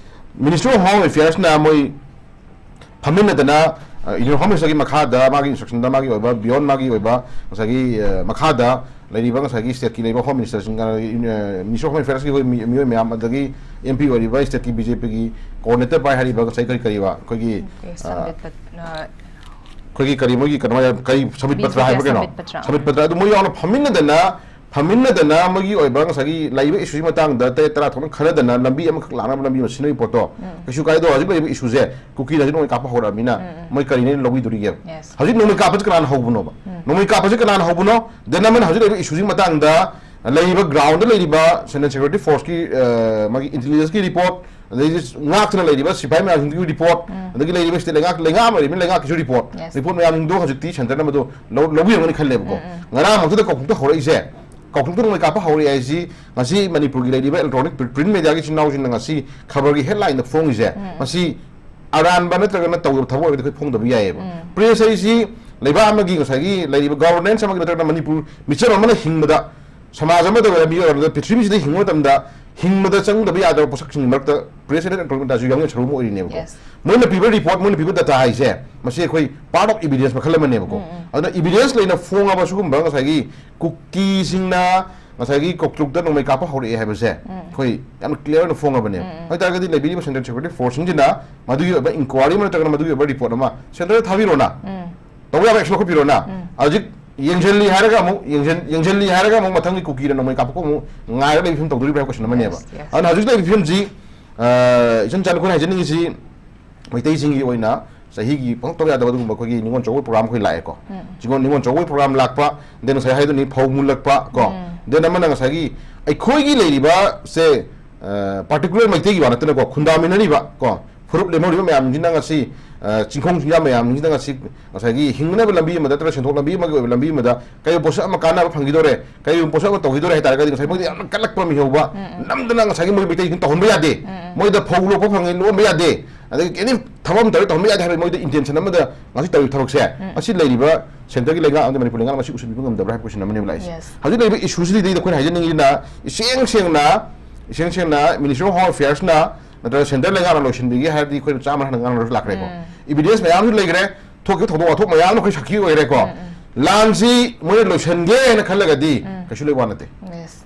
Ministry of Home Affairsꯅ ꯃꯣꯏ ꯐꯝꯃꯤꯟꯅꯗꯅ, ꯑ, Union Home Ministerꯒꯤ ꯃꯈꯥꯗ ꯃꯥꯒꯤ instructionꯗ ꯃꯥꯒꯤ ꯑꯣꯏꯕ, beyond ꯃꯥꯒꯤ ꯑꯣꯏꯕ ꯉꯁꯥꯏꯒꯤ, ꯑ, ꯃꯈꯥꯗ ꯂꯩꯔꯤꯕ ꯉꯁꯥꯏꯒꯤ stateꯀꯤ ꯂꯩꯔꯤꯕ Home Ministerꯁꯤꯡ, ꯑ, Ministry of Home Affairsꯀꯤ ꯑꯩꯈꯣꯏ ꯃꯤ-, ꯃꯤꯑꯣꯏ ꯃꯌꯥꯝ, ꯑꯗꯒꯤ MP ꯑꯣꯏꯔꯤꯕ stateꯀꯤ BJPꯒꯤ coordinator ꯄꯥꯏ ꯍꯥꯏꯔꯤꯕ ꯉꯁꯥꯏ ꯀꯔꯤ ꯀꯔꯤꯕ ꯑꯩꯈꯣꯏꯒꯤ, ꯑ, ꯁꯝꯕꯤꯠ ꯄꯠ-, ꯑ, ꯑꯩꯈꯣꯏꯒꯤ ꯀꯔꯤ ꯃꯣꯏꯒꯤ ꯀꯩꯅꯣ ꯍꯥꯏ-, ꯀꯔꯤ ꯁꯝꯕꯤꯠ ꯄꯠꯇ꯭ꯔ ꯍꯥꯏꯕ ꯀꯩꯅꯣ? ꯁꯝꯕꯤꯠ ꯄꯠꯇ꯭ꯔ꯫ ꯁꯝꯕꯤꯠ ꯄꯠꯇ꯭ꯔ꯫ ꯑꯗꯨ ꯃꯣꯏ ꯌꯥꯎꯅ ꯐꯝꯃꯤꯟꯅꯗꯅ ꯐꯝꯃꯤꯟꯅꯗꯅ ꯃꯣꯏꯒꯤ ꯑꯣꯏꯕ ꯉꯁꯥꯏꯒꯤ ꯂꯩꯔꯤꯕ issueꯁꯤ ꯃꯇꯥꯡꯗ ꯇꯔꯦꯠ ꯇꯔꯥ ꯊꯣꯛꯅ ꯈꯟꯅꯗꯅ ꯂꯝꯕꯤ ꯑꯃꯈꯛ ꯂꯥꯛꯅꯕ ꯂꯝꯕꯤ ꯑꯃ ꯁꯤꯟꯅꯕꯒꯤ ꯄꯣꯠꯇꯣ ꯎꯝ꯫ ꯀꯩꯁꯨ ꯀꯥꯏꯗꯣ ꯍꯧꯖꯤꯛ ꯂꯩꯔꯤꯕ issueꯁꯦ ꯀꯨꯀꯤꯅ ꯍꯧꯖꯤꯛ ꯅꯣꯡꯃꯩ ꯀꯥꯞꯄ ꯍꯧꯔꯛꯑꯃꯤꯅ ꯎꯝ, ꯎꯝ꯫ ꯃꯣꯏ ꯀꯔꯤꯅ ꯂꯧꯕꯤꯗꯣꯔꯤꯒꯦꯕ? Yes. ꯍꯧꯖꯤꯛ ꯅꯣꯡꯃꯩ ꯀꯥꯞꯄꯁꯤ ꯀꯅꯥꯅ ꯍꯧꯕꯅꯣꯕ? ꯎꯝ꯫ ꯅꯣꯡꯃꯩ ꯀꯥꯞꯄꯁꯤ ꯀꯅꯥꯅ ꯍꯧꯕꯅꯣ? Then ꯑꯃꯅ ꯍꯧꯖꯤꯛ ꯂꯩꯔꯤꯕ issueꯁꯤ ꯃꯇꯥꯡꯗ ꯂꯩꯔꯤꯕ groundꯗ ꯂꯩꯔꯤꯕ Central Security Forceꯀꯤ, ꯑ, ꯃꯥꯒꯤ intelligenceꯀꯤ report, ꯑꯗꯩꯗꯤ ꯉꯥꯛꯇꯨꯅ ꯂꯩꯔꯤꯕ ꯁꯤꯐꯥꯏ ꯃꯌꯥꯝꯁꯤꯡꯗꯨꯒꯤ ꯔꯤꯄꯣꯔꯠ, ꯑꯗꯒꯤ ꯂꯩꯔꯤꯕ ꯁ꯭ꯇꯦꯠ ꯂꯩꯉꯥꯛ, ꯂꯩꯉꯥꯛ ꯑꯃ ꯂꯩꯔꯤꯕꯅꯤ, ꯂꯩꯉꯥꯛꯀꯤꯁꯨ ꯔꯤꯄꯣꯔꯠ, Yes. ꯔꯤꯄꯣꯔꯠ ꯃꯌꯥꯝꯁꯤꯡꯗꯣ ꯍꯧꯖꯤꯛꯇꯤ ꯁꯦꯟꯇꯔꯅ ꯃꯗꯨ ꯂꯧ-, ꯂꯧꯕꯤꯔꯝꯒꯅꯤ ꯈꯜꯂꯦꯕꯀꯣ꯫ ꯎꯝ, ꯎꯝ꯫ ꯉꯔꯥꯡ ꯍꯧꯖꯤꯛꯇ ꯀꯧꯕꯨꯛꯇ ꯍꯧꯔꯛꯏꯁꯦ, ꯀꯧꯕꯨꯛꯇ ꯅꯣꯡꯃꯩ ꯀꯥꯞꯄ ꯍꯧꯔꯛꯑꯦ ꯍꯥꯏꯁꯤ ꯉꯁꯤ ꯃꯅꯤꯄꯨꯔꯒꯤ ꯂꯩꯔꯤꯕ electronic print media ꯒꯤ ꯏꯆꯤꯟ ꯏꯅꯥꯎꯁꯤꯡꯅ ꯉꯁꯤ ꯈꯕꯔꯒꯤ headline ꯗ ꯐꯣꯡꯉꯤꯁꯦ, ꯎꯝ꯫ ꯃꯁꯤ ꯑꯔꯥꯟꯕ ꯅꯠꯇ꯭ꯔꯒꯅ ꯇꯧꯗꯕ ꯊꯕꯛ ꯑꯣꯏꯔꯒꯗꯤ ꯑꯩꯈꯣꯏ ꯐꯣꯡꯗꯕ ꯌꯥꯏꯑꯕ꯫ ꯎꯝ꯫ Press ꯍꯥꯏꯁꯤ ꯂꯩꯕꯥꯛ ꯑꯃꯒꯤ ꯉꯁꯥꯏꯒꯤ ꯂꯩꯔꯤꯕ governance ꯑꯃꯒꯤ ꯅꯠꯇ꯭ꯔꯒꯅ ꯃꯅꯤꯄꯨꯔ ꯃꯤꯆꯝ ꯑꯃꯅ ꯍꯤꯡꯕꯗ, ꯁꯃꯥꯖ ꯑꯃꯗ ꯑꯣꯏꯔꯣ, ꯃꯤꯑꯣꯏ ꯑꯃꯗ, ꯄ꯭ꯔꯤꯊꯤꯕꯤꯁꯤꯗ ꯍꯤꯡꯕ ꯃꯇꯝꯗ ꯍꯤꯡꯕꯗ ꯆꯪꯗꯕ ꯌꯥꯗꯕ ꯄꯣꯠꯁꯛꯁꯤꯡꯒꯤ ꯃꯔꯛꯇ press and electronic media ꯁꯨ ꯌꯥꯎꯅ ꯁꯔꯨꯛ ꯑꯃ ꯑꯣꯏꯔꯤꯅꯦꯕꯀꯣ꯫ Yes. ꯃꯣꯏꯅ ꯄꯤꯕ report, ꯃꯣꯏꯅ ꯄꯤꯕ data ꯍꯥꯏꯁꯦ, ꯃꯁꯤ ꯑꯩꯈꯣꯏ part of evidence ꯃꯈꯜ ꯑꯃꯅꯦꯕꯀꯣ꯫ ꯎꯝ, ꯎꯝ꯫ ꯑꯗꯨꯅ evidence ꯂꯩꯅ ꯐꯣꯡꯉꯕ ꯁꯤꯒꯨꯝꯕ ꯉꯁꯥꯏꯒꯤ ꯀꯨꯀꯤꯁꯤꯡꯅ ꯉꯁꯥꯏꯒꯤ ꯀꯧꯇ꯭ꯔꯨꯛꯇ ꯅꯣꯡꯃꯩ ꯀꯥꯞꯄ ꯍꯧꯔꯛꯑꯦ ꯍꯥꯏꯕꯁꯦ ꯎꯝ꯫ ꯑꯩꯈꯣꯏ ꯌꯥꯝꯅ clear ꯑꯣꯏꯅ ꯐꯣꯡꯉꯕꯅꯦꯕ꯫ ꯎꯝ, ꯎꯝ꯫ ꯍꯥꯏ ꯇꯥꯔꯒꯗꯤ ꯂꯩꯕꯤꯔꯤꯕ central security force ꯁꯤꯡꯁꯤꯅ ꯃꯗꯨꯒꯤ ꯑꯣꯏꯕ inquiry ꯑꯃ ꯅꯠꯇ꯭ꯔꯒꯅ ꯃꯗꯨꯒꯤ ꯑꯣꯏꯕ report ꯑꯃ centre ꯗ ꯊꯥꯕꯤꯔꯣꯅ, ꯎꯝ꯫ ꯇꯧꯕ ꯌꯥꯕ action ꯂꯧꯈꯠꯄꯤꯔꯣꯅ꯫ ꯎꯝ꯫ ꯍꯧꯖꯤꯛ ꯌꯦꯡꯁꯤꯜꯂꯤ ꯍꯥꯏꯔꯒ ꯑꯃꯨꯛ, ꯌꯦꯡꯁꯤꯟ-, ꯌꯦꯡꯁꯤꯜꯂꯤ ꯍꯥꯏꯔꯒ ꯑꯃꯨꯛ ꯃꯊꯪꯒꯤ ꯀꯨꯀꯤꯅ ꯅꯣꯡꯃꯩ ꯀꯥꯞꯄꯛꯄ ꯑꯃꯨꯛ ꯉꯥꯏꯔꯒ ꯂꯩꯕ ꯐꯤꯕꯝ ꯇꯧꯗꯣꯔꯤꯕ꯭ꯔꯥ ꯍꯥꯏꯕ question ꯑꯃꯅꯦꯕ꯫ Yes, yes. ꯑꯗꯨꯅ ꯍꯧꯖꯤꯛ ꯂꯩꯔꯤꯕ ꯐꯤꯕꯝꯁꯤ, ꯑ, ꯏꯆꯝ ꯆꯝꯅ ꯑꯩꯈꯣꯏꯅ ꯍꯥꯏꯖꯅꯤꯡꯉꯤꯁꯤ, ꯃꯩꯇꯩꯁꯤꯡꯒꯤ ꯑꯣꯏꯅ ꯆꯍꯤꯒꯤ ꯄꯪꯇꯧ ꯌꯥꯗꯕ ꯑꯗꯨꯒꯨꯝꯕ ꯑꯩꯈꯣꯏꯒꯤ ꯅꯤꯉꯣꯜ ꯆꯥꯛꯀꯧꯕ program ꯑꯩꯈꯣꯏ ꯂꯥꯛꯑꯦꯀꯣ꯫ ꯎꯝ꯫ ꯅꯤꯉꯣꯜ, ꯅꯤꯉꯣꯜ ꯆꯥꯛꯀꯧꯕ program ꯂꯥꯛꯄ, then ꯉꯁꯥꯏ ꯍꯥꯏꯗꯨꯅꯤ ꯐꯧ ꯃꯨꯜꯂꯛꯄ ꯀꯣ꯫ ꯎꯝ꯫ Then ꯑꯃꯅ ꯉꯁꯥꯏꯒꯤ ꯑꯩꯈꯣꯏꯒꯤ ꯂꯩꯔꯤꯕꯁꯦ, ꯑ, particular ꯃꯩꯇꯩꯒꯤ ꯋꯥ ꯅꯠꯇꯅꯀꯣ, ꯈꯨꯟꯗꯥꯃꯤꯟꯅꯔꯤꯕ ꯀꯣ, ꯐꯨꯔꯨꯞ ꯂꯦꯝꯍꯧꯔꯤꯕ ꯃꯌꯥꯝꯁꯤꯅ ꯉꯁꯤ, ꯑ, ꯆꯤꯡꯈꯣꯡ ꯆꯤꯡꯌꯥ ꯃꯌꯥꯝꯁꯤꯅ ꯉꯁꯤ ꯉꯁꯥꯏꯒꯤ ꯍꯤꯡꯅꯕ ꯂꯝꯕꯤ ꯑꯃꯗ ꯅꯠꯇ꯭ꯔꯒ ꯁꯦꯟꯊꯣꯛ ꯂꯝꯕꯤ ꯑꯃꯒꯤ ꯑꯣꯏꯕ ꯂꯝꯕꯤ ꯑꯃꯗ ꯀꯔꯤꯒꯨꯝꯕ ꯄꯣꯠꯁꯛ ꯑꯃ ꯀꯥꯟꯅꯕ ꯐꯪꯈꯤꯗꯣꯔꯦ, ꯀꯔꯤꯒꯨꯝꯕ ꯄꯣꯠꯁꯛ ꯑꯃ ꯇꯧꯈꯤꯗꯣꯔꯦ ꯍꯥꯏ ꯇꯥꯔꯒꯗꯤ ꯉꯁꯥꯏ ꯃꯣꯏꯗ ꯌꯥꯝꯅ ꯀꯜꯂꯛꯄ ꯑꯃ ꯌꯧꯕ, ꯎꯝ, ꯎꯝ꯫ ꯅꯝꯗꯅ ꯉꯁꯥꯏꯒꯤ ꯃꯣꯏ ꯃꯩꯇꯩꯁꯤꯡ ꯇꯧꯍꯟꯕ ꯌꯥꯗꯦ꯫ ꯎꯝ, ꯎꯝ꯫ ꯃꯣꯏꯗ ꯐꯧ ꯂꯣꯛꯄ ꯐꯪꯉꯦ, ꯂꯣꯛꯍꯟꯕ ꯌꯥꯗꯦ, ꯑꯗꯒꯤ any ꯊꯕꯛ ꯑꯃ ꯇꯧꯔꯦ ꯇꯧꯍꯟꯕ ꯌꯥꯗꯦ ꯍꯥꯏꯕ ꯃꯣꯏꯗ intention ꯑꯃꯗ ꯉꯁꯤ ꯇꯧꯔꯤꯕ ꯊꯕꯛꯁꯦ, ꯎꯝ꯫ ꯃꯁꯤ ꯂꯩꯔꯤꯕ centre ꯒꯤ ꯂꯩꯉꯥꯛ ꯑꯃꯗꯤ ꯃꯅꯤꯄꯨꯔ ꯂꯩꯉꯥꯛꯅ ꯃꯁꯤ ꯎꯁꯤꯟꯕꯤꯕ ꯉꯝꯗꯕ꯭ꯔꯥ ꯍꯥꯏꯕ question ꯑꯃꯅꯦꯕ ꯂꯥꯛꯏꯁꯦ꯫ Yes. ꯍꯧꯖꯤꯛ ꯂꯩꯔꯤꯕ issue ꯁꯤꯗꯩꯗ ꯑꯩꯈꯣꯏꯅ ꯍꯥꯏꯖꯅꯤꯡꯉꯤꯁꯤꯅ ꯏꯁꯦꯡ ꯁꯦꯡꯅ, ꯏꯁꯦꯡ ꯁꯦꯡꯅ Ministry of Home Affairs ꯅ ꯅꯠꯇ꯭ꯔꯒ centre ꯂꯩꯉꯥꯛꯅ ꯂꯣꯏꯁꯤꯟꯕꯤꯒꯦ ꯍꯥꯏꯔꯗꯤ ꯑꯩꯈꯣꯏꯅ ꯆꯥꯝꯃ ꯍꯥꯟꯅ ꯉꯥꯡꯅꯔꯁꯨ ꯂꯥꯛꯈ꯭ꯔꯦꯀꯣ꯫ ꯎꯝ꯫ Evidence ꯃꯌꯥꯝꯁꯨ ꯂꯩꯈ꯭ꯔꯦ, ꯊꯣꯛꯈꯤꯕ ꯊꯧꯗꯣꯛ ꯋꯥꯊꯣꯛ ꯃꯌꯥꯝꯅ ꯑꯩꯈꯣꯏ ꯁꯥꯈꯤ ꯑꯣꯏꯈ꯭ꯔꯦꯀꯣ꯫ ꯎꯝ, ꯎꯝ꯫ ꯂꯥꯟꯁꯤ ꯃꯣꯏꯅ ꯂꯣꯏꯁꯤꯟꯒꯦ ꯍꯥꯏꯅ ꯈꯜꯂꯒꯗꯤ ꯎꯝ꯫ ꯀꯩꯁꯨ ꯂꯩ ꯋꯥ ꯅꯠꯇꯦ꯫ Yes.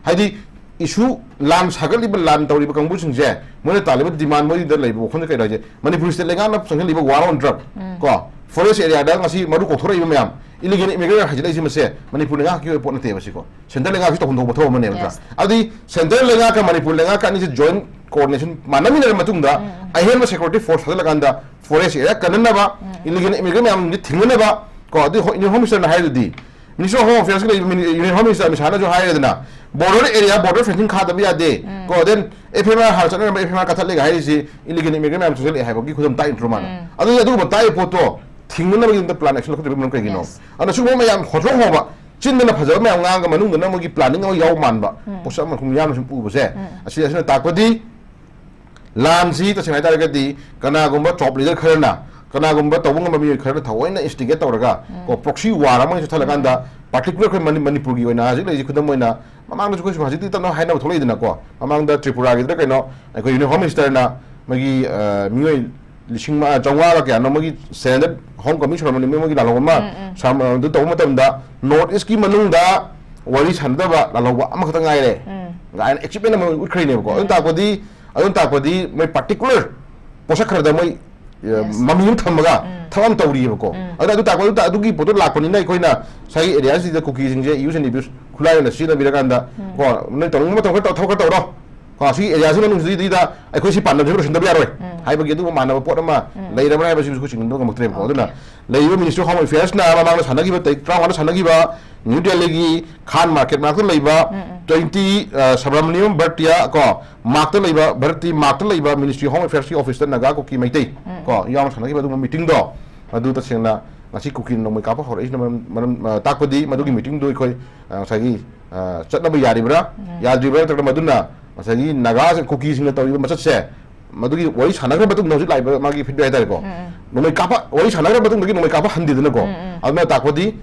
ꯍꯥꯏꯗꯤ issue, ꯂꯥꯟ ꯁꯥꯒꯠꯂꯤꯕ, ꯂꯥꯟ ꯇꯧꯔꯤꯕ ꯀꯥꯡꯕꯨꯁꯤꯡꯁꯦ ꯃꯣꯏꯅ ꯇꯥꯜꯂꯤꯕ demand, ꯃꯣꯏꯗ ꯂꯩꯕ ꯋꯥꯈꯜꯁꯦ ꯀꯩꯅꯣ ꯍꯥꯏꯁꯦ, ꯃꯅꯤꯄꯨꯔ state ꯂꯩꯉꯥꯛꯅ ꯆꯪꯁꯤꯜꯂꯤꯕ war on drug ꯎꯝ꯫ ꯀꯣ, forest area ꯗ ꯉꯁꯤ ꯃꯔꯨ ꯀꯣꯛꯊꯣꯔꯛꯏꯕ ꯃꯌꯥꯝ, illegal immigrant ꯍꯥꯏꯖꯤꯜꯂꯛꯏꯁꯦ, ꯃꯁꯦ ꯃꯅꯤꯄꯨꯔ ꯂꯩꯉꯥꯛꯀꯤ ꯑꯣꯏꯕ ꯄꯣꯠ ꯅꯠꯇꯦꯕ ꯁꯤꯀꯣ꯫ Centre ꯂꯩꯉꯥꯛꯁꯤ ꯇꯧꯐꯝ ꯊꯣꯛꯄ ꯊꯕꯛ ꯑꯃꯅꯦꯕ ꯅꯠꯇ꯭ꯔꯥ? Yes. ꯑꯗꯨꯗꯤ centre ꯂꯩꯉꯥꯛꯀ ꯃꯅꯤꯄꯨꯔ ꯂꯩꯉꯥꯛꯀ ꯑꯅꯤꯁꯦ joint coordination ꯃꯥꯟꯅꯃꯤꯟꯅꯔꯕ ꯃꯇꯨꯡꯗ ꯎꯝ, ꯎꯝ꯫ ꯑꯍꯦꯟꯕ security force ꯊꯥꯖꯤꯜꯂꯀꯥꯟꯗ forest area ꯀꯟꯅꯅꯕ, ꯎꯝ, ꯎꯝ꯫ Illegal immigrant ꯃꯌꯥꯝꯁꯦ ꯊꯤꯡꯅꯅꯕ ꯀꯣ, ꯑꯗꯨ ꯍꯣ-, Union Home Minister ꯅ ꯍꯥꯏꯔꯗꯨꯗꯤ Ministry of Home Affairs ꯀꯤ ꯂꯩꯕ ꯃꯤꯅꯤ-, Union Home Minister ꯑꯃꯤꯠ ꯁꯥꯍꯅꯁꯨ ꯍꯥꯏꯔꯦꯗꯅ, border area, border fencing ꯈꯥꯗꯕ ꯌꯥꯗꯦ꯫ ꯎꯝ꯫ ꯀꯣ, then F I R ꯍꯥꯟꯅ ꯆꯠꯅꯔꯝꯕ F I R ꯀꯛꯊꯠꯂꯦꯒ ꯍꯥꯏꯔꯤꯁꯤ illegal immigrant ꯃꯌꯥꯝ ꯆꯪꯁꯤꯜꯂꯛꯑꯦ ꯍꯥꯏꯕꯒꯤ ꯈꯨꯗꯝ ꯇꯥꯛꯏ ꯅꯠꯇ꯭ꯔꯣ ꯃꯥꯅ? ꯎꯝ꯫ ꯑꯗꯨꯗꯤ ꯑꯗꯨꯒꯨꯝꯕ ꯇꯥꯛꯏ ꯄꯣꯠꯇꯣ ꯊꯤꯡꯅꯅꯕꯒꯤꯗꯃꯛꯇ plan action ꯂꯧꯈꯠꯇ꯭ꯔꯤꯕ ꯃꯔꯝ ꯀꯩꯒꯤꯅꯣ? Yes. ꯑꯗꯨꯅ ꯁꯤꯒꯨꯝꯕ ꯃꯌꯥꯝ ꯍꯣꯠꯊꯣꯛ ꯍꯣꯕ, ꯆꯤꯟꯗꯅ ꯐꯖꯕ ꯃꯌꯥꯝ ꯉꯥꯡꯉꯒ ꯃꯅꯨꯡꯗꯅ ꯃꯣꯏꯒꯤ planning ꯑꯃ ꯌꯥꯎ ꯃꯥꯟꯕ ꯎꯝ꯫ ꯄꯣꯠꯁꯛ ꯑꯃ ꯁꯨꯝ ꯌꯥꯝꯅ ꯁꯨꯝ ꯎꯕꯁꯦ, ꯎꯝ꯫ ꯑꯁꯤ, ꯑꯁꯤꯅ ꯇꯥꯛꯄꯗꯤ ꯂꯥꯟꯁꯤ ꯇꯁꯦꯡꯅ ꯍꯥꯏꯇꯥꯔꯒꯗꯤ ꯀꯅꯥꯒꯨꯝꯕ top leader ꯈꯔꯅ, ꯀꯅꯥꯒꯨꯝꯕ ꯇꯧꯕ ꯉꯝꯕ ꯃꯤꯑꯣꯏ ꯈꯔꯅ ꯊꯑꯣꯏꯅ instigate ꯇꯧꯔꯒ, ꯎꯝ꯫ ꯀꯣ, proxy war ꯑꯃ ꯆꯠꯊꯠꯂꯀꯥꯟꯗ, ꯎꯝ꯫ Particular ꯑꯩꯈꯣꯏ ꯃꯅꯤ-, ꯃꯅꯤꯄꯨꯔꯒꯤ ꯑꯣꯏꯅ ꯍꯧꯖꯤꯛ ꯂꯩꯔꯤꯁꯤ ꯈꯨꯗꯝ ꯑꯣꯏꯅ, ꯃꯃꯥꯡꯗꯁꯨ ꯑꯩꯈꯣꯏꯁꯨ ꯍꯧꯖꯤꯛꯇꯤ ꯇꯞꯅ ꯍꯥꯏꯅꯕ ꯊꯣꯛꯂꯛꯏꯗꯅꯀꯣ, ꯃꯃꯥꯡꯗ ꯇ꯭ꯔꯤꯄꯨꯔꯥꯒꯤꯗ ꯀꯩꯅꯣ ꯑꯩꯈꯣꯏ Union Home Minister ꯅ ꯃꯣꯏꯒꯤ, ꯑ, ꯃꯤꯑꯣꯏ ꯂꯤꯁꯤꯡ ꯃꯉꯥ, ꯆꯥꯝꯃꯉꯥꯒ ꯀꯌꯥꯅꯣ ꯃꯣꯏꯒꯤ surrender home coming ceremony ꯃꯣꯏꯒꯤ ꯂꯥꯜꯍꯧꯕ ꯑꯃ ꯎꯝ, ꯎꯝ꯫ ꯁꯥꯝ-, ꯑ, ꯑꯗꯨ ꯇꯧꯕ ꯃꯇꯝꯗ North East ꯀꯤ ꯃꯅꯨꯡꯗ ꯋꯥꯔꯤ ꯁꯥꯟꯅꯗꯕ ꯂꯥꯜꯍꯧꯕ ꯑꯃꯈꯛꯇ ꯉꯥꯏꯔꯦ꯫ ꯎꯝ꯫ ꯀꯥꯏꯅ achievement ꯑꯃ ꯎꯠꯈ꯭ꯔꯤꯅꯦꯕꯀꯣ꯫ ꯑꯗꯨ ꯎꯝ꯫ ꯇꯥꯛꯄꯗꯤ, ꯑꯗꯨ ꯇꯥꯛꯄꯗꯤ ꯃꯣꯏ particular ꯄꯣꯠꯁꯛ ꯈꯔꯗ ꯃꯣꯏ, ꯑ, Yes. ꯃꯃꯤ ꯑꯃ ꯊꯝꯃꯒ ꯎꯝ꯫ ꯊꯕꯛ ꯑꯃ ꯇꯧꯔꯤꯑꯕꯀꯣ꯫ ꯎꯝ꯫ ꯑꯗꯨꯅ ꯑꯗꯨ ꯇꯥꯛꯄ, ꯑꯗꯨ ꯇꯥ-, ꯑꯗꯨꯒꯤ ꯄꯣꯠꯇꯣ ꯂꯥꯛꯄꯅꯤꯅ ꯑꯩꯈꯣꯏꯅ ꯉꯁꯥꯏꯒꯤ area ꯁꯤꯗ ꯀꯨꯀꯤꯁꯤꯡꯁꯦ use and abuse ꯈꯨꯠꯂꯥꯏ ꯑꯣꯏꯅ ꯁꯤꯖꯤꯟꯅꯕꯤꯔꯀꯥꯟꯗ, ꯎꯝ꯫ ꯀꯣ, ꯅꯣꯏ ꯇꯧꯅꯤꯡꯕ ꯃꯇꯝ ꯈꯔ ꯇꯧ-, ꯊꯕꯛ ꯈꯔ ꯇꯧꯔꯣ꯫ ꯀꯣ, ꯁꯤꯒꯤ area ꯁꯤ ꯃꯅꯨꯡꯁꯤꯗꯩꯗ ꯑꯩꯈꯣꯏ ꯁꯤ ꯄꯥꯟꯗꯝꯁꯤ ꯂꯣꯏꯁꯤꯟꯗꯕ ꯌꯥꯔꯣꯏ ꯎꯝ꯫ ꯍꯥꯏꯕꯒꯤ ꯑꯗꯨꯒꯨꯝꯕ ꯃꯥꯟꯅꯕ ꯄꯣꯠ ꯑꯃ ꯎꯝ꯫ ꯂꯩꯔꯕ꯭ꯔꯥ ꯍꯥꯏꯕꯁꯤꯁꯨ ꯑꯩꯈꯣꯏ ꯆꯤꯡꯅꯕ ꯉꯝꯃꯛꯇ꯭ꯔꯦꯕꯀꯣ꯫ ꯑꯗꯨꯅ Okay. ꯂꯩꯔꯤꯕ Ministry of Home Affairs ꯅ ꯃꯃꯥꯡꯗ ꯁꯥꯟꯅꯈꯤꯕ, ꯇꯥꯔꯤꯛ ꯇꯔꯥꯃꯉꯥꯗ ꯁꯥꯟꯅꯈꯤꯕ New Delhi ꯒꯤ ꯈꯥꯟ market ꯃꯅꯥꯛꯇ ꯂꯩꯕ ꯎꯝ, ꯎꯝ꯫ twenty, ꯑ, Subramaniam Bhartiya ꯀꯣ, ꯃꯥꯔꯛꯇ ꯂꯩꯕ, ꯚꯥꯔꯠꯇꯤ ꯃꯥꯔꯛꯇ ꯂꯩꯕ Ministry of Home Affairs ꯀꯤ office ꯇ ꯅꯥꯒꯥ, ꯀꯨꯀꯤ, ꯃꯩꯇꯩ ꯎꯝ, ꯀꯣ, ꯎꯝ꯫ ꯌꯥꯎꯅ ꯁꯥꯟꯅꯈꯤꯕ ꯑꯗꯨꯒꯨꯝꯕ meeting ꯗꯣ, ꯑꯗꯨ ꯇꯁꯦꯡꯅ ꯉꯁꯤ ꯀꯨꯀꯤꯅ ꯅꯣꯡꯃꯩ ꯀꯥꯞꯄ ꯍꯧꯔꯛꯏꯁꯤꯅ ꯃꯔꯝ, ꯃꯔꯝ, ꯑ, ꯇꯥꯛꯄꯗꯤ ꯃꯗꯨꯒꯤ ꯎꯝ꯫ Meeting ꯗꯨ ꯑꯩꯈꯣꯏ, ꯑ, ꯉꯁꯥꯏꯒꯤ, ꯑ, ꯆꯠꯅꯕ ꯌꯥꯔꯤꯕ꯭ꯔꯥ, ꯎꯝ꯫ ꯌꯥꯗ꯭ꯔꯤꯕ꯭ꯔꯥ, ꯅꯠꯇ꯭ꯔꯒ ꯃꯗꯨꯅ ꯉꯁꯥꯏꯒꯤ ꯅꯥꯒꯥꯁꯤꯡ, ꯀꯨꯀꯤꯁꯤꯡꯅ ꯇꯧꯔꯤꯕ ꯃꯆꯠꯁꯦ, ꯃꯗꯨꯒꯤ ꯋꯥꯔꯤ ꯁꯥꯟꯅꯈ꯭ꯔ ꯃꯇꯨꯡꯗ ꯍꯧꯖꯤꯛ ꯂꯥꯛꯏꯕ ꯃꯥꯒꯤ feedback ꯍꯥꯏꯇꯥꯔꯦꯀꯣ꯫ ꯎꯝ, ꯎꯝ꯫ ꯅꯣꯡꯃꯩ ꯀꯥꯞꯄ, ꯋꯥꯔꯤ ꯁꯥꯟꯅꯈ꯭ꯔ ꯃꯇꯨꯡꯗꯒꯤ ꯅꯣꯡꯃꯩ ꯀꯥꯞꯄ ꯍꯟꯗꯦꯗꯅꯀꯣ꯫ ꯎꯝ, ꯎꯝ꯫ ꯑꯗꯨꯅ ꯇꯥꯛꯄꯗꯤ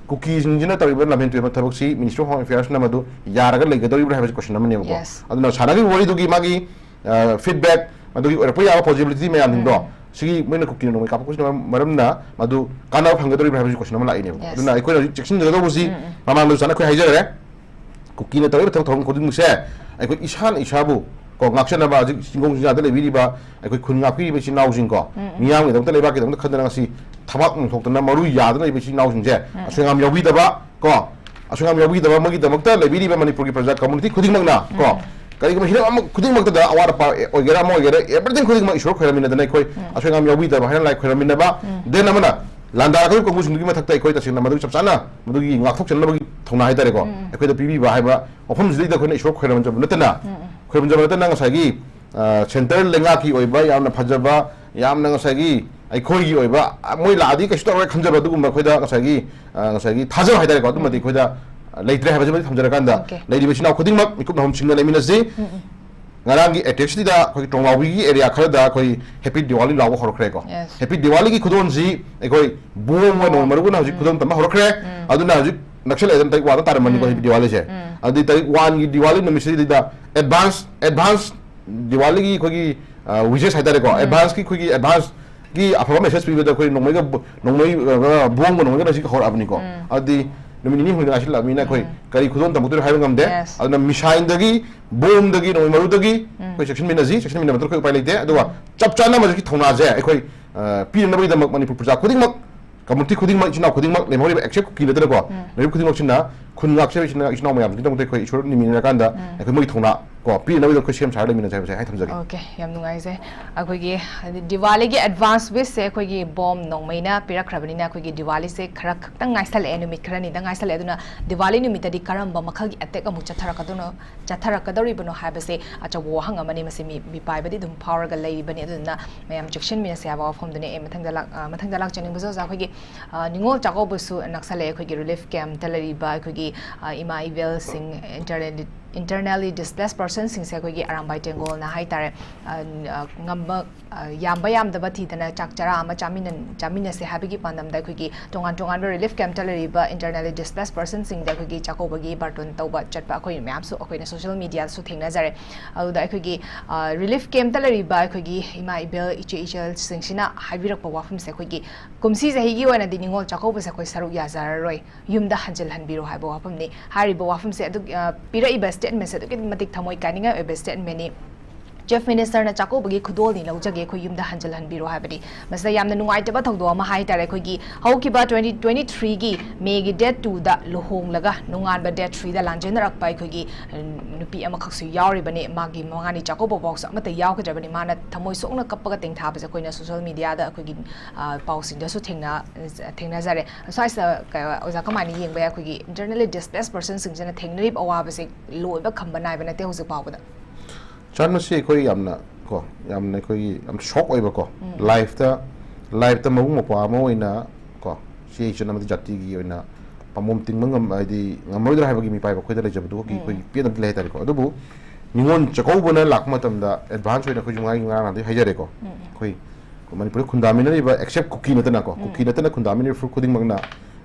ꯀꯨꯀꯤꯁꯤꯡꯁꯤꯅ ꯇꯧꯔꯤꯕ ꯂꯝꯍꯦꯟ ꯇꯨꯍꯦꯟꯕ ꯊꯕꯛꯁꯤ Ministry of Home Affairs ꯅ ꯃꯗꯨ ꯌꯥꯔꯒ ꯂꯩꯒꯗꯧꯔꯤꯕ꯭ꯔꯥ ꯍꯥꯏꯕꯁꯤ question ꯑꯃꯅꯦꯕꯀꯣ꯫ Yes. ꯑꯗꯨꯅ ꯁꯥꯟꯅꯈꯤꯕ ꯋꯥꯔꯤꯗꯨꯒꯤ ꯃꯥꯒꯤ, ꯑ, feedback, ꯃꯗꯨꯒꯤ ꯑꯣꯏꯔꯛꯄ ꯌꯥꯕ possibility ꯃꯌꯥꯝꯁꯤꯡꯗꯣ, ꯎꯝ꯫ ꯁꯤꯒꯤ ꯃꯣꯏꯅ ꯀꯨꯀꯤꯅ ꯅꯣꯡꯃꯩ ꯀꯥꯞꯄꯛꯄꯁꯤꯅ ꯃꯔꯝ, ꯃꯔꯝꯅ ꯃꯗꯨ ꯀꯥꯟꯅꯕ ꯐꯪꯒꯗꯧꯔꯤꯕ꯭ꯔꯥ ꯍꯥꯏꯕꯁꯤ question ꯑꯃ ꯂꯥꯛꯏꯅꯦꯕꯀꯣ꯫ Yes. ꯑꯗꯨꯅ ꯑꯩꯈꯣꯏꯅ ꯍꯧꯖꯤꯛ ꯆꯦꯛꯁꯤꯟꯖꯒꯗꯧꯕꯁꯤ ꯎꯝ, ꯎꯝ꯫ ꯃꯃꯥꯡꯗꯁꯨ ꯑꯩꯈꯣꯏ ꯍꯥꯏꯖꯈ꯭ꯔꯦ꯫ ꯀꯨꯀꯤꯅ ꯇꯧꯔꯤꯕ ꯊꯕꯛ ꯊꯧꯔꯝ ꯈꯨꯗꯤꯡꯃꯛꯁꯦ ꯑꯩꯈꯣꯏ ꯏꯁꯥꯅ ꯏꯁꯥꯕꯨ ꯀꯣ ꯉꯥꯛꯆꯅꯕ, ꯍꯧꯖꯤꯛ ꯆꯤꯡꯈꯣꯡ ꯆꯤꯡꯌꯥꯗ ꯂꯩꯕꯤꯔꯤꯕ ꯑꯩꯈꯣꯏ ꯈꯨꯟ ꯉꯥꯛꯄꯤꯔꯤꯕ ꯏꯆꯤꯟ ꯏꯅꯥꯎꯁꯤꯡꯀꯣ, ꯎꯝ, ꯎꯝ꯫ ꯃꯤꯌꯥꯝꯒꯤꯗꯃꯛꯇ, ꯂꯩꯕꯥꯛꯀꯤꯗꯃꯛꯇ ꯈꯟꯗꯅ ꯉꯁꯤ ꯊꯕꯥꯛ ꯅꯨꯡꯊꯣꯛꯇꯅ ꯃꯔꯨ ꯌꯥꯗꯅ ꯂꯩꯕ ꯏꯆꯤꯟ ꯏꯅꯥꯎꯁꯤꯡꯁꯦ ꯎꯝ, ꯎꯝ꯫ ꯑꯁꯣꯏ ꯑꯉꯥꯝ ꯌꯥꯎꯕꯤꯗꯕ ꯀꯣ, ꯑꯁꯣꯏ ꯑꯉꯥꯝ ꯌꯥꯎꯕꯤꯗꯕ, ꯃꯣꯏꯒꯤꯗꯃꯛꯇ ꯂꯩꯕꯤꯔꯤꯕ ꯃꯅꯤꯄꯨꯔꯒꯤ ꯄ꯭ꯔꯖꯥ community ꯈꯨꯗꯤꯡꯃꯛꯅ ꯀꯣ, ꯎꯝ, ꯎꯝ꯫ ꯀꯔꯤꯒꯨꯝꯕ ꯍꯤꯔꯝ ꯑꯃ ꯈꯨꯗꯤꯡꯃꯛꯇꯗ ꯑꯋꯥꯠ ꯑꯄꯥ ꯑꯣꯏꯒꯦꯔꯥ ꯑꯃ ꯑꯣꯏꯒꯦꯔꯥ, everything ꯈꯨꯗꯤꯡꯃꯛ ꯏꯁꯣꯔ ꯈꯣꯏꯔꯝꯃꯤꯟꯅꯗꯅ ꯑꯩꯈꯣꯏ ꯎꯝ꯫ ꯑꯁꯣꯏ ꯑꯉꯥꯝ ꯌꯥꯎꯕꯤꯗꯕ ꯍꯥꯏꯅ ꯂꯥꯏ ꯈꯣꯏꯔꯝꯃꯤꯟꯅꯕ, ꯎꯝ꯫ Then ꯑꯃꯅ ꯂꯥꯟꯗꯥꯔꯛꯀꯗꯧꯔꯤꯕ ꯀꯥꯡꯕꯨꯁꯤꯡꯗꯨꯒꯤ ꯃꯊꯛꯇ ꯑꯩꯈꯣꯏ ꯇꯁꯦꯡꯅ ꯃꯗꯨꯒꯤ ꯆꯞ ꯆꯥꯅ ꯃꯗꯨꯒꯤ ꯉꯥꯛꯊꯣꯛꯆꯅꯕꯒꯤ ꯊꯧꯅꯥ ꯍꯥꯏꯇꯥꯔꯦꯀꯣ, ꯑꯩꯈꯣꯏꯗ ꯄꯤꯕꯤꯕ ꯍꯥꯏꯕ ꯋꯥꯐꯝꯁꯤꯗꯩꯗ ꯑꯩꯈꯣꯏꯅ ꯏꯁꯣꯔ ꯈꯣꯏꯔꯝꯖꯕ ꯅꯠꯇꯅ, ꯈꯣꯏꯔꯝꯖꯕ ꯅꯠꯇꯅ ꯉꯁꯥꯏꯒꯤ, ꯑ, ꯁꯦꯟꯇꯔ ꯂꯩꯉꯥꯛꯀꯤ ꯑꯣꯏꯕ ꯌꯥꯝꯅ ꯐꯖꯕ, ꯌꯥꯝꯅ ꯉꯁꯥꯏꯒꯤ ꯑꯩꯈꯣꯏꯒꯤ ꯑꯣꯏꯕ, ꯑ, ꯃꯣꯏ ꯂꯥꯛꯑꯗꯤ ꯀꯩꯁꯨ ꯇꯧꯔꯣꯏ ꯈꯟꯖꯕ ꯑꯗꯨꯒꯨꯝꯕ ꯑꯩꯈꯣꯏꯗ ꯉꯁꯥꯏꯒꯤ, ꯑ, ꯉꯁꯥꯏꯒꯤ ꯊꯥꯖꯕ ꯍꯥꯏꯇꯥꯔꯦꯀꯣ, ꯑꯗꯨꯃꯗꯤ ꯑꯩꯈꯣꯏꯗ, ꯑ, ꯂꯩꯇ꯭ꯔꯦ ꯍꯥꯏꯕꯁꯤꯃꯗꯤ ꯊꯝꯖꯔꯀꯥꯟꯗ, OK꯫ ꯂꯩꯔꯤꯕ ꯏꯆꯤꯟ ꯏꯅꯥꯎ ꯈꯨꯗꯤꯡꯃꯛ ꯃꯤꯀꯨꯞ ꯅꯥꯍꯨꯝꯁꯤꯡꯅ ꯂꯩꯃꯤꯟꯅꯁꯤ꯫ ꯉꯔꯥꯡꯒꯤ ꯑꯦꯇꯦꯛꯁꯤꯗ ꯑꯩꯈꯣꯏꯒꯤ ꯇꯣꯡꯂꯥꯎꯕꯤꯒꯤ ꯑꯦꯔꯤꯌꯥ ꯈꯔꯗ ꯑꯩꯈꯣꯏ ꯍꯦꯄꯤ ꯗꯤꯋꯥꯂꯤ ꯂꯥꯎꯕ ꯍꯧꯔꯛꯈ꯭ꯔꯦꯀꯣ꯫ Yes꯫ ꯍꯦꯄꯤ ꯗꯤꯋꯥꯂꯤꯒꯤ ꯈꯨꯗꯣꯜꯁꯤ ꯑꯩꯈꯣꯏ ꯕꯣꯝ ꯑꯣꯏꯅ, ꯎꯝ꯫ ꯃꯔꯨ ꯑꯣꯏꯅ ꯍꯧꯖꯤꯛ ꯎꯝ꯫ ꯈꯨꯗꯣꯜ ꯇꯝꯕ ꯍꯧꯔꯛꯈ꯭ꯔꯦ꯫ ꯎꯝ꯫ ꯑꯗꯨꯅ ꯍꯧꯖꯤꯛ ꯅꯛꯁꯜꯂꯛꯑꯦꯗꯅ, ꯇꯥꯔꯤꯛ ꯋꯥꯟꯗ ꯇꯥꯔꯝꯃꯅꯤꯀꯣ, ꯎꯝ꯫ ꯍꯦꯄꯤ ꯗꯤꯋꯥꯂꯤꯁꯦ꯫ ꯎꯝ꯫ ꯑꯗꯨꯗꯤ ꯇꯥꯔꯤꯛ ꯋꯥꯟꯒꯤ ꯗꯤꯋꯥꯂꯤ ꯅꯨꯃꯤꯠꯁꯤꯗꯩꯗ ꯑꯦꯗꯚꯥꯟꯁ, ꯑꯦꯗꯚꯥꯟꯁ ꯗꯤꯋꯥꯂꯤꯒꯤ ꯑꯩꯈꯣꯏꯒꯤ, ꯑ, wishes ꯍꯥꯏꯇꯥꯔꯦꯀꯣ, ꯎꯝ꯫ ꯑꯦꯗꯚꯥꯟꯁꯀꯤ ꯑꯩꯈꯣꯏꯒꯤ ꯑꯦꯗꯚꯥꯟꯁꯀꯤ ꯑꯐꯕ ꯃꯦꯁꯦꯖ ꯄꯤꯕꯗ ꯑꯩꯈꯣꯏ ꯅꯣꯡꯃꯩꯒ ꯕ-, ꯅꯣꯡꯃꯩ, ꯑ, ꯕꯣꯝꯒ ꯅꯣꯡꯃꯩꯒ ꯍꯧꯖꯤꯛ ꯍꯧꯔꯛꯑꯕꯅꯤꯀꯣ꯫ ꯎꯝ꯫ ꯑꯗꯨꯗꯤ ꯅꯨꯃꯤꯠ ꯅꯤꯅꯤ ꯍꯨꯝꯅꯤ ꯉꯥꯏꯁꯤꯜꯂꯛꯑꯕꯅꯤꯅ ꯑꯩꯈꯣꯏ ꯎꯝ꯫ ꯀꯔꯤ ꯈꯨꯗꯣꯜ ꯇꯝꯃꯛꯇꯣꯏꯅꯣ ꯍꯥꯏꯕ ꯉꯝꯗꯦ꯫ Yes꯫ ꯑꯗꯨꯅ ꯃꯤꯁꯥꯏꯜꯗꯒꯤ, ꯕꯣꯝꯗꯒꯤ, ꯅꯣꯡꯃꯩ ꯃꯔꯨꯗꯒꯤ ꯎꯝ꯫ ꯑꯩꯈꯣꯏ ꯆꯦꯛꯁꯤꯟꯃꯤꯟꯅꯁꯤ, ꯆꯦꯛꯁꯤꯟꯃꯤꯟꯅꯕ ꯅꯠꯇꯅ ꯑꯩꯈꯣꯏ ꯎꯄꯥꯏ ꯂꯩꯇꯦ꯫ ꯑꯗꯨꯒ ꯎꯝ꯫ ꯆꯞ ꯆꯥꯅ ꯃꯁꯤꯒꯤ ꯊꯧꯅꯥꯁꯦ ꯑꯩꯈꯣꯏ, ꯑ, ꯄꯤꯅꯅꯕꯒꯤꯗꯃꯛ ꯃꯅꯤꯄꯨꯔ ꯄ꯭ꯔꯖꯥ ꯈꯨꯗꯤꯡꯃꯛ, ꯀꯝꯃꯨꯅꯤꯇꯤ ꯈꯨꯗꯤꯡꯃꯛ, ꯏꯆꯤꯟ ꯏꯅꯥꯎ ꯈꯨꯗꯤꯡꯃꯛ, ꯂꯦꯝꯍꯧꯔꯤꯕ ꯑꯦꯛꯁꯦꯞ ꯀꯨꯀꯤ ꯅꯠꯇꯅꯀꯣ, ꯎꯝ꯫ ꯂꯩꯔꯤꯕ ꯈꯨꯗꯤꯡꯃꯛꯁꯤꯅ ꯈꯨꯟ ꯉꯥꯛꯆꯕ ꯏꯆꯤꯟ ꯏꯅꯥꯎ, ꯏꯆꯤꯟ ꯏꯅꯥꯎ ꯃꯌꯥꯝꯁꯤꯒꯤꯗꯃꯛꯇ ꯑꯩꯈꯣꯏ ꯏꯁꯣꯔ ꯅꯤꯃꯤꯟꯅꯔꯀꯥꯟꯗ ꯎꯝ꯫ ꯑꯩꯈꯣꯏ ꯃꯣꯏꯒꯤ ꯊꯧꯅꯥ ꯀꯣ ꯄꯤꯅꯅꯕꯒꯤꯗꯃꯛ ꯑꯩꯈꯣꯏ ꯁꯦꯝ ꯁꯥꯔ ꯂꯩꯃꯤꯟꯅꯁꯦ ꯍꯥꯏꯕꯁꯦ ꯑꯩ ꯊꯝꯖꯒꯦ꯫ OK, ꯌꯥꯝ ꯅꯨꯡꯉꯥꯏꯖꯩ꯫ ꯑꯩꯈꯣꯏꯒꯤ ꯗꯤꯋꯥꯂꯤꯒꯤ ꯑꯦꯗꯚꯥꯟꯁ ꯋꯤꯁꯁꯦ ꯑꯩꯈꯣꯏꯒꯤ ꯕꯣꯝ ꯅꯣꯡꯃꯩꯅ ꯄꯤꯔꯛꯈ꯭ꯔꯕꯅꯤꯅ ꯑꯩꯈꯣꯏꯒꯤ ꯗꯤꯋꯥꯂꯤꯁꯦ ꯈꯔ ꯈꯛꯇꯪ ꯉꯥꯏꯁꯜꯂꯛꯑꯦ, ꯅꯨꯃꯤꯠ ꯈꯔꯅꯤꯗꯪ ꯉꯥꯏꯁꯜꯂꯛꯑꯦ꯫ ꯑꯗꯨꯅ ꯗꯤꯋꯥꯂꯤ ꯅꯨꯃꯤꯠꯇꯗꯤ ꯀꯔꯝꯕ ꯃꯈꯜꯒꯤ ꯑꯦꯇꯦꯛ ꯑꯃꯨꯛ ꯆꯠꯊꯔꯛꯀꯗꯣꯏꯅꯣ, ꯆꯠꯊꯔꯛꯀꯗꯧꯔꯤꯕꯅꯣ ꯍꯥꯏꯕꯁꯦ ꯑꯆꯧꯕ ꯋꯥꯍꯪ ꯑꯃꯅꯤ꯫ ꯃꯁꯤ ꯃꯤ, ꯃꯤꯄꯥꯏꯕꯗꯤ ꯑꯗꯨꯝ ꯐꯥꯎꯔꯒ ꯂꯩꯔꯤꯕꯅꯤ꯫ ꯑꯗꯨꯗꯨꯅ ꯃꯌꯥꯝ ꯆꯦꯛꯁꯤꯟꯃꯤꯟꯅꯁꯦ ꯍꯥꯏꯕ ꯋꯥꯐꯝꯗꯨꯅꯤ꯫ ꯑꯩ ꯃꯊꯪꯗ ꯂꯥꯛ-, ꯑ, ꯃꯊꯪꯗ ꯂꯥꯛꯆꯅꯤꯡꯕꯁꯨ ꯑꯣꯖꯥ, ꯑꯩꯈꯣꯏꯒꯤ, ꯑ, ꯅꯤꯉꯣꯜ ꯆꯥꯛꯀꯧꯕꯁꯨ ꯅꯛꯁꯜꯂꯛꯑꯦ꯫ ꯑꯩꯈꯣꯏꯒꯤ ꯔꯤꯂꯤꯐ ꯀꯦꯝꯞꯇ ꯂꯩꯔꯤꯕ ꯑꯩꯈꯣꯏꯒꯤ, ꯑ, ꯏꯃꯥ ꯏꯕꯦꯜꯁꯤꯡ, internally, internally displaced personꯁꯤꯡꯁꯦ ꯑꯩꯈꯣꯏꯒꯤ ꯑꯔꯥꯝꯕꯥꯏ ꯇꯦꯡꯒꯣꯜꯅ ꯍꯥꯏꯇꯥꯔꯦ, ꯑ, ꯑ, ꯉꯝꯕ, ꯑ, ꯌꯥꯝꯕ ꯌꯥꯝꯗꯕ ꯊꯤꯗꯅ ꯆꯥꯛ ꯆꯔꯥ ꯑꯃ ꯆꯥꯃꯤꯟꯅ-, ꯆꯥꯃꯤꯟꯅꯁꯦ ꯍꯥꯏꯕꯒꯤ ꯄꯥꯟꯗꯝꯗ ꯑꯩꯈꯣꯏꯒꯤ ꯇꯣꯉꯥꯟ ꯇꯣꯉꯥꯟꯕ ꯔꯤꯂꯤꯐ ꯀꯦꯝꯞꯇ ꯂꯩꯔꯤꯕ internally displaced personꯁꯤꯡꯗ ꯑꯩꯈꯣꯏꯒꯤ ꯆꯥꯛꯀꯧꯕꯒꯤ ꯕꯥꯔꯇꯣꯟ ꯇꯧꯕ ꯆꯠꯄ ꯑꯩꯈꯣꯏ ꯃꯌꯥꯝꯁꯨ ꯑꯩꯈꯣꯏꯅ social mediaꯗꯁꯨ ꯊꯦꯡꯅꯖꯔꯦ꯫ ꯑꯗꯨꯗ ꯑꯩꯈꯣꯏꯒꯤ, ꯑ, ꯔꯤꯂꯤꯐ ꯀꯦꯝꯞꯇ ꯂꯩꯔꯤꯕ ꯑꯩꯈꯣꯏꯒꯤ ꯏꯃꯥ ꯏꯕꯦꯜ ꯏꯆꯦ ꯏꯆꯜꯁꯤꯡꯁꯤꯅ ꯍꯥꯏꯕꯤꯔꯛꯄ ꯋꯥꯐꯝꯁꯦ, ꯑꯩꯈꯣꯏꯒꯤ ꯀꯨꯝꯁꯤ ꯆꯍꯤꯒꯤ ꯑꯣꯏꯅꯗꯤ ꯅꯤꯉꯣꯜ ꯆꯥꯛꯀꯧꯕꯁꯦ ꯑꯩꯈꯣꯏ ꯁꯔꯨꯛ ꯌꯥꯖꯔꯔꯣꯏ, ꯌꯨꯝꯗ ꯍꯟꯖꯤꯜꯍꯟꯕꯤꯔꯣ ꯍꯥꯏꯕ ꯋꯥꯐꯝꯅꯤ꯫ ꯍꯥꯏꯔꯤꯕ ꯋꯥꯐꯝꯁꯦ ꯑꯗꯨ, ꯑ, ꯄꯤꯔꯛꯏꯕ statementꯁꯦ ꯑꯗꯨꯛꯀꯤ ꯃꯇꯤꯛ ꯊꯃꯣꯏ ꯀꯥꯏꯅꯤꯡꯉꯥꯏ ꯑꯣꯏꯕ statementꯅꯤ꯫ Chief Minister ꯅ ꯆꯥꯛꯀꯧꯕꯒꯤ ꯈꯨꯗꯣꯜꯅꯤ ꯂꯧꯖꯒꯦ, ꯑꯩꯈꯣꯏ ꯌꯨꯝꯗ ꯍꯟꯖꯤꯜꯍꯟꯕꯤꯔꯣ ꯍꯥꯏꯕꯅꯤ꯫ ꯃꯁꯤꯗ ꯌꯥꯝꯅ ꯅꯨꯡꯉꯥꯏꯇꯕ ꯊꯧꯗꯣꯛ ꯑꯃ ꯍꯥꯏꯇꯥꯔꯦ, ꯑꯩꯈꯣꯏꯒꯤ ꯍꯧꯈꯤꯕ twenty twenty three ꯒꯤ May ꯒꯤ date two ꯗ ꯂꯨꯍꯣꯡꯂꯒ ꯅꯣꯡꯉꯥꯟꯕ date three ꯗ ꯂꯥꯟꯖꯦꯟꯅꯔꯛꯄ ꯑꯩꯈꯣꯏꯒꯤ, ꯎꯝ, ꯅꯨꯄꯤ ꯑꯃꯈꯛꯁꯨ ꯌꯥꯎꯔꯤꯕꯅꯤ꯫ ꯃꯥꯒꯤ ꯃꯉꯥꯅꯤ ꯆꯥꯛꯀꯧꯕ ꯐꯥꯎꯁꯨ ꯑꯃꯠꯇ ꯌꯥꯎꯈꯤꯗ꯭ꯔꯕꯅꯤ꯫ ꯃꯥꯅ ꯊꯃꯣꯏ ꯁꯣꯛꯅ ꯀꯞꯄꯒ ꯇꯦꯡꯊꯥꯕꯁꯦ ꯑꯩꯈꯣꯏꯅ social media ꯗ ꯑꯩꯈꯣꯏꯒꯤ, ꯑ, ꯄꯥꯎꯁꯤꯡꯗꯁꯨ ꯊꯦꯡꯅ-, ꯊꯦꯡꯅꯖꯔꯦ꯫ ꯁ꯭ꯋꯥꯏꯁꯤꯗ ꯀ-, ꯑꯣꯖꯥ ꯀꯃꯥꯏꯅ ꯌꯦꯡꯕ ꯌꯥꯏ? ꯑꯩꯈꯣꯏꯒꯤ internally displaced person ꯁꯤꯡꯁꯤꯅ ꯊꯦꯡꯅꯔꯤꯕ ꯑꯋꯥꯕꯁꯦ ꯂꯣꯏꯕ ꯈꯝꯕ ꯅꯥꯏꯕ ꯅꯠꯇꯦ ꯍꯧꯖꯤꯛ ꯐꯥꯎꯕꯗ꯫ ꯆꯥꯟ, ꯃꯁꯤ ꯑꯩꯈꯣꯏ ꯌꯥꯝꯅ ꯀꯣ, ꯌꯥꯝꯅ ꯑꯩꯈꯣꯏꯒꯤ ꯌꯥꯝ shock ꯑꯣꯏꯕꯀꯣ꯫ ꯎꯝ꯫ Life ꯇ, life ꯇ ꯃꯕꯨꯡ ꯃꯧꯄ꯭ꯋꯥ ꯑꯃ ꯑꯣꯏꯅ ꯀꯣ, ꯆꯦ ꯏꯆꯟ ꯑꯃꯗꯤ ꯖꯥꯇꯤꯒꯤ ꯑꯣꯏꯅ ꯄꯥꯝꯕꯣꯝ ꯇꯤꯡꯕ ꯉꯝ-, ꯍꯥꯏꯗꯤ ꯉꯝꯃꯔꯣꯏꯗ꯭ꯔꯥ ꯍꯥꯏꯕꯒꯤ ꯃꯤꯄꯥꯏꯕ ꯑꯩꯈꯣꯏꯗ ꯂꯩꯖꯕꯗꯨꯒꯤ ꯎꯝ꯫ ꯑꯩꯈꯣꯏꯒꯤ ꯄꯦꯟꯗꯕꯗꯤ ꯂꯩ ꯍꯥꯏꯇꯥꯔꯦꯀꯣ꯫ ꯑꯗꯨꯕꯨ ꯅꯤꯉꯣꯜ ꯆꯥꯛꯀꯧꯕꯅ ꯂꯥꯛꯄ ꯃꯇꯝꯗ advance ꯑꯣꯏꯅ ꯑꯩꯈꯣꯏꯁꯨ ꯉꯔꯥꯡ, ꯉꯔꯥꯡ ꯅꯍꯥꯟꯗꯒꯤ ꯍꯥꯏꯖꯔꯦꯀꯣ꯫ ꯎꯝ꯫ ꯑꯩꯈꯣꯏ ꯃꯅꯤꯄꯨꯔꯗ ꯈꯨꯟꯗꯥꯃꯤꯟꯅꯔꯤꯕ, except ꯀꯨꯀꯤ ꯅꯠꯇꯅꯀꯣ, ꯎꯝ꯫ ꯀꯨꯀꯤ ꯅꯠꯇꯅ ꯈꯨꯟꯗꯥꯃꯤꯟꯅꯔꯤꯕ ꯐꯨꯔꯨꯞ ꯈꯨꯗꯤꯡꯃꯛꯅ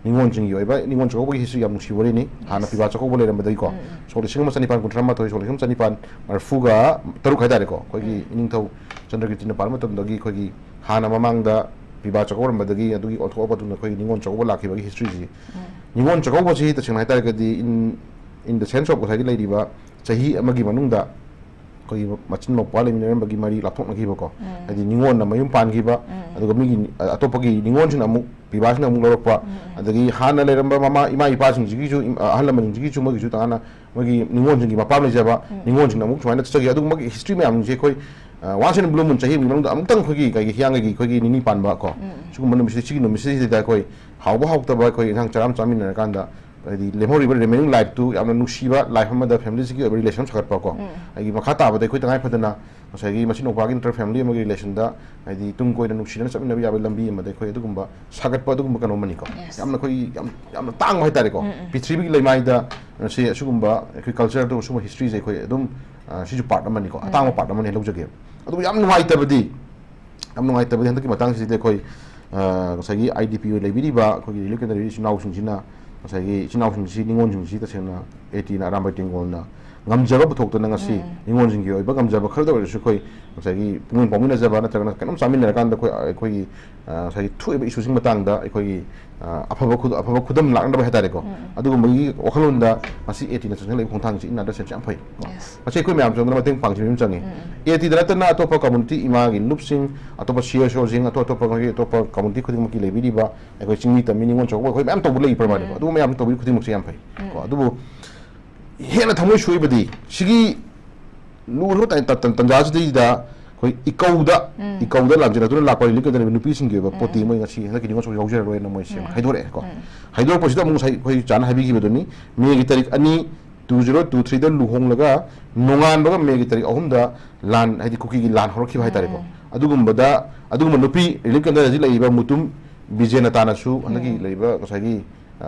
ꯅꯤꯉꯣꯜꯁꯤꯡꯒꯤ ꯑꯣꯏꯕ, ꯅꯤꯉꯣꯜ ꯆꯥꯛꯀꯧꯕꯒꯤ history ꯌꯥꯝ ꯅꯨꯡꯁꯤꯕ ꯋꯥꯔꯤꯅꯤ꯫ ꯍꯥꯟꯅ Yes. ꯄꯤꯕꯥ ꯆꯥꯛꯀꯧꯕ ꯂꯩꯔꯝꯕꯗꯒꯤꯀꯣ, ꯎꯝ, ꯎꯝ꯫ ꯁꯣꯛ ꯂꯤꯁꯤꯡ ꯑꯃ ꯆꯅꯤꯄꯥꯟ ꯀꯨꯟꯊ꯭ꯔꯥ ꯃꯥꯊꯣꯏ, ꯁꯣꯛ ꯂꯤꯁꯤꯡ ꯑꯃ ꯆꯅꯤꯄꯥꯟ ꯃꯔꯤꯐꯨꯒ ꯇꯔꯨꯛ ꯍꯥꯏꯇꯥꯔꯦꯀꯣ, ꯑꯩꯈꯣꯏꯒꯤ ꯎꯝ꯫ ꯏꯅꯤꯡꯊꯧ ꯆꯟꯗ꯭ꯔꯀꯤꯔꯇꯤꯅ ꯄꯥꯟꯕ ꯃꯇꯝꯗꯒꯤ ꯑꯩꯈꯣꯏꯒꯤ ꯍꯥꯟꯅ ꯃꯃꯥꯡꯗ ꯄꯤꯕꯥ ꯆꯥꯛꯀꯧꯔꯝꯕꯗꯒꯤ ꯑꯗꯨꯒꯤ ꯑꯣꯟꯊꯣꯛꯑ ꯃꯇꯨꯡꯗ ꯑꯩꯈꯣꯏꯒꯤ ꯅꯤꯉꯣꯜ ꯆꯥꯛꯀꯧꯕ ꯂꯥꯛꯈꯤꯕꯒꯤ history ꯁꯤ꯫ ꯎꯝ꯫ ꯅꯤꯉꯣꯜ ꯆꯥꯛꯀꯧꯕꯁꯤ ꯇꯁꯦꯡꯅ ꯍꯥꯏꯇꯥꯔꯒꯗꯤ in, in the sense of ꯉꯁꯥꯏꯒꯤ ꯂꯩꯔꯤꯕ ꯆꯍꯤ ꯑꯃꯒꯤ ꯃꯅꯨꯡꯗ ꯑꯩꯈꯣꯏꯒꯤ ꯃꯆꯤꯟ ꯃꯧꯄ꯭ꯋꯥ ꯂꯩꯃꯤꯟꯅꯔꯝꯕꯒꯤ ꯃꯔꯤ ꯂꯥꯞꯊꯣꯛꯅꯈꯤꯕꯀꯣ꯫ ꯎꯝ꯫ ꯍꯥꯏꯗꯤ ꯅꯤꯉꯣꯜꯅ ꯃꯌꯨꯝ ꯄꯥꯟꯈꯤꯕ, ꯎꯝ꯫ ꯑꯗꯨꯒ ꯃꯤꯒꯤ, ꯑ-, ꯑꯇꯣꯞꯄꯒꯤ ꯅꯤꯉꯣꯜꯁꯤꯡꯅ ꯑꯃꯨꯛ, ꯄꯤꯕꯥꯁꯤꯅ ꯑꯃꯨꯛ ꯂꯧꯔꯛꯄ, ꯎꯝ, ꯎꯝ꯫ ꯑꯗꯒꯤ ꯍꯥꯟꯅ ꯂꯩꯔꯝꯕ ꯃꯃꯥ, ꯏꯃꯥ ꯏꯄꯥꯁꯤꯡꯁꯤꯒꯤꯁꯨ, ꯏꯝ-, ꯑꯍꯜ ꯂꯃꯟꯁꯤꯡꯁꯤꯒꯤꯁꯨ ꯃꯣꯏꯒꯤꯁꯨ ꯇꯣꯉꯥꯟꯅ ꯃꯣꯏꯒꯤ ꯅꯤꯉꯣꯜꯁꯤꯡꯒꯤ ꯃꯄꯥꯝ ꯂꯩꯖꯕ, ꯎꯝ꯫ ꯅꯤꯉꯣꯜꯁꯤꯡꯅ ꯑꯃꯨꯛ ꯁꯨꯃꯥꯏꯅ ꯆꯠꯆꯈꯤ꯫ ꯑꯗꯨꯒꯨꯝꯕꯒꯤ history ꯃꯌꯥꯝꯁꯦ ꯑꯩꯈꯣꯏ, ꯑ, once in a blue moon, ꯆꯍꯤ ꯑꯃꯒꯤ ꯃꯅꯨꯡꯗ ꯑꯃꯨꯛꯇꯪ ꯑꯩꯈꯣꯏꯒꯤ ꯀꯩꯒꯤ ꯍꯤꯌꯥꯡꯒꯩꯒꯤ ꯑꯩꯈꯣꯏꯒꯤ ꯅꯤꯅꯤ ꯄꯥꯟꯕ ꯀꯣ, ꯎꯝ, ꯎꯝ꯫ ꯁꯤꯒꯨꯝꯕ ꯅꯨꯃꯤꯠꯁꯤꯗ, ꯁꯤꯒꯤ ꯅꯨꯃꯤꯠꯁꯤꯗꯩꯁꯤꯗ ꯑꯩꯈꯣꯏ ꯍꯥꯎꯕ ꯍꯥꯎꯇꯕ ꯑꯩꯈꯣꯏ ꯏꯟꯁꯥꯡ ꯆꯔꯥ ꯑꯃ ꯆꯥꯃꯤꯟꯅꯔꯀꯥꯟꯗ ꯍꯥꯏꯗꯤ ꯂꯦꯝꯍꯧꯔꯤꯕ remaining life ꯇꯨ ꯌꯥꯝꯅ ꯅꯨꯡꯁꯤꯕ life ꯑꯃꯗ family ꯁꯤꯒꯤ ꯑꯣꯏꯕ relation ꯑꯃ ꯁꯥꯒꯠꯄ ꯀꯣ꯫ ꯎꯝ꯫ ꯑꯩꯒꯤ ꯃꯈꯥ ꯇꯥꯕꯗ ꯑꯩꯈꯣꯏ ꯇꯉꯥꯏ ꯐꯗꯅ ꯉꯁꯥꯏꯒꯤ ꯃꯆꯤꯟ ꯃꯧꯄ꯭ꯋꯥꯒꯤ ꯅꯠꯇ꯭ꯔꯒ family ꯑꯃꯒꯤ relation ꯗ ꯍꯥꯏꯗꯤ ꯇꯨꯡ ꯀꯣꯏꯅ ꯅꯨꯡꯁꯤꯅꯅ ꯆꯠꯃꯤꯟꯅꯕ ꯌꯥꯕ ꯂꯝꯕꯤ ꯑꯃꯗ ꯑꯩꯈꯣꯏ ꯑꯗꯨꯒꯨꯝꯕ ꯁꯥꯒꯠꯄ ꯑꯗꯨꯒꯨꯝꯕ ꯀꯩꯅꯣ ꯑꯃꯅꯤꯀꯣ꯫ Yes. ꯌꯥꯝꯅ ꯑꯩꯈꯣꯏꯒꯤ ꯌꯥꯝ, ꯌꯥꯝꯅ ꯇꯥꯡꯕ ꯍꯥꯏꯇꯥꯔꯦꯀꯣ꯫ ꯎꯝ, ꯎꯝ꯫ ꯄ꯭ꯔꯤꯊꯤꯕꯤꯒꯤ ꯂꯩꯃꯥꯏꯗ ꯁꯤ ꯑꯁꯤꯒꯨꯝꯕ ꯑꯩꯈꯣꯏ culture ꯗ ꯁꯤꯒꯨꯝꯕ history ꯁꯦ ꯑꯩꯈꯣꯏ ꯑꯗꯨꯝ, ꯑ, ꯁꯤꯁꯨ part ꯑꯃꯅꯤꯀꯣ꯫ ꯎꯝ꯫ ꯑꯇꯥꯡꯕ part ꯑꯃꯅꯤ ꯂꯧꯖꯒꯦ꯫ ꯑꯗꯨꯕꯨ ꯌꯥꯝ ꯅꯨꯡꯉꯥꯏꯇꯕꯗꯤ, ꯌꯥꯝ ꯅꯨꯡꯉꯥꯏꯇꯕꯗꯤ ꯍꯟꯗꯛꯀꯤ ꯃꯇꯥꯡꯁꯤꯗꯤ ꯑꯩꯈꯣꯏ, ꯑ, ꯉꯁꯥꯏꯒꯤ I D P ꯑꯣꯏ ꯂꯩꯕꯤꯔꯤꯕ ꯑꯩꯈꯣꯏꯒꯤ relief camp ꯗ ꯂꯩꯔꯤꯕ ꯏꯆꯤꯟ ꯏꯅꯥꯎꯁꯤꯡꯁꯤꯅ, ꯉꯁꯥꯏꯒꯤ ꯏꯆꯤꯟ ꯏꯅꯥꯎꯁꯤꯡꯁꯤ, ꯅꯤꯉꯣꯜꯁꯤꯡꯁꯤ ꯇꯁꯦꯡꯅ A T ꯅ, ꯑꯔꯥꯝꯕꯥꯏ ꯇꯦꯡꯒꯣꯜꯅ ꯉꯝꯖꯕ ꯄꯨꯊꯣꯛꯇꯨꯅ ꯉꯁꯤ ꯎꯝ꯫ ꯅꯤꯉꯣꯜꯁꯤꯡꯒꯤ ꯑꯣꯏꯕ ꯉꯝꯖꯕ ꯈꯔꯗ ꯑꯣꯏꯔꯁꯨ ꯑꯩꯈꯣꯏ ꯉꯁꯥꯏꯒꯤ ꯄꯨꯛꯅꯤꯡ ꯄꯥꯎꯃꯤꯟꯅꯖꯕ ꯅꯠꯇ꯭ꯔꯒꯅ ꯀꯩꯅꯣꯝ ꯆꯥꯃꯤꯟꯅꯔꯀꯥꯟꯗ ꯑꯩꯈꯣꯏ, ꯑꯩꯈꯣꯏꯒꯤ, ꯑ, ꯉꯁꯥꯏꯒꯤ ꯊꯣꯛꯏꯕ ꯏꯁꯨꯁꯤꯡ ꯃꯇꯥꯡꯗ ꯑꯩꯈꯣꯏꯒꯤ, ꯑ, ꯑꯐꯕ ꯈꯨꯗ-, ꯑꯐꯕ ꯈꯨꯗꯝ ꯂꯥꯛꯅꯕ ꯍꯥꯏꯇꯥꯔꯦꯀꯣ꯫ ꯎꯝ꯫ ꯑꯗꯨꯒꯨꯝꯕꯒꯤ ꯋꯥꯈꯜꯂꯣꯟꯗ ꯉꯁꯤ ꯑꯦ ꯇꯤꯅ ꯆꯪꯁꯤꯜꯂꯛꯏꯕ ꯈꯣꯡꯊꯥꯡꯁꯤ ꯏꯟ ꯑꯟꯗꯔꯁꯇꯦꯟꯁꯤ ꯌꯥꯝ ꯐꯩ꯫ ꯌꯦꯁ꯫ ꯃꯁꯤ ꯑꯩꯈꯣꯏ ꯃꯌꯥꯝ ꯆꯪꯗꯅ ꯃꯇꯦꯡ ꯄꯥꯡꯁꯤꯟꯕ ꯑꯃ ꯆꯪꯉꯤ꯫ ꯎꯝ꯫ ꯑꯦ ꯇꯤꯗ ꯅꯠꯇꯅ ꯑꯇꯣꯞꯄ ꯀꯝꯃꯨꯅꯤꯇꯤ, ꯏꯃꯥꯒꯤ ꯂꯨꯞꯁꯤꯡ, ꯑꯇꯣꯞꯄ ꯁꯤ ꯑꯦꯁ ꯑꯣꯁꯤꯡ, ꯑꯇꯣꯞ ꯑꯇꯣꯞꯄ ꯑꯩꯈꯣꯏꯒꯤ ꯑꯇꯣꯞꯄ ꯀꯝꯃꯨꯅꯤꯇꯤ ꯈꯨꯗꯤꯡꯃꯛꯀꯤ ꯂꯩꯕꯤꯔꯤꯕ ꯑꯩꯈꯣꯏ ꯆꯤꯡꯃꯤ ꯇꯝꯃꯤ ꯅꯤꯉꯣꯜ ꯆꯥꯛꯀꯧꯕ ꯑꯩꯈꯣꯏ ꯃꯌꯥꯝ ꯇꯧꯕ ꯂꯩ ꯄ꯭ꯔꯃꯥꯅꯤꯀꯣ꯫ ꯎꯝ꯫ ꯑꯗꯨꯒꯨꯝꯕ ꯃꯌꯥꯝ ꯇꯧꯕꯤꯔꯤ ꯈꯨꯗꯤꯡꯃꯛꯁꯦ ꯌꯥꯝ ꯐꯩ꯫ ꯎꯝ꯫ ꯀꯣ, ꯑꯗꯨꯕꯨ ꯍꯦꯟꯅ ꯊꯃꯣꯏ ꯁꯣꯏꯕꯗꯤ ꯁꯤꯒꯤ ꯂꯨꯔꯕ ꯇꯟ-, ꯇꯟ-, ꯇꯟꯖꯥꯁꯤꯗꯩꯗ ꯑꯩꯈꯣꯏ ꯏꯀꯧꯗ, ꯎꯝ꯫ ꯏꯀꯧꯗ ꯂꯥꯟꯖꯦꯜ ꯑꯗꯨꯅ ꯂꯥꯛꯄ ꯔꯤꯂꯤꯐ ꯀꯦꯟꯗ꯭ꯔ ꯂꯩꯕ ꯅꯨꯄꯤꯁꯤꯡꯒꯤ ꯑꯣꯏꯕ ꯄꯣꯠꯇꯤ ꯎꯝ꯫ ꯃꯣꯏ ꯉꯁꯤ ꯍꯟꯗꯛꯀꯤ ꯅꯤꯉꯣꯜ ꯆꯥꯛꯀꯧꯕ ꯌꯥꯎꯖꯔꯔꯣꯏꯅ ꯃꯣꯏ ꯁꯦꯡꯅ ꯎꯝ꯫ ꯍꯥꯏꯗꯣꯔꯛꯑꯦꯀꯣ꯫ ꯎꯝ꯫ ꯍꯥꯏꯗꯣꯔꯛꯄꯁꯤꯗ ꯑꯃꯨꯛ ꯉꯁꯥꯏ ꯑꯩꯈꯣꯏ ꯆꯥꯅ ꯍꯥꯏꯕꯤꯈꯤꯕꯗꯨꯅꯤ, ꯃꯦꯒꯤ ꯇꯥꯔꯤꯛ ꯑꯅꯤ, two zero two threeꯗ ꯂꯨꯍꯣꯡꯂꯒ ꯅꯣꯡꯉꯥꯟꯕꯒ ꯃꯦꯒꯤ ꯇꯥꯔꯤꯛ ꯑꯍꯨꯝꯗ ꯂꯥꯟ, ꯍꯥꯏꯗꯤ ꯀꯨꯀꯤꯒꯤ ꯂꯥꯟ ꯍꯧꯔꯛꯈꯤꯕ ꯍꯥꯏꯇꯥꯔꯦꯀꯣ꯫ ꯎꯝ꯫ ꯑꯗꯨꯒꯨꯝꯕꯗ, ꯑꯗꯨꯒꯨꯝꯕ ꯅꯨꯄꯤ ꯔꯤꯂꯤꯐ ꯀꯦꯟꯗ꯭ꯔꯗ ꯍꯧꯖꯤꯛ ꯂꯩꯔꯤꯕ ꯃꯨꯇꯨꯝ ꯕꯤꯖꯦꯅꯇꯥꯅꯁꯨ ꯍꯟꯗꯛꯀꯤ ꯎꯝ꯫ ꯂꯩꯔꯤꯕ ꯉꯁꯥꯏꯒꯤ, ꯑ,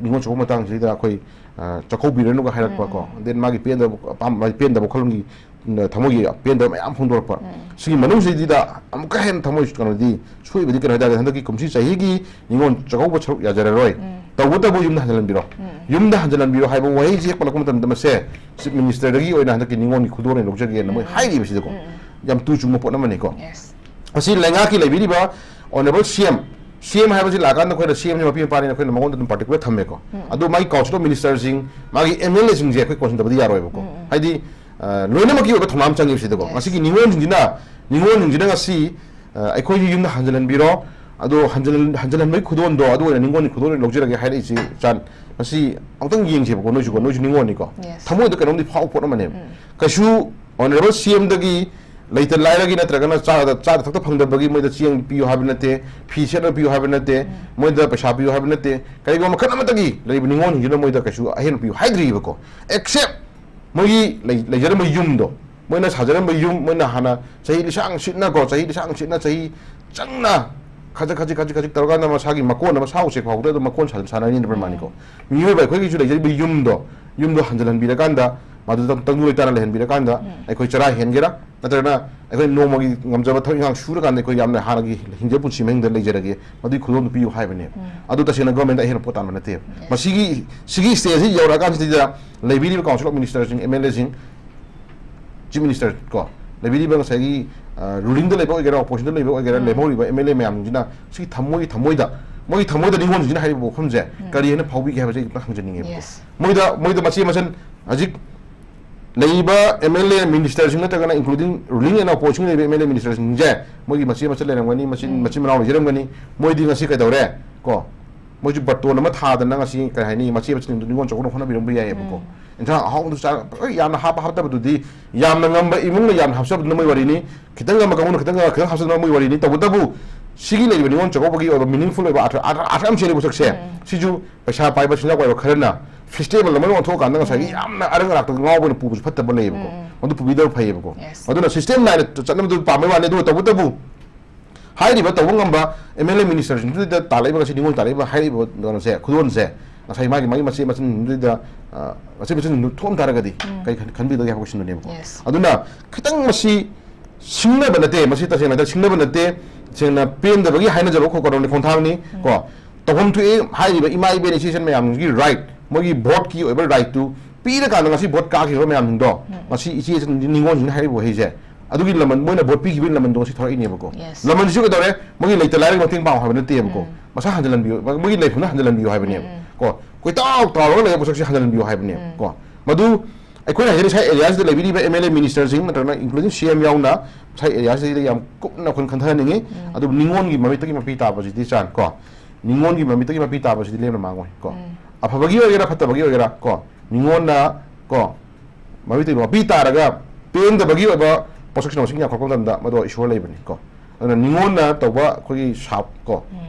ꯅꯤꯉꯣꯜ ꯆꯥꯛꯀꯧꯕ ꯃꯇꯥꯡꯁꯤꯗ ꯑꯩꯈꯣꯏ, ꯑ, ꯆꯥꯛꯀꯧꯕꯤꯔꯅꯨꯒ ꯍꯥꯏꯔꯛꯄ ꯀꯣ꯫ ꯎꯝ꯫ Then ꯃꯥꯒꯤ ꯄꯦꯟꯗꯕ, ꯑꯄꯥꯝꯕ, ꯄꯦꯟꯗꯕ ꯋꯥꯈꯜꯂꯣꯟꯒꯤ, ꯎꯝ, ꯊꯃꯣꯏꯒꯤ ꯄꯦꯟꯗꯕ ꯃꯌꯥꯝ ꯐꯣꯡꯗꯣꯔꯛꯄ꯫ ꯎꯝ꯫ ꯁꯤꯒꯤ ꯃꯅꯨꯡꯁꯤꯗ ꯑꯃꯨꯛꯀ ꯍꯦꯟꯅ ꯊꯃꯣꯏ ꯀꯩꯅꯣꯗꯤ ꯁꯣꯏꯕꯗꯤ ꯀꯩꯅꯣ ꯍꯥꯏꯇꯥꯔꯗꯤ ꯍꯟꯗꯛꯀꯤ ꯀꯨꯝꯁꯤ ꯆꯍꯤꯒꯤ ꯅꯤꯉꯣꯜ ꯆꯥꯛꯀꯧꯕ ꯁꯔꯨꯛ ꯌꯥꯖꯔꯔꯣꯏ꯫ ꯎꯝ꯫ ꯇꯧꯕꯇꯕꯨ ꯌꯨꯝꯗ ꯍꯟꯖꯤꯜꯍꯟꯕꯤꯔꯣ꯫ ꯎꯝ꯫ ꯌꯨꯝꯗ ꯍꯟꯖꯤꯜꯍꯟꯕꯤꯔꯣ ꯍꯥꯏꯕ ꯋꯥꯍꯩꯁꯤ ꯍꯦꯛ ꯄꯜꯂꯛꯄ ꯃꯇꯝꯗ ꯃꯁꯦ ꯆꯤꯐ ꯃꯤꯅꯤꯁꯇꯔꯗꯒꯤ ꯑꯣꯏꯅ ꯍꯟꯗꯛꯀꯤ ꯅꯤꯉꯣꯜꯒꯤ ꯈꯨꯗꯣꯜ ꯑꯣꯏꯅ ꯂꯧꯖꯒꯦꯅ ꯃꯣꯏ ꯎꯝ꯫ ꯍꯥꯏꯔꯤꯕꯁꯤꯗꯀꯣ꯫ ꯎꯝ꯫ ꯌꯥꯝ ꯇꯨ ꯆꯨꯝꯕ ꯄꯣꯠ ꯑꯃꯅꯤꯀꯣ꯫ ꯌꯦꯁ꯫ ꯃꯁꯤ ꯂꯩꯉꯥꯛꯀꯤ ꯂꯩꯕꯤꯔꯤꯕ ꯑꯣꯅꯔꯦꯕꯜ ꯁꯤ ꯑꯦꯝ, ꯁꯤ ꯑꯦꯝ ꯍꯥꯏꯕꯁꯤ ꯂꯥꯛꯑꯀꯥꯟꯗ ꯑꯩꯈꯣꯏꯅ ꯁꯤ ꯑꯦꯝꯁꯤ ꯃꯄꯤ ꯃꯄꯥꯅꯤꯅ ꯑꯩꯈꯣꯏꯅ ꯃꯉꯣꯟꯗ ꯑꯗꯨꯝ ꯄꯥꯔꯇꯤꯀꯨꯂꯔ ꯊꯝꯃꯦꯀꯣ꯫ ꯎꯝ꯫ ꯑꯗꯣ ꯃꯥꯒꯤ ꯀꯥꯎꯟꯁꯤꯜ ꯑꯣꯐ ꯃꯤꯅꯤꯁꯇꯔꯁꯤꯡ, ꯃꯥꯒꯤ ꯑꯦꯝ ꯑꯦꯜ ꯑꯦꯁꯤꯡꯁꯦ ꯑꯩꯈꯣꯏ ꯀꯥꯎꯟꯁꯤꯜ ꯇꯧꯕꯗꯤ ꯌꯥꯔꯣꯏꯕꯀꯣ꯫ ꯎꯝ, ꯎꯝ꯫ ꯍꯥꯏꯗꯤ, ꯑ, ꯂꯣꯏꯅꯃꯛꯀꯤ ꯑꯣꯏꯕ ꯊꯧꯅꯥ ꯑꯃ ꯆꯪꯉꯦꯕ ꯁꯤꯗꯀꯣ꯫ ꯌꯦꯁ꯫ ꯉꯁꯤꯒꯤ ꯅꯤꯉꯣꯜꯁꯤꯡꯁꯤꯅ, ꯅꯤꯉꯣꯜꯁꯤꯡꯁꯤꯅ ꯉꯁꯤ, ꯑ, ꯑꯩꯈꯣꯏꯒꯤ ꯌꯨꯝꯗ ꯍꯟꯖꯤꯜꯍꯟꯕꯤꯔꯣ, ꯑꯗꯣ ꯍꯟꯖꯤꯜꯍꯟ-, ꯍꯟꯖꯤꯜꯍꯟꯕꯒꯤ ꯈꯨꯗꯣꯜꯗꯣ ꯑꯗꯨ ꯑꯣꯏꯅ ꯅꯤꯉꯣꯜꯒꯤ ꯈꯨꯗꯣꯜ ꯑꯣꯏꯅ ꯂꯧꯖꯔꯒꯦ ꯍꯥꯏꯔꯛꯏꯁꯤ ꯆꯥꯟ-, ꯃꯁꯤ ꯑꯃꯨꯛꯇꯪ ꯌꯦꯡꯁꯦꯕꯀꯣ, ꯅꯣꯏꯁꯨꯀꯣ, ꯅꯣꯏꯁꯨ ꯅꯤꯉꯣꯜꯅꯤꯀꯣ꯫ ꯌꯦꯁ꯫ ꯊꯃꯣꯏꯗ ꯀꯩꯅꯣꯝꯗꯤ ꯐꯥꯎꯕ ꯄꯣꯠ ꯑꯃꯅꯦꯕ꯫ ꯎꯝ꯫ ꯀꯩꯁꯨ ꯑꯣꯅꯔꯦꯕꯜ ꯁꯤ ꯑꯦꯝꯗꯒꯤ ꯂꯩꯇ ꯂꯥꯏꯔꯒꯤ ꯅꯠꯇ꯭ꯔꯒꯅ ꯆꯥꯗ, ꯆꯥꯗ ꯊꯛꯇ ꯐꯪꯗꯕꯒꯤ ꯃꯣꯏꯗ ꯆꯦꯡ ꯄꯤꯌꯨ ꯍꯥꯏꯕ ꯅꯠꯇꯦ, ꯐꯤ ꯁꯦꯠꯅꯕ ꯄꯤꯌꯨ ꯍꯥꯏꯕ ꯅꯠꯇꯦ, ꯎꯝ꯫ ꯃꯣꯏꯗ ꯄꯩꯁꯥ ꯄꯤꯌꯨ ꯍꯥꯏꯕ ꯅꯠꯇꯦ, ꯀꯔꯤꯒꯨꯝꯕ ꯃꯈꯜ ꯑꯃꯠꯇꯒꯤ ꯂꯩꯔꯤꯕ ꯅꯤꯉꯣꯜꯁꯤꯡꯁꯤꯅ ꯃꯣꯏꯗ ꯀꯩꯁꯨ ꯑꯍꯦꯟꯕ ꯄꯤꯌꯨ ꯍꯥꯏꯗ꯭ꯔꯤꯕꯀꯣ꯫ Except ꯃꯣꯏꯒꯤ ꯂꯩ-, ꯂꯩꯖꯔꯝꯕ ꯌꯨꯝꯗꯣ, ꯃꯣꯏꯅ ꯁꯥꯖꯔꯝꯕ ꯌꯨꯝ, ꯃꯣꯏꯅ ꯍꯥꯟꯅ ꯆꯍꯤ ꯂꯤꯁꯥꯡ ꯁꯤꯠꯅꯀꯣ, ꯆꯍꯤ ꯂꯤꯁꯥꯡ ꯁꯤꯠꯅ, ꯆꯍꯤ ꯆꯪꯅ ꯈꯖꯤꯛ, ꯈꯖꯤꯛ, ꯈꯖꯤꯛ, ꯈꯖꯤꯛ ꯇꯧꯔꯀꯥꯟꯗ ꯃꯁꯥꯒꯤ ꯃꯀꯣꯟ ꯑꯃ ꯁꯥ ꯎꯆꯦꯛ ꯐꯥꯎꯕꯗ ꯑꯗꯨꯝ ꯃꯀꯣꯟ ꯁꯥ-, ꯁꯥꯟꯅꯔꯤꯅ ꯄ꯭ꯔꯃꯥꯅꯤꯀꯣ꯫ ꯎꯝ꯫ ꯃꯤꯑꯣꯏꯕ ꯑꯩꯈꯣꯏꯒꯤꯁꯨ ꯂꯩꯖꯔꯤꯕ ꯌꯨꯝꯗꯣ, ꯌꯨꯝꯗꯣ ꯍꯟꯖꯤꯜꯍꯟꯕꯤꯔꯀꯥꯟꯗ, ꯃꯗꯨꯗ ꯇꯪꯗꯨ ꯂꯩꯇꯥꯅ ꯂꯩꯍꯟꯕꯤꯔꯀꯥꯟꯗ, ꯎꯝ꯫ ꯑꯩꯈꯣꯏ ꯆꯔꯥ ꯍꯦꯟꯒꯦꯔꯥ, ꯅꯠꯇ꯭ꯔꯒꯅ ꯑꯩꯈꯣꯏ ꯅꯣꯡꯃꯒꯤ ꯉꯝꯖꯕ ꯊꯕꯛ ꯏꯪꯈꯥꯡ ꯁꯨꯔꯀꯥꯟꯗ ꯑꯩꯈꯣꯏ ꯌꯥꯝꯅ ꯍꯥꯟꯅꯒꯤ ꯍꯤꯡꯖꯕ ꯄꯨꯟꯁꯤ ꯃꯍꯤꯡꯗ ꯂꯩꯖꯔꯒꯦ, ꯃꯗꯨꯒꯤ ꯈꯨꯗꯣꯜꯗꯨ ꯄꯤꯌꯨ ꯍꯥꯏꯕꯅꯦꯕ꯫ ꯑꯗꯨ ꯇꯁꯦꯡꯅ ꯒꯣꯔꯃꯦꯟꯗ ꯑꯍꯦꯟꯕ ꯄꯣꯠ ꯇꯥꯟꯕ ꯅꯠꯇꯦꯕ꯫ ꯃꯁꯤꯒꯤ, ꯁꯤꯒꯤ ꯁ꯭ꯇꯦꯖꯁꯤ ꯌꯧꯔꯛꯑꯀꯥꯟꯁꯤꯗ ꯂꯩꯕꯤꯔꯤꯕ ꯀꯥꯎꯟꯁꯤꯜ ꯑꯣꯐ ꯃꯤꯅꯤꯁꯇꯔꯁꯤꯡ, ꯑꯦꯝ ꯑꯦꯜ ꯑꯦꯁꯤꯡ, ꯆꯤꯐ ꯃꯤꯅꯤꯁꯇꯔ ꯀꯣ, ꯂꯩꯕꯤꯔꯤꯕ ꯉꯁꯥꯏꯒꯤ, ꯑ, ꯔꯨꯂꯤꯡꯗ ꯂꯩꯕ ꯑꯣꯏꯒꯦꯔꯥ, ꯑꯣꯄꯣꯖꯤꯁꯟꯗ ꯂꯩꯕ ꯑꯣꯏꯒꯦꯔꯥ, ꯂꯦꯝꯍꯧꯔꯤꯕ ꯑꯦꯝ ꯑꯦꯜ ꯑꯦ ꯃꯌꯥꯝꯁꯤꯡꯁꯤꯅ ꯁꯤ ꯊꯃꯣꯏ ꯊꯃꯣꯏꯗ, ꯃꯣꯏꯒꯤ ꯊꯃꯣꯏꯗ ꯅꯤꯉꯣꯜꯁꯤꯡꯁꯤꯅ ꯍꯥꯏꯔꯤꯕ ꯋꯥꯐꯝꯁꯦ ꯀꯔꯤ ꯍꯥꯏꯅ ꯐꯥꯎꯕꯤꯒꯦ ꯍꯥꯏꯕꯁꯦ ꯑꯩ ꯈꯤꯇꯪ ꯍꯪꯖꯅꯤꯡꯉꯦꯕꯀꯣ꯫ Yes. ꯃꯣꯏꯗ, ꯃꯣꯏꯗ ꯃꯆꯦ ꯃꯆꯟ ꯍꯧꯖꯤꯛ ꯂꯩꯔꯤꯕ ꯑꯦꯝ ꯑꯦꯜ ꯑꯦ ꯃꯤꯅꯤꯁꯇꯔꯁꯤꯡ ꯅꯠꯇ꯭ꯔꯒꯅ including ruling and opposition ꯂꯩꯔꯤꯕ ꯑꯦꯝ ꯑꯦꯜ ꯑꯦ ꯃꯤꯅꯤꯁꯇꯔꯁꯤꯡꯁꯦ ꯃꯣꯏꯒꯤ ꯃꯆꯦ ꯃꯆꯟ ꯂꯩꯔꯝꯒꯅꯤ, ꯃꯆꯤꯟ, ꯃꯆꯤꯟ ꯃꯅꯥꯎ ꯂꯩꯖꯔꯝꯒꯅꯤ꯫ ꯃꯣꯏꯗꯤ ꯉꯁꯤ ꯀꯩꯗꯧꯔꯦ ꯀꯣ? ꯃꯣꯏꯁꯨ ꯕꯥꯔꯇꯣꯟ ꯑꯃ ꯊꯥꯗꯅ ꯉꯁꯤ ꯀꯔꯤ ꯍꯥꯏꯅꯤ, ꯃꯆꯦ ꯃꯆꯟꯁꯤꯡꯗꯨ ꯅꯤꯉꯣꯜ ꯆꯥꯛꯀꯧꯅ ꯍꯣꯠꯅꯕꯤꯔꯝꯕ ꯌꯥꯏꯌꯦꯕꯀꯣ꯫ ꯏꯟꯁꯥꯡ ꯑꯍꯥꯎꯕꯗꯨ ꯆꯥ-, ꯍꯣꯏ, ꯌꯥꯝꯅ ꯍꯥꯞꯄ ꯍꯥꯞꯇꯕꯗꯨꯗꯤ, ꯌꯥꯝꯅ ꯉꯝꯕ ꯏꯃꯨꯡꯅ ꯌꯥꯝꯅ ꯍꯥꯞꯆꯕꯗꯨꯅ ꯃꯣꯏ ꯋꯥꯔꯤꯅꯤ, ꯈꯤꯇꯪ ꯉꯝꯕ ꯀꯥꯡꯕꯨꯅ ꯈꯤꯇꯪ, ꯈꯤꯇꯪ ꯍꯥꯞꯆꯕꯗꯨꯅ ꯃꯣꯏ ꯋꯥꯔꯤꯅꯤ꯫ ꯇꯧꯕꯇꯕꯨ ꯁꯤꯒꯤ ꯂꯩꯔꯤꯕ ꯅꯤꯉꯣꯜ ꯆꯥꯛꯀꯧꯕꯒꯤ ꯑꯣꯏꯕ meaningful ꯑꯣꯏꯕ ꯑꯥꯔꯊ, ꯑꯥꯔꯊ, ꯑꯥꯔꯊ ꯌꯥꯝ ꯆꯦꯜꯂꯤꯕ ꯄꯣꯠꯁꯛꯁꯦ, ꯁꯤꯁꯨ ꯄꯩꯁꯥ ꯄꯥꯏꯕ ꯆꯤꯟꯖꯥꯛ ꯄꯥꯏꯕ ꯈꯔꯅ festival ꯑꯃ ꯑꯣꯟꯊꯣꯛꯑꯀꯥꯟꯗ ꯉꯁꯥꯏꯒꯤ ꯌꯥꯝꯅ ꯑꯔꯪ ꯑꯔꯥꯛꯇ ꯉꯥꯎꯕ ꯑꯣꯏꯅ ꯄꯨꯕꯁꯨ ꯐꯠꯇꯕ ꯂꯩꯌꯦꯕꯀꯣ꯫ ꯃꯗꯨ ꯄꯨꯕꯤꯗꯕ ꯐꯩꯌꯦꯕꯀꯣ꯫ Yes. ꯑꯗꯨꯅ system ꯅꯥꯏꯅ ꯆꯠꯅꯕꯗꯨ ꯄꯥꯝꯕꯩ ꯋꯥꯅꯤ꯫ ꯑꯗꯨꯒ ꯇꯧꯕꯇꯕꯨ ꯍꯥꯏꯔꯤꯕ ꯇꯧꯕ ꯉꯝꯕ ꯑꯦꯝ ꯑꯦꯜ ꯑꯦ ꯃꯤꯅꯤꯁꯇꯔꯁꯤꯡꯗꯨꯗ ꯇꯥꯜꯂꯛꯏꯕ, ꯉꯁꯤ ꯅꯤꯉꯣꯜ ꯇꯥꯜꯂꯛꯏꯕ ꯍꯥꯏꯔꯤꯕ ꯀꯩꯅꯣꯁꯦ, ꯈꯨꯗꯣꯜꯁꯦ, ꯉꯁꯥꯏ ꯃꯥꯒꯤ, ꯃꯥꯒꯤ ꯃꯆꯦ ꯃꯆꯟꯁꯤꯡꯗꯨꯗ, ꯑ, ꯃꯆꯦ ꯃꯆꯟꯁꯤꯡꯗꯨ ꯊꯣꯛꯑꯝ ꯇꯥꯔꯒꯗꯤ ꯀꯔꯤ ꯈꯟ-, ꯈꯟꯕꯤꯒꯗꯒꯦ ꯍꯥꯏꯕ question ꯗꯨꯅꯦꯕꯀꯣ꯫ Yes. ꯑꯗꯨꯅ ꯈꯤꯇꯪ ꯃꯁꯤ ꯁꯤꯡꯅꯕ ꯅꯠꯇꯦ, ꯃꯁꯤ ꯇꯁꯦꯡꯅ ꯍꯥꯏꯔꯕꯗ ꯁꯤꯡꯅꯕ ꯅꯠꯇꯦ꯫ ꯇꯁꯦꯡꯅ ꯄꯦꯟꯗꯕꯒꯤ ꯍꯥꯏꯅꯖꯕ ꯈꯣ-, ꯀꯩꯅꯣꯅꯤ, ꯈꯣꯡꯊꯥꯡꯅꯤ ꯀꯣ꯫ ꯇꯧꯐꯝ ꯊꯣꯛꯑꯦ ꯍꯥꯏꯔꯤꯕ ꯏꯃꯥ ꯏꯕꯦꯟ ꯏꯆꯦ ꯏꯆꯟ ꯃꯌꯥꯝꯒꯤ right, ꯃꯣꯏꯒꯤ vote ꯀꯤ ꯑꯣꯏꯕ right ꯇꯨ ꯄꯤꯔꯀꯥꯟꯗ ꯉꯁꯤ vote ꯀꯥꯈꯤꯕ ꯃꯌꯥꯝꯁꯤꯡꯗꯣ, ꯉꯁꯤ ꯏꯆꯦ ꯏꯆꯟ ꯅꯤꯉꯣꯜꯁꯤꯡꯅ ꯍꯥꯏꯔꯤꯕ ꯋꯥꯍꯩꯁꯦ, ꯑꯗꯨꯒꯤ ꯂꯃꯟ, ꯃꯣꯏꯅ vote ꯄꯤꯈꯤꯕꯒꯤ ꯂꯃꯟꯗꯣ ꯉꯁꯤ ꯊꯣꯔꯛꯏꯅꯦꯕꯀꯣ꯫ Yes. ꯂꯃꯟꯁꯤꯁꯨ ꯀꯩꯗꯧꯔꯦ? ꯃꯣꯏꯒꯤ ꯂꯩꯇ ꯂꯥꯏꯔꯒꯤ ꯃꯇꯦꯡ ꯄꯥꯡꯉꯨ ꯍꯥꯏꯕ ꯅꯠꯇꯦꯕꯀꯣ꯫ ꯃꯁꯥ ꯍꯟꯖꯤꯜꯍꯟꯕꯤꯌꯨ, ꯃꯣꯏꯒꯤ ꯂꯩꯐꯝꯗ ꯍꯟꯖꯤꯜꯍꯟꯕꯤꯌꯨ ꯍꯥꯏꯕꯅꯦꯕ ꯀꯣ꯫ ꯀꯣꯏꯇꯥꯎ ꯇꯥꯎꯔꯒ ꯂꯩꯕ ꯄꯣꯠꯁꯛꯁꯦ ꯍꯟꯖꯤꯜꯍꯟꯕꯤꯌꯨ ꯍꯥꯏꯕꯅꯦꯕ ꯀꯣ꯫ ꯃꯗꯨ ꯑꯩꯈꯣꯏꯅ ꯍꯥꯏꯖꯔꯤ, ꯉꯁꯥꯏ area ꯁꯤꯗ ꯂꯩꯕꯤꯔꯤꯕ ꯑꯦꯝ ꯑꯦꯜ ꯑꯦ ꯃꯤꯅꯤꯁꯇꯔꯁꯤꯡ ꯅꯠꯇ꯭ꯔꯒꯅ including ꯁꯤ ꯑꯦꯝ ꯌꯥꯎꯅ ꯉꯁꯥꯏ area ꯁꯤꯗ ꯌꯥꯝ ꯀꯨꯞꯅ ꯑꯩꯈꯣꯏꯅ ꯈꯟꯊꯍꯟꯅꯤꯡꯉꯤ꯫ ꯑꯗꯨꯕꯨ ꯅꯤꯉꯣꯜꯒꯤ ꯃꯃꯤꯠꯇꯒꯤ ꯃꯄꯤ ꯇꯥꯕꯁꯤꯗꯤ ꯆꯥꯟ ꯀꯣ, ꯅꯤꯉꯣꯜꯒꯤ ꯃꯃꯤꯠꯇꯒꯤ ꯃꯄꯤ ꯇꯥꯕꯁꯤꯗꯤ ꯂꯦꯝꯅ ꯃꯥꯡꯉꯣꯏ ꯀꯣ꯫ ꯑꯐꯕꯒꯤ ꯑꯣꯏꯒꯦꯔꯥ ꯐꯠꯇꯕꯒꯤ ꯑꯣꯏꯒꯦꯔꯥ ꯀꯣ, ꯅꯤꯉꯣꯜꯅ ꯀꯣ, ꯃꯃꯤꯠꯇꯒꯤ ꯃꯄꯤ ꯇꯥꯔꯒ ꯄꯦꯟꯗꯕꯒꯤ ꯑꯣꯏꯕ ꯄꯣꯠꯁꯛꯁꯤꯡ ꯃꯁꯤꯡ ꯌꯥꯝꯈꯠꯂꯛꯄ ꯃꯇꯝꯗ ꯃꯗꯣ ꯏꯁꯣꯔ ꯂꯩꯕꯅꯤ ꯀꯣ꯫ ꯑꯗꯨꯅ ꯅꯤꯉꯣꯜꯅ ꯇꯧꯕ ꯑꯩꯈꯣꯏꯒꯤ ꯁꯥꯞ ꯀꯣ,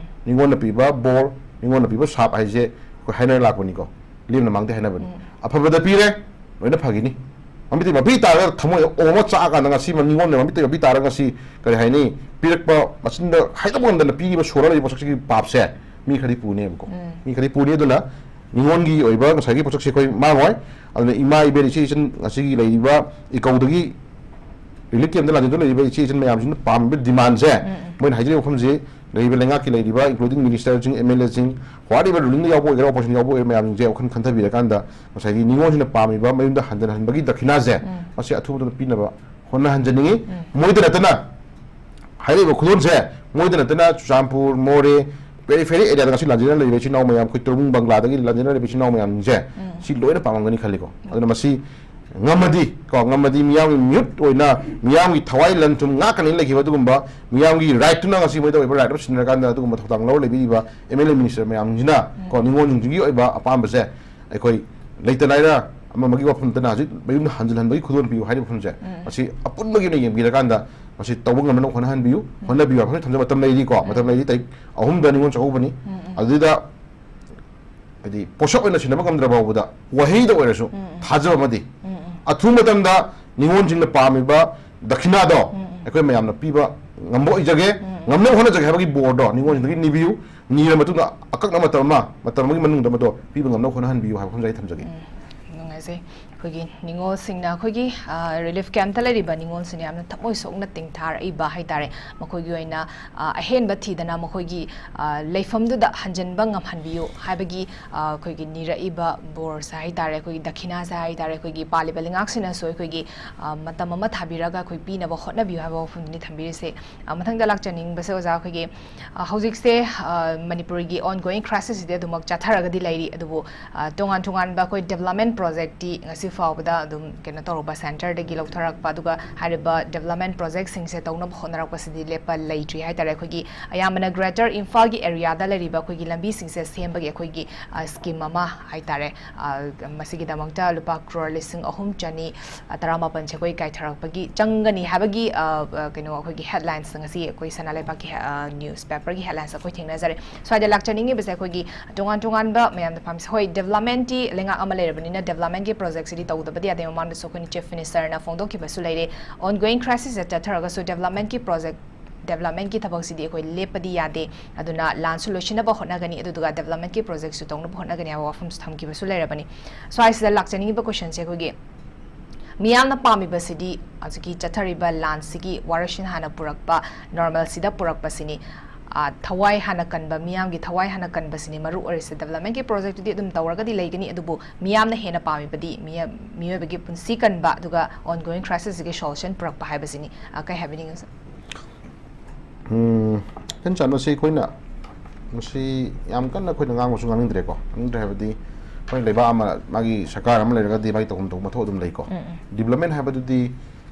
ꯅꯤꯉꯣꯜꯅ ꯄꯤꯕ ꯕꯣꯔ, ꯅꯤꯉꯣꯜꯅ ꯄꯤꯕ ꯁꯥꯞ ꯍꯥꯏꯁꯦ ꯑꯩꯈꯣꯏ ꯍꯥꯏꯅꯔ ꯂꯥꯛꯄꯅꯤꯀꯣ, ꯂꯦꯝꯅ ꯃꯥꯡꯗꯦ ꯍꯥꯏꯅꯕꯅꯤ꯫ ꯑꯐꯕꯗ ꯄꯤꯔꯦ, ꯂꯣꯏꯅ ꯐꯈꯤꯅꯤ꯫ ꯃꯃꯤꯠꯇꯒꯤ ꯃꯄꯤ ꯇꯥꯔꯒ ꯊꯃꯣꯏꯗ ꯑꯣꯝꯃ ꯆꯥꯛꯑꯀꯥꯟꯗ ꯉꯁꯤ ꯅꯤꯉꯣꯜꯅ ꯃꯃꯤꯠꯇꯒꯤ ꯃꯄꯤ ꯇꯥꯔꯒ ꯉꯁꯤ ꯀꯔꯤ ꯍꯥꯏꯅꯤ, ꯄꯤꯔꯛꯄ ꯃꯆꯤꯟꯗ ꯍꯥꯏꯗꯣꯛꯄ ꯉꯝꯗꯅ ꯄꯤꯔꯤꯕ ꯁꯣꯔ ꯂꯩꯕ ꯄꯣꯠꯁꯛꯁꯤꯒꯤ ꯄꯥꯞꯁꯦ ꯃꯤ ꯈꯔꯗꯤ ꯄꯨꯅꯦꯕꯀꯣ꯫ ꯃꯤ ꯈꯔꯗꯤ ꯄꯨꯅꯤ꯫ ꯑꯗꯨꯅ ꯅꯤꯉꯣꯜꯒꯤ ꯑꯣꯏꯕ ꯉꯁꯥꯏꯒꯤ ꯄꯣꯠꯁꯛꯁꯦ ꯑꯩꯈꯣꯏ ꯃꯥꯡꯉꯣꯏ꯫ ꯑꯗꯨꯅ ꯏꯃꯥ ꯏꯕꯦꯟ ꯏꯆꯦ ꯏꯆꯟ ꯉꯁꯤꯒꯤ ꯂꯩꯔꯤꯕ ꯏꯀꯧꯗꯒꯤ ꯔꯤꯂꯤꯐ ꯀꯦꯝꯞꯇ ꯂꯥꯟꯖꯦꯟꯗꯨꯅ ꯂꯩꯔꯤꯕ ꯏꯆꯦ ꯏꯆꯟ ꯃꯌꯥꯝꯁꯤꯅ ꯄꯥꯝꯃꯤꯕ ꯗꯤꯃꯥꯟꯁꯦ, ꯎꯝ, ꯎꯝ꯫ ꯃꯣꯏꯅ ꯍꯥꯏꯖꯔꯤꯕ ꯋꯥꯐꯝꯁꯦ, ꯂꯩꯔꯤꯕ ꯂꯩꯉꯥꯛꯀꯤ ꯂꯩꯔꯤꯕ including ministerꯁꯤꯡ, MLAꯁꯤꯡ, whatever rulingꯗ ꯌꯥꯎꯕ ꯑꯣꯏꯒꯦꯔꯥ, oppositionꯗ ꯌꯥꯎꯕ ꯑꯣꯏꯒꯦꯔꯥ, ꯃꯌꯥꯝꯁꯤꯡꯁꯦ ꯋꯥꯈꯜ ꯈꯟꯊꯕꯤꯔꯀꯥꯟꯗ ꯉꯁꯥꯏꯒꯤ ꯅꯤꯉꯣꯜꯁꯤꯡꯅ ꯄꯥꯝꯃꯤꯕ ꯃꯌꯨꯝꯗ ꯍꯟꯖꯤꯟ ꯍꯟꯕꯒꯤ ꯗꯈꯤꯅꯥꯁꯦ, ꯎꯝ, ꯃꯁꯤ ꯑꯊꯨꯕꯗ ꯄꯤꯅꯕ ꯍꯣꯠꯅꯍꯟꯖꯅꯤꯡꯉꯤ꯫ ꯎꯝ꯫ ꯃꯣꯏꯗ ꯅꯠꯇꯅ ꯍꯥꯏꯔꯤꯕ ꯈꯨꯗꯣꯜꯁꯦ ꯃꯣꯏꯗ ꯅꯠꯇꯅ ꯆꯨꯔꯆꯥꯟꯄꯨꯔ, ꯃꯣꯔꯦ, periphery areaꯗ ꯉꯁꯤ ꯂꯥꯟꯖꯦꯟꯅ ꯂꯩꯔꯤꯕ ꯏꯆꯤꯟ ꯏꯅꯥꯎ ꯃꯌꯥꯝ, ꯑꯩꯈꯣꯏ ꯇꯣꯔꯕꯨꯡ ꯕꯪꯒ꯭ꯂꯥꯗꯒꯤ ꯂꯥꯟꯖꯦꯟꯅ ꯂꯩꯔꯤꯕ ꯏꯆꯤꯟ ꯏꯅꯥꯎ ꯃꯌꯥꯝꯁꯦ, ꯎꯝ, ꯁꯤ ꯂꯣꯏꯅ ꯄꯥꯝꯂꯝꯒꯅꯤ ꯈꯜꯂꯤꯀꯣ꯫ ꯑꯗꯨꯅ ꯃꯁꯤ ꯉꯝꯃꯗꯤ ꯀꯣ, ꯉꯝꯃꯗꯤ ꯃꯤꯌꯥꯝꯒꯤ ꯃꯤꯍꯨꯠ ꯑꯣꯏꯅ, ꯃꯤꯌꯥꯝꯒꯤ ꯊꯋꯥꯏ ꯂꯟ ꯊꯨꯝ ꯉꯥꯛꯀꯅꯤ ꯂꯩꯈꯤꯕ ꯑꯗꯨꯒꯨꯝꯕ ꯃꯤꯌꯥꯝꯒꯤ rightꯇꯨꯅ ꯉꯁꯤ ꯃꯣꯏꯗ ꯑꯣꯏꯕ rightꯇꯨ ꯁꯤꯟꯅꯔꯀꯥꯟꯗ ꯑꯗꯨꯒꯨꯝꯕ ꯊꯧꯗꯥꯡ ꯂꯧꯔ ꯂꯩꯕꯤꯔꯤꯕ MLA minister ꯃꯌꯥꯝꯁꯤꯅ ꯎꯝ, ꯀꯣ, ꯅꯤꯉꯣꯜꯁꯤꯡꯁꯤꯒꯤ ꯑꯣꯏꯕ ꯑꯄꯥꯝꯕꯁꯦ ꯑꯩꯈꯣꯏ ꯂꯩꯇ ꯂꯥꯏꯔ ꯑꯃ ꯑꯃꯒꯤ ꯋꯥꯐꯝ ꯅꯠꯇꯅ ꯍꯧꯖꯤꯛ ꯃꯌꯨꯝꯗ ꯍꯟꯖꯤꯜꯍꯟꯕꯒꯤ ꯈꯨꯗꯣꯜ ꯄꯤꯌꯨ ꯍꯥꯏꯔꯤꯕ ꯋꯥꯐꯝꯁꯦ, ꯎꯝ, ꯃꯁꯤ ꯑꯄꯨꯟꯕꯒꯤ ꯑꯣꯏꯅ ꯌꯦꯡꯕꯤꯔꯀꯥꯟꯗ ꯃꯁꯤ ꯇꯧꯕ ꯉꯝꯅꯕ ꯍꯣꯠꯅꯍꯟꯕꯤꯌꯨ, ꯎꯝ, ꯍꯣꯠꯅꯕꯤꯌꯨ ꯍꯥꯏꯕ ꯊꯝꯖꯕ ꯃꯇꯝ ꯂꯩꯔꯤꯀꯣ꯫ ꯎꯝ꯫ ꯃꯇꯝ ꯂꯩꯔꯤ, ꯇꯥꯔꯤꯛ ꯑꯍꯨꯝꯗ ꯅꯤꯉꯣꯜ ꯆꯥꯛꯀꯧꯕꯅꯤ꯫ ꯎꯝ, ꯎꯝ꯫ ꯑꯗꯨꯗ ꯍꯥꯏꯗꯤ ꯄꯣꯠꯁꯛ ꯑꯣꯏꯅ ꯁꯤꯟꯅꯕ ꯉꯝꯗ꯭ꯔꯕ ꯐꯥꯎꯕꯗ ꯋꯥꯍꯩꯗ ꯑꯣꯏꯔꯁꯨ, ꯎꯝ, ꯎꯝ, ꯊꯥꯖꯕ ꯑꯃꯗꯤ, ꯎꯝ, ꯎꯝ, ꯑꯊꯨꯕ ꯃꯇꯝꯗ ꯅꯤꯉꯣꯜꯁꯤꯡꯅ ꯄꯥꯝꯃꯤꯕ ꯗꯈꯤꯅꯥꯗꯣ, ꯎꯝ, ꯎꯝ, ꯑꯩꯈꯣꯏ ꯃꯌꯥꯝꯅ ꯄꯤꯕ ꯉꯝꯕ ꯑꯣꯏꯖꯒꯦ, ꯎꯝ, ꯎꯝ, ꯉꯝꯅꯕ ꯍꯣꯠꯅꯖꯒꯦ ꯍꯥꯏꯕꯒꯤ ꯕꯣꯔꯗꯣ ꯅꯤꯉꯣꯜꯁꯤꯡꯗꯒꯤ ꯅꯤꯕꯤꯌꯨ꯫ ꯅꯤꯔ ꯃꯇꯨꯡꯗ ꯑꯀꯛꯅꯕ ꯃꯇꯝ ꯑꯃ, ꯃꯇꯝ ꯑꯃꯒꯤ ꯃꯅꯨꯡꯗ ꯃꯗꯣ ꯄꯤꯕ ꯉꯝꯅꯕ ꯍꯣꯠꯅꯍꯟꯕꯤꯌꯨ ꯍꯥꯏꯕ ꯋꯥꯐꯝꯁꯦ ꯑꯩ ꯊꯝꯖꯒꯦ꯫ ꯎꯝ, ꯅꯨꯡꯉꯥꯏꯖꯩ꯫ ꯑꯩꯈꯣꯏꯒꯤ ꯅꯤꯉꯣꯜꯁꯤꯡꯅ, ꯑꯩꯈꯣꯏꯒꯤ, ꯑ, relief campꯇ ꯂꯩꯔꯤꯕ ꯅꯤꯉꯣꯜꯁꯤꯡꯅ ꯌꯥꯝꯅ ꯊꯃꯣꯏ ꯁꯣꯛꯅ ꯇꯦꯡꯊꯥꯔꯛꯏꯕ ꯍꯥꯏꯇꯥꯔꯦ꯫ ꯃꯈꯣꯏꯒꯤ ꯑꯣꯏꯅ, ꯑ, ꯑꯍꯦꯟꯕ ꯊꯤꯗꯅ ꯃꯈꯣꯏꯒꯤ, ꯑ, ꯂꯩꯐꯝꯗꯨꯗ ꯍꯟꯖꯤꯟꯕ ꯉꯝꯍꯟꯕꯤꯌꯨ ꯍꯥꯏꯕꯒꯤ, ꯑ, ꯑꯩꯈꯣꯏꯒꯤ ꯅꯤꯔꯛꯏꯕ ꯕꯣꯔꯁꯦ ꯍꯥꯏꯇꯥꯔꯦ, ꯑꯩꯈꯣꯏꯒꯤ ꯗꯈꯤꯅꯥꯁꯦ ꯍꯥꯏꯇꯥꯔꯦ, ꯑꯩꯈꯣꯏꯒꯤ ꯄꯥꯜꯂꯤꯕ ꯂꯩꯉꯥꯛꯁꯤꯡꯅꯁꯨ ꯑꯩꯈꯣꯏꯒꯤ, ꯑ, ꯃꯇꯝ ꯑꯃ ꯊꯥꯕꯤꯔꯒ ꯑꯩꯈꯣꯏ ꯄꯤꯅꯕ ꯍꯣꯠꯅꯕꯤꯌꯨ ꯍꯥꯏꯕ ꯋꯥꯐꯝꯗꯨꯅꯤ ꯊꯝꯕꯤꯔꯤꯁꯦ꯫ ꯑ, ꯃꯊꯪꯗ ꯂꯥꯛꯆꯅꯤꯡꯕꯁꯦ ꯑꯣꯖꯥ, ꯑꯩꯈꯣꯏꯒꯤ, ꯑ, ꯍꯧꯖꯤꯛꯁꯦ, ꯑ, ꯃꯅꯤꯄꯨꯔꯒꯤ ongoing crisisꯁꯤꯗꯤ ꯑꯗꯨꯃꯛ ꯆꯠꯊꯔꯒꯗꯤ ꯂꯩꯔꯤ, ꯑꯗꯨꯕꯨ, ꯑ, ꯇꯣꯉꯥꯟ ꯇꯣꯉꯥꯟꯕ ꯑꯩꯈꯣꯏ development projectꯇꯤ ꯉꯁꯤ ꯐꯥꯎꯕꯗ ꯑꯗꯨꯝ ꯀꯩꯅꯣ ꯇꯧꯔꯨꯕ, centreꯗꯒꯤ ꯂꯧꯊꯔꯛꯄ, ꯑꯗꯨꯒ ꯍꯥꯏꯔꯤꯕ development projectꯁꯤꯡꯁꯦ ꯇꯧꯅꯕ ꯍꯣꯠꯅꯔꯛꯄꯁꯤꯗꯤ ꯂꯦꯞꯄ ꯂꯩꯇ꯭ꯔꯤ ꯍꯥꯏꯇꯥꯔꯦ꯫ ꯑꯩꯈꯣꯏꯒꯤ ꯑꯌꯥꯝꯕꯅ greater ꯏꯝꯐꯥꯜꯒꯤ areaꯗ ꯂꯩꯔꯤꯕ ꯑꯩꯈꯣꯏꯒꯤ ꯂꯝꯕꯤꯁꯤꯡꯁꯦ ꯁꯦꯝꯕꯒꯤ ꯑꯩꯈꯣꯏꯒꯤ, ꯑ, scheme ꯑꯃ ꯍꯥꯏꯇꯥꯔꯦ, ꯑ, ꯃꯁꯤꯒꯤꯗꯃꯛꯇ ꯂꯨꯄꯥ ꯀ꯭ꯔꯣꯔ ꯂꯤꯁꯤꯡ ꯑꯍꯨꯝ ꯆꯅꯤ, ꯑ, ꯇꯔꯥꯃꯥꯄꯟꯁꯦ ꯑꯩꯈꯣꯏ ꯀꯥꯏꯊꯔꯛꯄꯒꯤ ꯆꯪꯒꯅꯤ ꯍꯥꯏꯕꯒꯤ, ꯑ, ꯑ, ꯀꯩꯅꯣ, ꯑꯩꯈꯣꯏꯒꯤ headlines ꯉꯁꯤ ꯑꯩꯈꯣꯏ ꯁꯅꯥ ꯂꯩꯕꯥꯛꯀꯤ ꯍꯦ-, ꯑ, newspaperꯒꯤ headlines ꯑꯩꯈꯣꯏ ꯊꯦꯡꯅꯖꯔꯦ꯫ ꯁ꯭ꯋꯥꯏꯗ ꯂꯥꯛꯆꯅꯤꯡꯉꯤꯕꯁꯦ ꯑꯩꯈꯣꯏꯒꯤ ꯇꯣꯉꯥꯟ ꯇꯣꯉꯥꯟꯕ ꯃꯌꯥꯝꯗ ꯄꯥꯝꯁꯦ꯫ ꯍꯣꯏ, developmentꯇꯤ ꯂꯩꯉꯥꯛ ꯑꯃ ꯂꯩꯔꯕꯅꯤꯅ developmentꯀꯤ projectꯁꯤꯗꯤ ꯇꯧꯗꯕꯗꯤ ꯌꯥꯗꯦ꯫ ꯃꯃꯥꯡꯗꯁꯨ ꯑꯩꯈꯣꯏꯅ Chief Ministerꯅ ꯐꯣꯡꯗꯣꯛꯈꯤꯕꯁꯨ ꯂꯩꯔꯦ꯫ Ongoing crisisꯇ ꯆꯠꯊꯔꯒꯁꯨ developmentꯀꯤ project, developmentꯀꯤ ꯊꯕꯛꯁꯤꯗꯤ ꯑꯩꯈꯣꯏ ꯂꯦꯞꯄꯗꯤ ꯌꯥꯗꯦ꯫ ꯑꯗꯨꯅ ꯂꯥꯟꯁꯨ ꯂꯣꯏꯁꯤꯟꯅꯕ ꯍꯣꯠꯅꯒꯅꯤ, ꯑꯗꯨꯗꯨꯒ developmentꯀꯤ projectꯁꯨ ꯇꯧꯅꯕ ꯍꯣꯠꯅꯒꯅꯤ ꯍꯥꯏꯕ ꯋꯥꯐꯝꯁꯨ ꯊꯝꯈꯤꯕꯁꯨ ꯂꯩꯔꯕꯅꯤ꯫ ꯁ꯭ꯋꯥꯏꯁꯤꯗ ꯂꯥꯛꯆꯅꯤꯡꯉꯤꯕ questionꯁꯦ ꯑꯩꯈꯣꯏꯒꯤ ꯃꯤꯌꯥꯝꯅ ꯄꯥꯝꯃꯤꯕꯁꯤꯗꯤ ꯍꯧꯖꯤꯛꯀꯤ ꯆꯠꯊꯔꯤꯕ ꯂꯥꯟꯁꯤꯒꯤ ꯋꯥꯔꯣꯏꯁꯤꯟ ꯍꯥꯟꯅ ꯄꯨꯔꯛꯄ, normalꯁꯤꯗ ꯄꯨꯔꯛꯄꯁꯤꯅꯤ꯫ ꯑ, ꯊꯋꯥꯏ ꯍꯥꯟꯅ ꯀꯟꯕ, ꯃꯤꯌꯥꯝꯒꯤ ꯊꯋꯥꯏ ꯍꯥꯟꯅ ꯀꯟꯕꯁꯤꯅꯤ ꯃꯔꯨ ꯑꯣꯏꯔꯤꯁꯦ꯫ Developmentꯀꯤ projectꯇꯨꯗꯤ ꯑꯗꯨꯝ ꯇꯧꯔꯒꯗꯤ ꯂꯩꯒꯅꯤ, ꯑꯗꯨꯕꯨ ꯃꯤꯌꯥꯝꯅ ꯍꯦꯟꯅ ꯄꯥꯝꯃꯤꯕꯗꯤ ꯃꯤꯌ-, ꯃꯤꯑꯣꯏꯕꯒꯤ ꯄꯨꯟꯁꯤ ꯀꯟꯕ, ꯑꯗꯨꯒ ongoing crisisꯁꯤꯒꯤ solution ꯄꯨꯔꯛꯄ ꯍꯥꯏꯕꯁꯤꯅꯤ꯫ ꯑ, ꯀꯩ ꯍꯥꯏꯕꯤꯅꯤꯡꯉꯤ, sir? ꯎꯝ, ꯏꯆꯟ ꯆꯟꯕꯁꯤ ꯑꯩꯈꯣꯏꯅ ꯃꯁꯤ ꯌꯥꯝ ꯀꯟꯅ ꯑꯩꯈꯣꯏꯅ ꯉꯥꯡꯕꯁꯨ ꯉꯥꯡꯅꯤꯡꯗ꯭ꯔꯦꯀꯣ꯫ ꯉꯥꯡꯅꯤꯡꯗ꯭ꯔꯦ ꯍꯥꯏꯕꯗꯤ, ꯑꯩꯈꯣꯏ ꯂꯩꯕꯥꯛ ꯑꯃ, ꯃꯥꯒꯤ ꯁꯔꯀꯥꯔ ꯑꯃ ꯂꯩꯔꯒꯗꯤ ꯃꯥꯒꯤ ꯇꯧꯐꯝ ꯊꯣꯛꯄ ꯃꯊꯧ ꯑꯗꯨꯝ ꯂꯩꯀꯣ꯫ ꯎꯝ, ꯎꯝ꯫ Development ꯍꯥꯏꯕꯗꯨꯗꯤ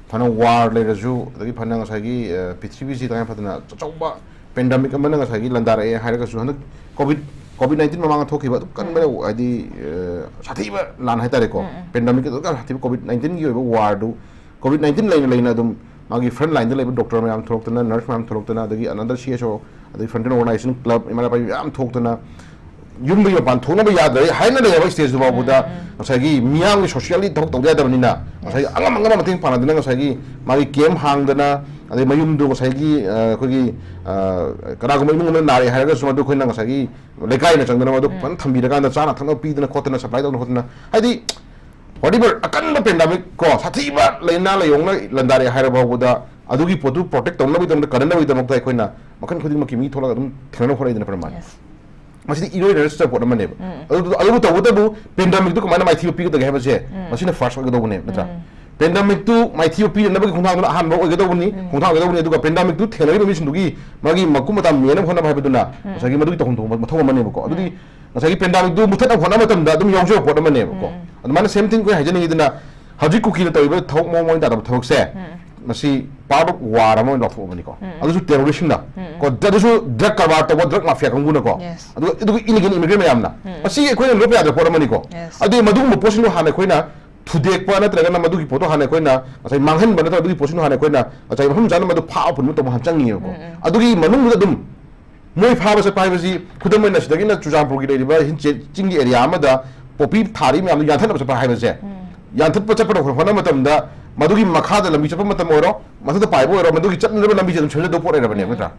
ꯐꯅ war ꯂꯩꯔꯁꯨ, ꯑꯗꯒꯤ ꯐꯅ ꯉꯁꯥꯏꯒꯤ, ꯑ, ꯄ꯭ꯔꯤꯊꯤꯕꯤꯁꯤ ꯇꯉꯥꯏ ꯐꯗꯅ ꯑꯆꯧꯕ pandemic ꯑꯃꯅ ꯉꯁꯥꯏꯒꯤ ꯂꯥꯟꯗꯥꯔꯛꯑꯦ ꯍꯥꯏꯔꯒꯁꯨ, ꯍꯟꯗꯛ COVID, COVID nineteen ꯃꯃꯥꯡꯗ ꯊꯣꯛꯈꯤꯕ ꯑꯗꯨꯝ ꯀꯟꯕ, ꯎꯝ, ꯍꯥꯏꯗꯤ, ꯑ, ꯁꯥꯊꯤꯕ ꯂꯥꯟ ꯍꯥꯏꯇꯥꯔꯦꯀꯣ꯫ ꯎꯝ, ꯎꯝ꯫ Pandemic ꯑꯗꯨꯛ ꯌꯥꯝ ꯁꯥꯊꯤꯕ COVID nineteenꯒꯤ ꯑꯣꯏꯕ warꯗꯨ, COVID nineteen ꯂꯩꯅ ꯂꯩꯅ ꯑꯗꯨꯝ ꯃꯥꯒꯤ front lineꯗ ꯂꯩꯕ doctor ꯃꯌꯥꯝ ꯊꯣꯛꯂꯛꯇꯅ, nurse ꯃꯌꯥꯝ ꯊꯣꯛꯂꯛꯇꯅ, ꯑꯗꯒꯤ another CSO, ꯑꯗꯒꯤ frontline organization, club, ꯏꯃꯥ ꯏꯄꯥ ꯃꯌꯥꯝ ꯊꯣꯛꯇꯅ, ꯌꯨꯝꯗꯒꯤ ꯃꯄꯥꯟ ꯊꯣꯛꯅꯕ ꯌꯥꯗ꯭ꯔꯦ ꯍꯥꯏꯅ ꯂꯩꯔꯕ stage ꯐꯥꯎꯕꯗ, ꯎꯝ, ꯎꯝ꯫ ꯉꯁꯥꯏꯒꯤ ꯃꯤꯌꯥꯝꯒꯤ socially ꯊꯕꯛ ꯇꯧꯗ ꯌꯥꯗꯕꯅꯤꯅ, ꯉꯁꯥꯏꯒꯤ, yes, ꯑꯉꯝ ꯑꯉꯝꯕ ꯃꯇꯦꯡ ꯄꯥꯡꯅꯗꯅ, ꯉꯁꯥꯏꯒꯤ ꯃꯥꯒꯤ camp ꯍꯥꯡꯗꯅ, ꯑꯗꯩ ꯃꯌꯨꯝꯗꯨ ꯉꯁꯥꯏꯒꯤ, ꯑ, ꯑꯩꯈꯣꯏꯒꯤ, ꯑ, ꯀꯅꯥꯒꯨꯝꯕ ꯏꯃꯨꯡ ꯑꯃꯅ ꯅꯥꯔꯦ ꯍꯥꯏꯔꯒꯁꯨ, ꯃꯗꯨ ꯑꯩꯈꯣꯏꯅ ꯉꯁꯥꯏꯒꯤ ꯂꯩꯀꯥꯏꯅ ꯆꯪꯗꯅ ꯃꯗꯨ, ꯎꯝ, ꯐꯖꯅ ꯊꯝꯕꯤꯔꯀꯥꯟꯗ ꯆꯥꯅ ꯊꯛꯅꯕ ꯄꯤꯗꯅ ꯈꯣꯠꯇꯅ, supply ꯇꯧꯗꯅ ꯈꯣꯠꯇꯅ, ꯍꯥꯏꯗꯤ, whatever, ꯑꯀꯟꯕ pandemic ꯀꯣ, ꯁꯥꯊꯤꯕ ꯂꯥꯏꯅꯥ ꯂꯥꯏꯌꯣꯡꯅ ꯂꯥꯟꯗꯥꯔꯛꯑꯦ ꯍꯥꯏꯔ ꯐꯥꯎꯕꯗ, ꯑꯗꯨꯒꯤ ꯄꯣꯠꯇꯨ protect ꯇꯧꯅꯕꯒꯤꯗꯃꯛꯇ, ꯀꯟꯅꯕꯒꯤꯗꯃꯛꯇ ꯑꯩꯈꯣꯏꯅ ꯃꯈꯜ ꯈꯨꯗꯤꯡꯃꯛꯀꯤ ꯃꯤ ꯊꯣꯛꯂꯒ ꯑꯗꯨꯝ ꯊꯦꯡꯅꯕ ꯍꯣꯠꯅꯩꯗꯅ, ꯄ꯭ꯔꯃꯥꯟ꯫ Yes. ꯃꯁꯤꯗꯤ ꯏꯔꯣꯏꯅꯔ ꯆꯠꯆꯕ ꯄꯣꯠ ꯑꯃꯅꯦꯕ꯫ ꯎꯝ꯫ ꯑꯗꯨ, ꯑꯗꯨꯕꯨ ꯇꯧꯕꯇꯕꯨ pandemicꯇꯨ ꯀꯃꯥꯏꯅ ꯃꯥꯏꯊꯤꯕ ꯄꯤꯒꯗꯒꯦ ꯍꯥꯏꯕꯁꯦ, ꯎꯝ, ꯃꯁꯤꯅ first ꯑꯣꯏꯒꯗꯧꯕꯅꯦꯕ, ꯅꯠꯇ꯭ꯔꯥ? ꯎꯝ꯫ Pandemicꯇꯨ ꯃꯥꯏꯊꯤꯕ ꯄꯤꯅꯅꯕꯒꯤ ꯈꯣꯡꯊꯥꯡꯗꯨꯅ ꯑꯍꯥꯟꯕ ꯑꯣꯏꯒꯗꯧꯕꯅꯤ, ꯎꯝ, ꯈꯣꯡꯊꯥꯡ ꯑꯣꯏꯒꯗꯧꯕꯅꯤ, ꯑꯗꯨꯒ pandemicꯇꯨ ꯊꯦꯡꯅꯔꯤꯕ ꯃꯤꯁꯤꯡꯗꯨꯒꯤ ꯃꯥꯒꯤ ꯃꯀꯨꯞ ꯃꯇꯥ ꯃꯦꯟꯅꯕ ꯍꯣꯠꯅꯕ ꯍꯥꯏꯕꯗꯨꯅ, ꯎꯝ, ꯉꯁꯥꯏꯒꯤ ꯃꯗꯨꯒꯤ ꯇꯧꯐꯝ ꯊꯣꯛꯄ ꯃꯊꯧ ꯑꯃꯅꯦꯕꯀꯣ꯫ ꯑꯗꯨꯗꯤ, ꯎꯝ, ꯉꯁꯥꯏꯒꯤ pandemicꯗꯨ ꯃꯨꯊꯠꯅꯕ ꯍꯣꯠꯅꯕ ꯃꯇꯝꯗ ꯑꯗꯨꯝ ꯌꯥꯎꯖꯕ ꯄꯣꯠ ꯑꯃꯅꯦꯕꯀꯣ꯫ ꯎꯝ꯫ ꯑꯗꯨꯃꯥꯏꯅ same thing ꯑꯩꯈꯣꯏ ꯍꯥꯏꯖꯅꯤꯡꯉꯤꯗꯨꯅ, ꯍꯧꯖꯤꯛ ꯀꯨꯀꯤꯅ ꯇꯧꯔꯤꯕ ꯊꯕꯛ ꯃꯑꯣꯡ ꯃꯔꯤꯟ ꯇꯥꯗꯕ ꯊꯕꯛꯁꯦ, ꯎꯝ, ꯃꯁꯤ part of war ꯑꯃ ꯑꯣꯏꯅ ꯂꯥꯎꯊꯣꯛꯑꯕꯅꯤꯀꯣ꯫ ꯎꯝ꯫ ꯑꯗꯨꯁꯨ terroristꯁꯤꯡꯅ, ꯎꯝ, ꯎꯝ, ꯀꯣ, ꯑꯗꯨꯁꯨ drug ꯀꯔꯕꯥꯔ ꯇꯧꯕ drug mafia ꯀꯥꯡꯕꯨꯅꯀꯣ꯫ Yes. ꯑꯗꯨꯒ, ꯑꯗꯨꯒ illegal immigrant ꯃꯌꯥꯝꯅ꯫ ꯎꯝ꯫ ꯃꯁꯤ ꯑꯩꯈꯣꯏꯅ ꯂꯣꯞꯄ ꯌꯥꯗꯕ ꯄꯣꯠ ꯑꯃꯅꯤꯀꯣ꯫ Yes. ꯑꯗꯨ ꯃꯗꯨꯒꯨꯝꯕ ꯄꯣꯠꯁꯤꯡꯗꯣ ꯍꯥꯟꯅ ꯑꯩꯈꯣꯏꯅ ꯊꯨꯗꯦꯛꯄ ꯅꯠꯇ꯭ꯔꯒꯅ ꯃꯗꯨꯒꯤ ꯄꯣꯠꯇꯣ ꯍꯥꯟꯅ ꯑꯩꯈꯣꯏꯅ ꯉꯁꯥꯏ ꯃꯥꯡꯍꯟꯕ ꯅꯠꯇ꯭ꯔꯒ ꯑꯗꯨꯒꯤ ꯄꯣꯠꯁꯤꯡꯗꯣ ꯍꯥꯟꯅ ꯑꯩꯈꯣꯏꯅ ꯉꯁꯥꯏ ꯃꯐꯝ ꯆꯥꯅ ꯃꯗꯨ ꯐꯥꯕ ꯄꯨꯟꯕ ꯇꯧꯕ ꯍꯥꯟꯅ ꯆꯪꯉꯤꯑꯕꯀꯣ꯫ ꯎꯝ, ꯎꯝ꯫ ꯑꯗꯨꯒꯤ ꯃꯅꯨꯡꯗꯨꯗ ꯑꯗꯨꯝ ꯃꯣꯏ ꯐꯥꯕ ꯆꯠꯄ ꯍꯥꯏꯕꯁꯤ, ꯈꯨꯗꯝ ꯑꯣꯏꯅ, ꯁꯤꯗꯒꯤꯅ ꯆꯨꯔꯆꯥꯟꯄꯨꯔꯒꯤ ꯂꯩꯔꯤꯕ ꯍꯤꯟꯆꯦ ꯆꯤꯡꯒꯤ area ꯑꯃꯗ ꯄꯣꯄꯤ ꯊꯥꯔꯤ ꯃꯌꯥꯝꯗꯨ ꯌꯥꯟꯊꯠꯅꯕ ꯆꯠꯄ ꯍꯥꯏꯕꯁꯦ, ꯎꯝ, ꯌꯥꯟꯊꯠꯄ ꯆꯠꯄꯗ ꯍꯣꯠꯅꯕ ꯃꯇꯝꯗ ꯃꯗꯨꯒꯤ ꯃꯈꯥꯗ ꯂꯝꯕꯤ ꯆꯠꯄ ꯃꯇꯝ ꯑꯣꯏꯔꯣ, ꯃꯊꯛꯇ ꯄꯥꯏꯕ ꯑꯣꯏꯔꯣ, ꯃꯗꯨꯒꯤ ꯆꯠꯅꯗꯕ ꯂꯝꯕꯤꯁꯦ ꯑꯗꯨꯝ ꯁꯦꯝꯖꯗꯧꯕ ꯄꯣꯠ ꯂꯩꯔꯕꯅꯦꯕ, ꯎꯝ, ꯅꯠꯇ꯭ꯔꯥ?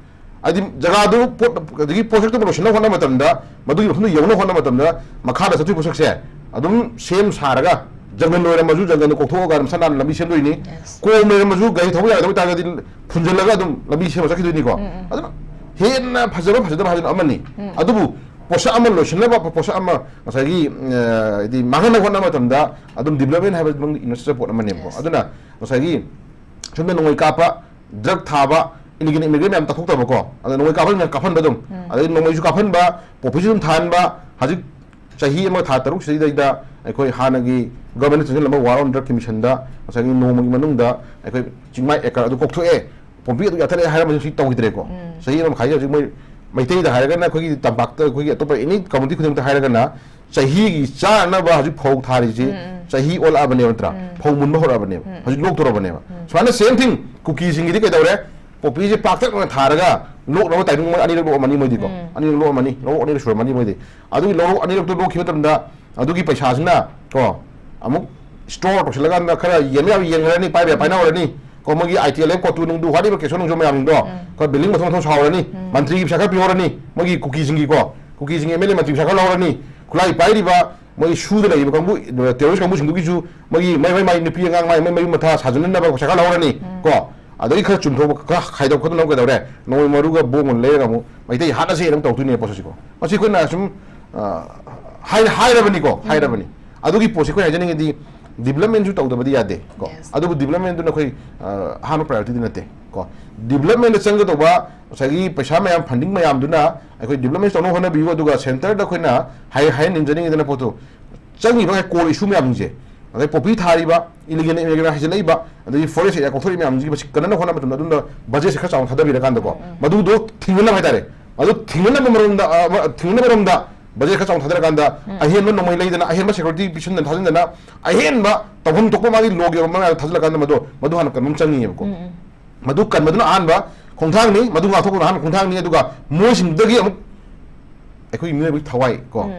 ꯍꯥꯏꯗꯤ ꯖꯒꯥꯗꯨ ꯄꯣꯠ, ꯑꯗꯒꯤ ꯄꯣꯠꯁꯛꯇꯨ ꯂꯣꯏꯁꯤꯟꯅꯕ ꯍꯣꯠꯅꯕ ꯃꯇꯝꯗ, ꯃꯗꯨꯒꯤ ꯃꯐꯝꯗꯨ ꯌꯧꯅꯕ ꯍꯣꯠꯅꯕ ꯃꯇꯝꯗ, ꯃꯈꯥꯗ ꯆꯠꯇꯣꯏ ꯄꯣꯠꯁꯛꯁꯦ ꯑꯗꯨꯝ ꯁꯦꯝ ꯁꯥꯔꯒ, ꯖꯪꯒꯜ ꯑꯣꯏꯔꯝꯃꯁꯨ ꯖꯪꯒꯜꯗ ꯀꯣꯛꯊꯣꯛꯑꯒ ꯃꯁꯥ ꯅꯥꯟꯅ ꯂꯝꯕꯤ ꯁꯦꯝꯗꯣꯏꯅꯤ꯫ Yes. ꯀꯣꯝ ꯂꯩꯔꯝꯃꯁꯨ ꯒꯥꯔꯤ ꯊꯧꯕ ꯌꯥꯒꯗꯕ ꯑꯣꯏꯇꯥꯔꯒꯗꯤ ꯐꯨꯟꯖꯜꯂꯒ ꯑꯗꯨꯝ ꯂꯝꯕꯤ ꯁꯦꯝꯃ ꯆꯠꯈꯤꯗꯣꯏꯅꯤꯀꯣ꯫ ꯑꯗꯨꯅ ꯍꯦꯟꯅ ꯐꯖꯕ ꯐꯖꯗꯕ ꯍꯥꯏꯗꯨꯅ ꯑꯃꯅꯤ꯫ ꯑꯗꯨꯕꯨ ꯄꯣꯠꯁꯛ ꯑꯃ ꯂꯣꯏꯁꯤꯟꯅꯕ ꯄꯣꯠꯁꯛ ꯑꯃ ꯉꯁꯥꯏꯒꯤ, ꯑ, ꯍꯥꯏꯗꯤ ꯃꯥꯡꯍꯟꯅꯕ ꯍꯣꯠꯅꯕ ꯃꯇꯝꯗ ꯑꯗꯨꯝ development ꯍꯥꯏꯕ ꯑꯗꯨꯝ infrastructure ꯄꯣꯠ ꯑꯃꯅꯦꯕꯀꯣ꯫ Yes. ꯑꯗꯨꯅ ꯉꯁꯥꯏꯒꯤ ꯁꯣꯝꯗ ꯅꯣꯡꯃꯩ ꯀꯥꯞꯄ, drug ꯊꯥꯕ, illegal immigrant ꯃꯌꯥꯝ ꯇꯥꯊꯣꯛꯇꯕꯀꯣ꯫ ꯑꯗ ꯅꯣꯡꯃꯩ ꯀꯥꯞꯍꯟ ꯀꯥꯞꯍꯟꯕ ꯑꯗꯨꯝ, ꯑꯗꯩ ꯅꯣꯡꯃꯩꯁꯨ ꯀꯥꯞꯍꯟꯕ, poppy ꯁꯨ ꯑꯗꯨꯝ ꯊꯥꯍꯟꯕ꯫ ꯍꯧꯖꯤꯛ ꯆꯍꯤ ꯑꯃ ꯊꯥ ꯇꯔꯨꯛ ꯁꯤꯗꯩꯗ ꯑꯩꯈꯣꯏ ꯍꯥꯟꯅꯒꯤ government ꯅ ꯆꯪꯁꯤꯜꯂꯝꯕ war on drug ꯀꯤ mission ꯗ ꯉꯁꯥꯏꯒꯤ ꯅꯣꯡꯃꯒꯤ ꯃꯅꯨꯡꯗ ꯑꯩꯈꯣꯏ ꯆꯤꯡꯃꯥꯏ acre ꯑꯗꯨ ꯀꯣꯛꯊꯣꯛꯑꯦ, poppy ꯑꯗꯨ ꯌꯥꯊꯔꯛꯑꯦ ꯍꯥꯏꯔꯝꯕꯁꯨ ꯍꯧꯖꯤꯛ ꯇꯧꯈꯤꯗ꯭ꯔꯦꯀꯣ꯫ ꯆꯍꯤ ꯑꯃ ꯃꯈꯥꯏꯁꯦ ꯍꯧꯖꯤꯛ ꯃꯣꯏ ꯃꯩꯇꯩꯗ ꯍꯥꯏꯔꯒꯅ ꯑꯩꯈꯣꯏꯒꯤ ꯇꯝꯄꯥꯛꯇ ꯑꯩꯈꯣꯏꯒꯤ ꯑꯇꯣꯞꯄ any community ꯈꯨꯗꯤꯡꯃꯛꯇ ꯍꯥꯏꯔꯒꯅ ꯆꯍꯤꯒꯤ ꯆꯥꯅꯕ ꯍꯧꯖꯤꯛ ꯐꯧ ꯊꯥꯔꯤꯁꯤ ꯆꯍꯤ ꯑꯣꯜꯂꯛꯑꯕꯅꯦꯕ ꯅꯠꯇ꯭ꯔꯥ? ꯐꯧ ꯃꯨꯟꯕ ꯍꯧꯔꯛꯑꯕꯅꯦꯕ꯫ ꯍꯧꯖꯤꯛ ꯂꯣꯛꯇꯣꯔꯕꯅꯦꯕ꯫ ꯁꯨꯃꯥꯏꯅ same thing ꯀꯨꯀꯤꯁꯤꯡꯒꯤꯗꯤ ꯀꯩꯗꯧꯔꯦ? Poppy ꯁꯦ ꯄꯥꯛꯇꯛꯅꯅ ꯊꯥꯔꯒ ꯂꯣꯛꯅꯕ timing ꯃꯣꯏ ꯑꯅꯤꯔꯛ ꯂꯣꯛꯑꯝꯃꯅꯤ ꯃꯣꯏꯗꯤꯀꯣ꯫ ꯑꯅꯤꯔꯛ ꯂꯣꯛꯑꯝꯃꯅꯤ, ꯂꯧꯔꯣꯛ ꯑꯅꯤꯔꯛ ꯁꯨꯔꯝꯃꯅꯤ ꯃꯣꯏꯗꯤ꯫ ꯑꯗꯨꯒꯤ ꯂꯧꯔꯣꯛ ꯑꯅꯤꯔꯛꯇꯣ ꯂꯣꯛꯈꯤꯕ ꯃꯇꯝꯗ ꯑꯗꯨꯒꯤ ꯄꯩꯁꯥꯁꯤꯅ ꯀꯣ ꯑꯃꯨꯛ store ꯇꯧꯁꯤꯜꯂꯀꯥꯟꯗ ꯈꯔ ꯌꯦꯟꯕ ꯌꯥꯕ ꯌꯦꯟꯈ꯭ꯔꯅꯤ, ꯄꯥꯏꯕ ꯌꯥꯕ ꯄꯥꯏꯅꯍꯧꯔꯅꯤ꯫ ꯀꯣ ꯃꯣꯏꯒꯤ I T L F ꯀꯣꯇꯨ ꯅꯨꯡꯗꯨ whatever ꯀꯦꯁꯣꯟ ꯅꯨꯡꯁꯣꯟ ꯃꯌꯥꯝꯁꯤꯡꯗꯣ ꯈꯔ building ꯃꯊꯣꯟ ꯃꯊꯣꯟ ꯁꯥꯍꯧꯔꯅꯤ꯫ ꯃꯟꯇ꯭ꯔꯤꯒꯤ ꯄꯩꯁꯥ ꯈꯔ ꯄꯤꯍꯧꯔꯅꯤ꯫ ꯃꯣꯏꯒꯤ ꯀꯨꯀꯤꯁꯤꯡꯒꯤꯀꯣ, ꯀꯨꯀꯤꯁꯤꯡꯒꯤ M L A ꯃꯟꯇ꯭ꯔꯤ ꯄꯩꯁꯥ ꯈꯔ ꯂꯧꯍꯧꯔꯅꯤ꯫ ꯈꯨꯠꯂꯥꯏ ꯄꯥꯏꯔꯤꯕ ꯃꯣꯏ ꯁꯨꯗ ꯂꯩꯔꯤꯕ ꯀꯥꯡꯕꯨ, terrorist ꯀꯥꯡꯕꯨꯁꯤꯡꯗꯨꯒꯤꯁꯨ ꯃꯣꯏꯒꯤ ꯃꯥꯏ ꯃꯥꯏ ꯃꯥꯏ ꯅꯨꯄꯤ ꯑꯉꯥꯡ ꯃꯥꯏ ꯃꯥꯏ ꯃꯌꯨꯝ ꯃꯊꯥ ꯁꯥꯖꯅꯅꯕ ꯄꯩꯁꯥ ꯈꯔ ꯂꯧꯍꯧꯔꯅꯤ꯫ ꯀꯣ ꯑꯗꯒꯤ ꯈꯔ ꯆꯨꯝꯊꯣꯛꯄ ꯈꯔ ꯈꯥꯏꯗꯣꯛ ꯈꯣꯠꯇꯣꯛꯅꯕ ꯀꯩꯗꯧꯔꯦ? ꯅꯣꯡꯃꯩ ꯃꯔꯨꯒ ꯕꯣꯝꯒ ꯂꯩꯔꯒ ꯑꯃꯨꯛ ꯃꯩꯇꯩ ꯍꯥꯠꯅꯁꯦꯅ ꯑꯃꯨꯛ ꯇꯧꯗꯣꯏꯅꯦ ꯄꯣꯠꯁꯤꯀꯣ꯫ ꯃꯁꯤ ꯑꯩꯈꯣꯏꯅ ꯁꯨꯝ, ꯑ, ꯍꯥꯏ-, ꯍꯥꯏꯔꯕꯅꯤꯀꯣ, ꯍꯥꯏꯔꯕꯅꯤ꯫ ꯑꯗꯨꯒꯤ ꯄꯣꯠꯁꯤ ꯑꯩꯈꯣꯏ ꯍꯥꯏꯖꯅꯤꯡꯉꯤꯗꯤ development ꯁꯨ ꯇꯧꯗꯕꯗꯤ ꯌꯥꯗꯦ ꯀꯣ꯫ Yes. ꯑꯗꯨꯕꯨ development ꯗꯨꯅ ꯑꯩꯈꯣꯏ, ꯑ, ꯑꯍꯥꯟꯕ priority ꯗꯤ ꯅꯠꯇꯦ ꯀꯣ꯫ Development ꯗ ꯆꯪꯒꯗꯧꯕ ꯉꯁꯥꯏꯒꯤ ꯄꯩꯁꯥ ꯃꯌꯥꯝ funding ꯃꯌꯥꯝꯗꯨꯅ ꯑꯩꯈꯣꯏ development ꯇꯧꯅꯕ ꯍꯣꯠꯅꯕꯤꯌꯨ꯫ ꯑꯗꯨꯒ centre ꯗ ꯑꯩꯈꯣꯏꯅ ꯍꯥꯏ-, ꯍꯥꯏꯍꯟꯅꯤꯡꯖꯅꯤꯡꯉꯤꯗꯅ ꯄꯣꯠꯇꯨ ꯆꯪꯉꯤꯕ ꯉꯁꯥꯏ core issue ꯃꯌꯥꯝꯁꯤꯡꯁꯦ, ꯑꯗꯩ poppy ꯊꯥꯔꯤꯕ, illegal immigrant ꯍꯩꯖꯤꯜꯂꯛꯏꯕ, ꯑꯗꯒꯤ forest area ꯀꯣꯛꯊꯣꯔꯛꯏꯕ ꯃꯌꯥꯝꯁꯤꯡꯁꯤ ꯃꯁꯤ ꯀꯟꯅꯅꯕ ꯍꯣꯠꯅꯕ ꯃꯇꯝꯗ ꯑꯗꯨꯝꯅ budget ꯁꯦ ꯈꯔ ꯆꯥꯎꯅ ꯊꯥꯗꯕꯤꯔꯀꯥꯟꯗꯀꯣ, ꯃꯗꯨꯗꯣ ꯊꯤꯡꯅꯅꯕ ꯍꯥꯏꯇꯥꯔꯦ꯫ ꯑꯗꯨ ꯊꯤꯡꯅꯅꯕ ꯃꯔꯣꯝꯗ, ꯑ, ꯃ-, ꯊꯤꯡꯅꯅꯕ ꯃꯔꯣꯝꯗ budget ꯈꯔ ꯆꯥꯎꯅ ꯊꯥꯗꯔꯀꯥꯟꯗ ꯑꯍꯦꯟꯕ ꯅꯣꯡꯃꯩ ꯂꯩꯗꯅ, ꯑꯍꯦꯟꯕ security ꯄꯤꯁꯤꯟꯗꯅ ꯊꯥꯖꯤꯟꯗꯅ, ꯑꯍꯦꯟꯕ ꯇꯧꯐꯝ ꯊꯣꯛꯄ ꯃꯥꯒꯤ law ꯒꯤ ꯑꯣꯏꯕ ꯃꯌꯥꯝ ꯊꯥꯖꯤꯜꯂꯀꯥꯟꯗ ꯃꯗꯨ, ꯃꯗꯨ ꯍꯥꯟꯅ ꯀꯟꯕ ꯑꯃ ꯆꯪꯉꯤꯑꯕꯀꯣ꯫ ꯃꯗꯨ ꯀꯟꯕꯗꯨꯅ ꯑꯍꯥꯟꯕ ꯈꯣꯡꯊꯥꯡꯅꯤ, ꯃꯗꯨ ꯉꯥꯛꯊꯣꯛꯄꯗꯨꯅ ꯑꯍꯥꯟꯕ ꯈꯣꯡꯊꯥꯡꯅꯤ꯫ ꯑꯗꯨꯒ ꯃꯣꯏꯁꯤꯡꯗꯒꯤ ꯑꯃꯨꯛ ꯑꯩꯈꯣꯏꯒꯤ ꯃꯤꯑꯣꯏꯕꯒꯤ ꯊꯋꯥꯏ ꯀꯣ,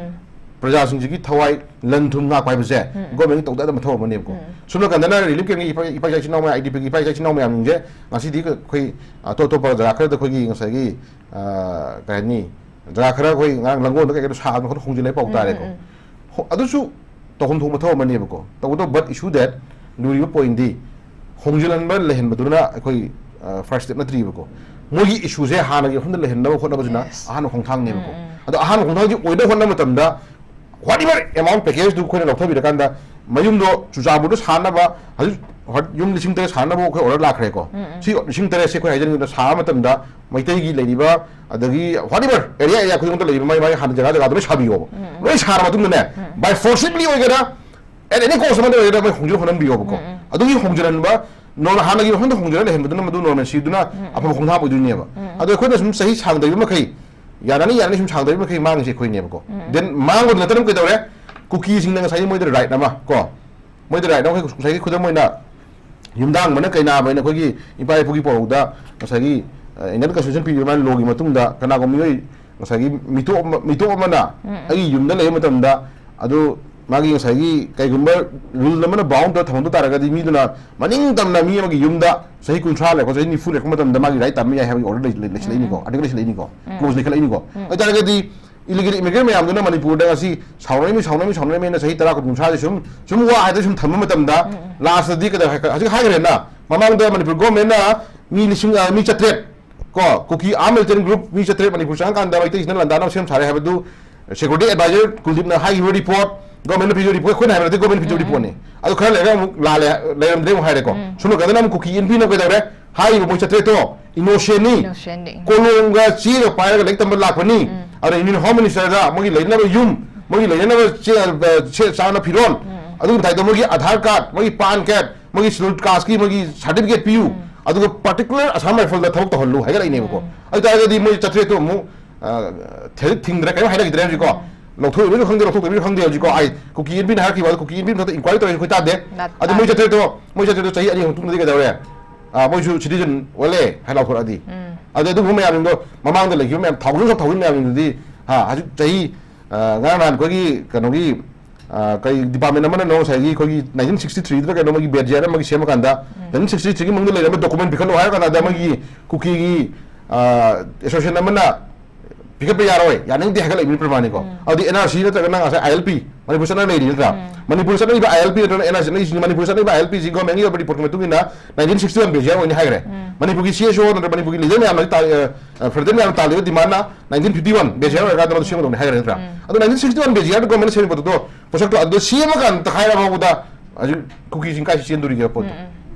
ꯄ꯭ꯔꯖꯥꯁꯤꯡꯁꯤꯒꯤ ꯊꯋꯥꯏ, ꯂꯟ ꯊꯨꯝ ꯉꯥꯛꯄ ꯍꯥꯏꯕꯁꯦ government ꯅ ꯇꯧꯗ ꯌꯥꯗꯕ ꯃꯊꯧ ꯑꯃꯅꯦꯕꯀꯣ꯫ ꯁꯣꯝ ꯅꯥꯀꯟꯗꯅ relief camp ꯀꯤ ꯏꯄꯥ, ꯏꯄꯥ ꯏꯆꯥ ꯏꯆꯤꯟ ꯏꯅꯥꯎ ꯃꯌꯥꯝ, I D P ꯒꯤ ꯏꯄꯥ ꯏꯆꯥ ꯏꯆꯤꯟ ꯏꯅꯥꯎ ꯃꯌꯥꯝꯁꯤꯡꯁꯦ ꯉꯁꯤꯗꯤ ꯑꯩꯈꯣꯏ ꯑꯇꯣꯞ ꯑꯇꯣꯞꯄ ꯖꯒꯥ ꯈꯔꯗ ꯑꯩꯈꯣꯏꯒꯤ ꯉꯁꯥꯏꯒꯤ, ꯑ, ꯀꯩ ꯍꯥꯏꯅꯤ, ꯖꯒꯥ ꯈꯔ ꯑꯩꯈꯣꯏ ꯉꯔꯥꯡ ꯂꯪꯒꯣꯜꯗ ꯀꯩꯀꯩꯗꯣ ꯁꯥꯗꯅ ꯈꯣꯠꯇꯅ ꯍꯣꯡꯖꯤꯜꯂꯦ ꯄꯥꯎ ꯇꯥꯔꯦꯀꯣ꯫ ꯍꯣ-, ꯑꯗꯨꯁꯨ ꯇꯧꯐꯝ ꯊꯣꯛꯄ ꯊꯕꯛ ꯑꯃꯅꯦꯕꯀꯣ꯫ ꯇꯧꯕꯇꯕꯨ, but issue that, ꯂꯨꯔꯤꯕ point ꯗꯤ, ꯍꯣꯡꯖꯤꯜꯍꯟꯕ ꯂꯩꯍꯟꯕꯗꯨꯅ ꯑꯩꯈꯣꯏ, ꯑ, first step ꯅꯠꯇ꯭ꯔꯤꯕꯀꯣ꯫ ꯃꯣꯏꯒꯤ issue ꯁꯦ ꯍꯥꯟꯅꯒꯤ ꯃꯐꯝꯗ ꯂꯩꯍꯟꯅꯕ ꯍꯣꯠꯅꯕꯁꯤꯅ Yes. ꯑꯍꯥꯟꯕ ꯈꯣꯡꯊꯥꯡꯅꯦꯕꯀꯣ꯫ ꯎꯝ, ꯎꯝ꯫ ꯑꯗꯣ ꯑꯍꯥꯟꯕ ꯈꯣꯡꯊꯥꯡꯁꯤ ꯑꯣꯏꯅꯕ ꯍꯣꯠꯅꯕ ꯃꯇꯝꯗ, whatever amount package ꯗꯨ ꯑꯩꯈꯣꯏꯅ ꯂꯧꯊꯕꯤꯔꯀꯥꯟꯗ, ꯃꯌꯨꯝꯗꯣ ꯆꯨꯔꯆꯥꯟꯄꯨꯔꯗ ꯁꯥꯅꯕ, ꯍꯧꯖꯤꯛ ꯍꯣꯏ ꯌꯨꯝ ꯂꯤꯁꯤꯡ ꯇꯔꯦꯠ ꯁꯥꯅꯕ ꯑꯩꯈꯣꯏ order ꯂꯥꯛꯈ꯭ꯔꯦꯀꯣ꯫ ꯎꯝ, ꯎꯝ꯫ ꯁꯤ ꯂꯤꯁꯤꯡ ꯇꯔꯦꯠꯁꯦ ꯑꯩꯈꯣꯏ ꯍꯥꯏꯖꯅꯤꯡꯕꯗ ꯁꯥꯕ ꯃꯇꯝꯗ ꯃꯩꯇꯩꯒꯤ ꯂꯩꯔꯤꯕ, ꯑꯗꯒꯤ whatever area, area ꯈꯨꯗꯤꯡꯃꯛꯇ ꯂꯩꯔꯤꯕ ꯃꯥꯏ, ꯃꯥꯏ ꯍꯥꯟꯅ ꯖꯒꯥ, ꯖꯒꯥꯗꯣ ꯂꯣꯏ ꯁꯥꯕꯤꯌꯣꯕ꯫ ꯎꯝ, ꯎꯝ꯫ ꯂꯣꯏ ꯁꯥꯔ ꯃꯇꯨꯡꯗꯅꯦ, ꯎꯝ꯫ By forcibly ꯑꯣꯏꯒꯦꯔꯥ, at any cost ꯑꯃꯗ ꯑꯣꯏꯒꯦꯔꯥ, ꯃꯣꯏ ꯍꯣꯡꯖꯤꯟ ꯍꯣꯡꯍꯟꯕꯤꯌꯣꯕꯀꯣ꯫ ꯎꯝ, ꯎꯝ꯫ ꯑꯗꯨꯒꯤ ꯍꯣꯡꯖꯤꯟꯍꯟꯕ, ꯅꯧꯅ ꯍꯥꯟꯅꯒꯤ ꯃꯐꯝꯗ ꯍꯣꯡꯖꯤꯟ ꯂꯩꯍꯟꯕꯗꯨꯅ ꯃꯗꯨ normalcy ꯗꯨꯅ ꯎꯝ, ꯎꯝ꯫ ꯑꯐꯕ ꯈꯣꯡꯊꯥꯡ ꯑꯣꯏꯗꯣꯏꯅꯦꯕ꯫ ꯎꯝ, ꯎꯝ꯫ ꯑꯗꯣ ꯑꯩꯈꯣꯏꯅ ꯁꯨꯝ ꯆꯍꯤ ꯁꯥꯡꯗꯔꯤꯕ ꯃꯈꯩ, ꯌꯥꯔꯅꯤ, ꯌꯥꯔꯅꯤ, ꯁꯨꯝ ꯁꯥꯡꯗꯔꯤꯕ ꯃꯈꯩ ꯃꯥꯡꯉꯤꯁꯦ ꯑꯩꯈꯣꯏꯅꯦꯕꯀꯣ꯫ ꯎꯝ, ꯎꯝ꯫ Then ꯃꯥꯡꯕꯗ ꯅꯠꯇꯅ ꯀꯩꯗꯧꯔꯦ? ꯀꯨꯀꯤꯁꯤꯡꯅ ꯉꯁꯥꯏꯒꯤ ꯃꯣꯏꯗ right ꯑꯃ ꯀꯣ, ꯃꯣꯏꯗ right ꯑꯃ, ꯉꯁꯥꯏꯒꯤ ꯈꯨꯗꯝ ꯑꯣꯏꯅ ꯌꯨꯝꯗꯥꯡꯕꯅ ꯀꯩꯅꯥꯕ ꯍꯥꯏꯅ ꯑꯩꯈꯣꯏꯒꯤ ꯏꯄꯥ ꯏꯄꯨꯒꯤ ꯄꯥꯎꯔꯧꯗ ꯉꯁꯥꯏꯒꯤ, ꯑ, Indian Constitution ꯄꯤꯔꯤꯕ ꯃꯥꯒꯤ law ꯒꯤ ꯃꯇꯨꯡꯗ ꯀꯅꯥꯒꯨꯝꯕ ꯃꯤꯑꯣꯏ ꯉꯁꯥꯏꯒꯤ ꯃꯤꯇꯣꯞ ꯑꯃ, ꯃꯤꯇꯣꯞ ꯑꯃꯅ ꯎꯝ, ꯎꯝ꯫ ꯑꯩꯒꯤ ꯌꯨꯝꯗ ꯂꯩꯕ ꯃꯇꯝꯗ, ꯑꯗꯨ ꯃꯥꯒꯤ ꯉꯁꯥꯏꯒꯤ ꯀꯩꯒꯨꯝꯕ rule ꯑꯃꯅ bound ꯇꯧꯔ ꯊꯝꯍꯧꯗ ꯇꯥꯔꯒꯗꯤ, ꯃꯤꯗꯨꯅ ꯃꯅꯤꯡ ꯇꯝꯅ ꯃꯤ ꯑꯃꯒꯤ ꯌꯨꯝꯗ ꯆꯍꯤ ꯀꯨꯟꯊ꯭ꯔꯥ ꯂꯩꯔꯛꯄ, ꯆꯍꯤ ꯅꯤꯐꯨ ꯂꯩꯔꯛꯄ ꯃꯇꯝꯗ ꯃꯥꯒꯤ right ꯇꯥꯟꯕ ꯌꯥꯏ ꯍꯥꯏꯕꯒꯤ order ꯂꯩ-, ꯂꯩ-, ꯂꯩꯁꯤꯜꯂꯛꯏꯅꯤꯀꯣ, ꯎꯝ, ꯎꯝ꯫ Article ꯂꯩꯁꯤꯜꯂꯛꯏꯅꯤꯀꯣ, ꯎꯝ꯫ Clause ꯂꯩꯈꯠꯂꯛꯏꯅꯤꯀꯣ꯫ ꯎꯝ꯫ ꯑꯗꯨ ꯑꯣꯏꯇꯥꯔꯒꯗꯤ illegal immigrant ꯃꯌꯥꯝꯗꯨꯅ ꯃꯅꯤꯄꯨꯔꯗ ꯉꯁꯤ ꯁꯥꯎꯅꯔꯝꯃꯤ, ꯁꯥꯎꯅꯔꯝꯃꯤ, ꯁꯥꯎꯅꯔꯝꯃꯤꯅ ꯆꯍꯤ ꯇꯔꯥ, ꯀꯨꯟ, ꯀꯨꯟꯊ꯭ꯔꯥꯁꯦ ꯁꯨꯝ, ꯁꯨꯝ ꯋꯥ ꯍꯥꯏꯗ ꯁꯨꯝ ꯊꯝꯕ ꯃꯇꯝꯗ, ꯎꯝ, ꯎꯝ꯫ Last ꯇꯗꯤ ꯀꯩꯗꯧ-, ꯍꯧꯖꯤꯛ ꯍꯥꯏꯈ꯭ꯔꯦꯅ, ꯃꯃꯥꯡꯗ ꯃꯅꯤꯄꯨꯔ government ꯅ ꯃꯤ ꯂꯤꯁꯤꯡ, ꯑ, ꯃꯤ ꯆꯥꯇ꯭ꯔꯦꯠ ꯀꯣ, ꯀꯨꯀꯤ armed militant group ꯃꯤ ꯆꯥꯇ꯭ꯔꯦꯠ ꯃꯅꯤꯄꯨꯔ ꯆꯪꯉꯀꯥꯟꯗ ꯃꯩꯇꯩꯁꯤꯅ ꯂꯥꯟꯗꯥꯅꯕ ꯁꯦꯝ ꯁꯥꯔꯦ ꯍꯥꯏꯕꯗꯨ security advisor ꯀꯨꯜꯗꯤꯞꯅ ꯍꯥꯏꯈꯤꯕ report, government ꯅ ꯄꯤꯕ report, ꯑꯩꯈꯣꯏꯅ ꯍꯥꯏꯕ ꯅꯠꯇꯦ, government ꯅ ꯄꯤꯕ ꯎꯝ, report ꯅꯤ꯫ ꯎꯝ꯫ ꯑꯗꯨ ꯈꯔ ꯂꯩꯔꯒ ꯑꯃꯨꯛ ꯂꯥꯜꯂꯦ, ꯂꯩꯔꯝꯗ꯭ꯔꯦ ꯑꯃꯨꯛ ꯍꯥꯏꯔꯦꯀꯣ꯫ ꯎꯝ꯫ ꯁꯣꯝ ꯅꯥꯀꯟꯗꯅ ꯑꯃꯨꯛ ꯀꯨꯀꯤ ꯏꯟꯐꯤꯅ ꯀꯩꯗꯧꯔꯦ? ꯍꯥꯏꯔꯤꯕ ꯃꯣꯏ ꯆꯥꯇ꯭ꯔꯦꯠꯇꯣ innocent ꯅꯤ꯫ Innocent ꯅꯤ꯫ ꯀꯣꯂꯣꯝꯒ ꯆꯦꯒ ꯄꯥꯏꯔꯒ ꯂꯥꯏꯔꯤꯛ ꯇꯝꯕ ꯂꯥꯛꯄꯅꯤ꯫ ꯎꯝ꯫ ꯑꯗꯨꯅ Union Home Minister ꯗ ꯃꯣꯏꯒꯤ ꯂꯩꯅꯅꯕ ꯌꯨꯝ, ꯃꯣꯏꯒꯤ ꯂꯩꯅꯅꯕ ꯆꯦ-, ꯑ, ꯁꯦ-, ꯆꯥꯅ ꯐꯤꯔꯣꯜ, ꯎꯝ꯫ ꯑꯗꯨꯒꯤ ꯃꯊꯛꯇ ꯃꯣꯏꯒꯤ Aadhaar card, ꯃꯣꯏꯒꯤ PAN card, ꯃꯣꯏꯒꯤ Scheduled Caste ꯀꯤ ꯃꯣꯏꯒꯤ certificate ꯄꯤꯌꯨ, ꯎꯝ꯫ ꯑꯗꯨꯒ particular Assam Rifle ꯗ ꯊꯕꯛ ꯇꯧꯍꯜꯂꯨ ꯍꯥꯏꯒꯠꯂꯛꯏꯅꯦꯕꯀꯣ꯫ ꯎꯝ꯫ ꯑꯗꯨ ꯇꯥꯔꯒꯗꯤ ꯃꯣꯏ ꯆꯥꯇ꯭ꯔꯦꯠꯇꯣ ꯑꯃꯨꯛ, ꯑ, ꯊꯦ-, ꯊꯤꯡꯗ꯭ꯔꯦ, ꯀꯔꯤꯝ ꯍꯥꯏꯅꯈꯤꯗ꯭ꯔꯦ ꯍꯧꯖꯤꯛꯀꯣ꯫ ꯎꯝ꯫ ꯂꯧꯊꯣꯛꯏꯕꯁꯨ ꯈꯪꯗꯦ, ꯂꯧꯊꯣꯛꯇꯕꯁꯨ ꯈꯪꯗꯦ ꯍꯧꯖꯤꯛꯀꯣ꯫ ꯎꯝ꯫ ꯑꯩ ꯀꯨꯀꯤ ꯏꯟꯐꯤꯅ ꯍꯥꯏꯔꯛꯈꯤꯕ, ꯑꯗꯨ ꯀꯨꯀꯤ ꯏꯟꯐꯤ ꯃꯊꯛꯇ inquiry ꯇꯧꯔꯦ ꯑꯩꯈꯣꯏ ꯇꯥꯗꯦ꯫ ꯅꯠ-, ꯑꯗꯨ ꯃꯣꯏ ꯇꯥꯗꯦ꯫ ꯆꯥꯇ꯭ꯔꯦꯠꯇꯣ, ꯃꯣꯏ ꯆꯥꯇ꯭ꯔꯦꯠꯇꯣ ꯆꯍꯤ ꯑꯅꯤ ꯑꯍꯨꯝ ꯃꯇꯨꯡꯗꯗꯤ ꯀꯩꯗꯧꯔꯦ? ꯑ, ꯃꯣꯏꯁꯨ citizen ꯑꯣꯜꯂꯦ ꯍꯥꯏꯅ ꯂꯥꯎꯊꯣꯔꯛꯑꯗꯤ꯫ ꯎꯝ꯫ ꯑꯗꯩ ꯑꯗꯨꯒꯨꯝꯕ ꯃꯌꯥꯝꯁꯤꯡꯗꯣ, ꯃꯃꯥꯡꯗ ꯂꯩꯈꯤꯕ ꯃꯌꯥꯝ, ꯊꯥꯎꯖꯟ ꯑꯣꯐ ꯊꯥꯎꯖꯟ ꯃꯌꯥꯝꯁꯤꯡꯗꯨꯗꯤ, ꯍꯥ, ꯍꯧꯖꯤꯛ ꯆꯍꯤ, ꯑ, ꯉꯔꯥꯡ ꯅꯍꯥꯟ ꯑꯩꯈꯣꯏꯒꯤ ꯀꯩꯅꯣꯒꯤ, ꯑ, ꯀꯩ department ꯑꯃꯅ ꯉꯁꯥꯏꯒꯤ ꯑꯩꯈꯣꯏꯒꯤ nineteen sixty three ꯗ ꯀꯩꯅꯣ ꯃꯣꯏꯒꯤ ꯕꯦꯗꯤꯌꯥꯔ ꯑꯃꯒꯤ ꯁꯦꯝꯃꯀꯥꯟꯗ, ꯎꯝ꯫ Nineteen sixty three ꯒꯤ ꯃꯅꯨꯡꯗ ꯂꯩꯔꯝꯕ document ꯄꯤꯈꯠꯂꯣ ꯍꯥꯏꯔ ꯀꯥꯟꯗ, ꯎꯝ꯫ ꯃꯣꯏꯒꯤ ꯀꯨꯀꯤꯒꯤ, ꯑ, association ꯑꯃꯅ ꯄꯤꯈꯠꯄ ꯌꯥꯔꯣꯏ, ꯌꯥꯅꯤꯡꯗꯦ ꯍꯥꯏꯒꯠꯂꯛꯏꯕꯅꯤ ꯄ꯭ꯔꯃꯥꯅꯤꯀꯣ꯫ ꯎꯝ꯫ ꯑꯗꯨꯗꯤ N R C ꯅꯠꯇ꯭ꯔꯒꯅ ꯉꯁꯥꯏ I L P, ꯃꯅꯤꯄꯨꯔ ꯆꯠꯅ ꯂꯩꯔꯤ ꯅꯠꯇ꯭ꯔꯥ? ꯃꯅꯤꯄꯨꯔ ꯆꯠꯅꯔꯤꯕ ILP ꯅꯠꯇ꯭ꯔꯒ NRC ꯆꯠꯅꯔꯤꯁꯤꯡ, ꯃꯅꯤꯄꯨꯔ ꯆꯠꯅꯔꯤꯕ ILP ꯁꯤ government ꯒꯤ ꯑꯣꯏꯕ report ꯀꯤ ꯃꯇꯨꯡ ꯏꯟꯅ nineteen sixty one ꯕꯦꯖꯤꯌꯥꯔ ꯑꯣꯏꯅꯤ ꯍꯥꯏꯈ꯭ꯔꯦ꯫ ꯃꯅꯤꯄꯨꯔꯒꯤ CSO ꯅꯠꯇ꯭ꯔꯒ ꯃꯅꯤꯄꯨꯔꯒꯤ leader ꯃꯌꯥꯝꯅ ꯇꯥ-, ꯑ, federal ꯃꯌꯥꯝꯅ ꯇꯥꯜꯂꯤꯕ demand ꯅ nineteen fifty one ꯕꯦꯖꯤꯌꯥꯔ ꯑꯣꯏꯔꯀꯥꯟꯗ ꯃꯗꯨ ꯁꯦꯝꯒꯗꯧꯅꯤ ꯍꯥꯏꯈ꯭ꯔꯦ ꯅꯠꯇ꯭ꯔꯥ? ꯑꯗꯣ nineteen sixty one ꯕꯦꯖꯤꯌꯥꯔꯗ government ꯅ ꯁꯦꯝꯃꯤꯕ ꯄꯣꯠꯇꯣ, ꯄꯣꯠꯁꯛꯇꯣ ꯑꯗꯨ ꯁꯦꯝꯃꯀꯥꯟꯗ ꯇꯛꯈꯥꯏꯔ ꯐꯥꯎꯕꯗ ꯍꯧꯖꯤꯛ ꯀꯨꯀꯤꯁꯤꯡ ꯀꯥꯏ ꯆꯦꯟꯗꯣꯔꯤꯒꯦ ꯄꯣꯠꯇꯣ?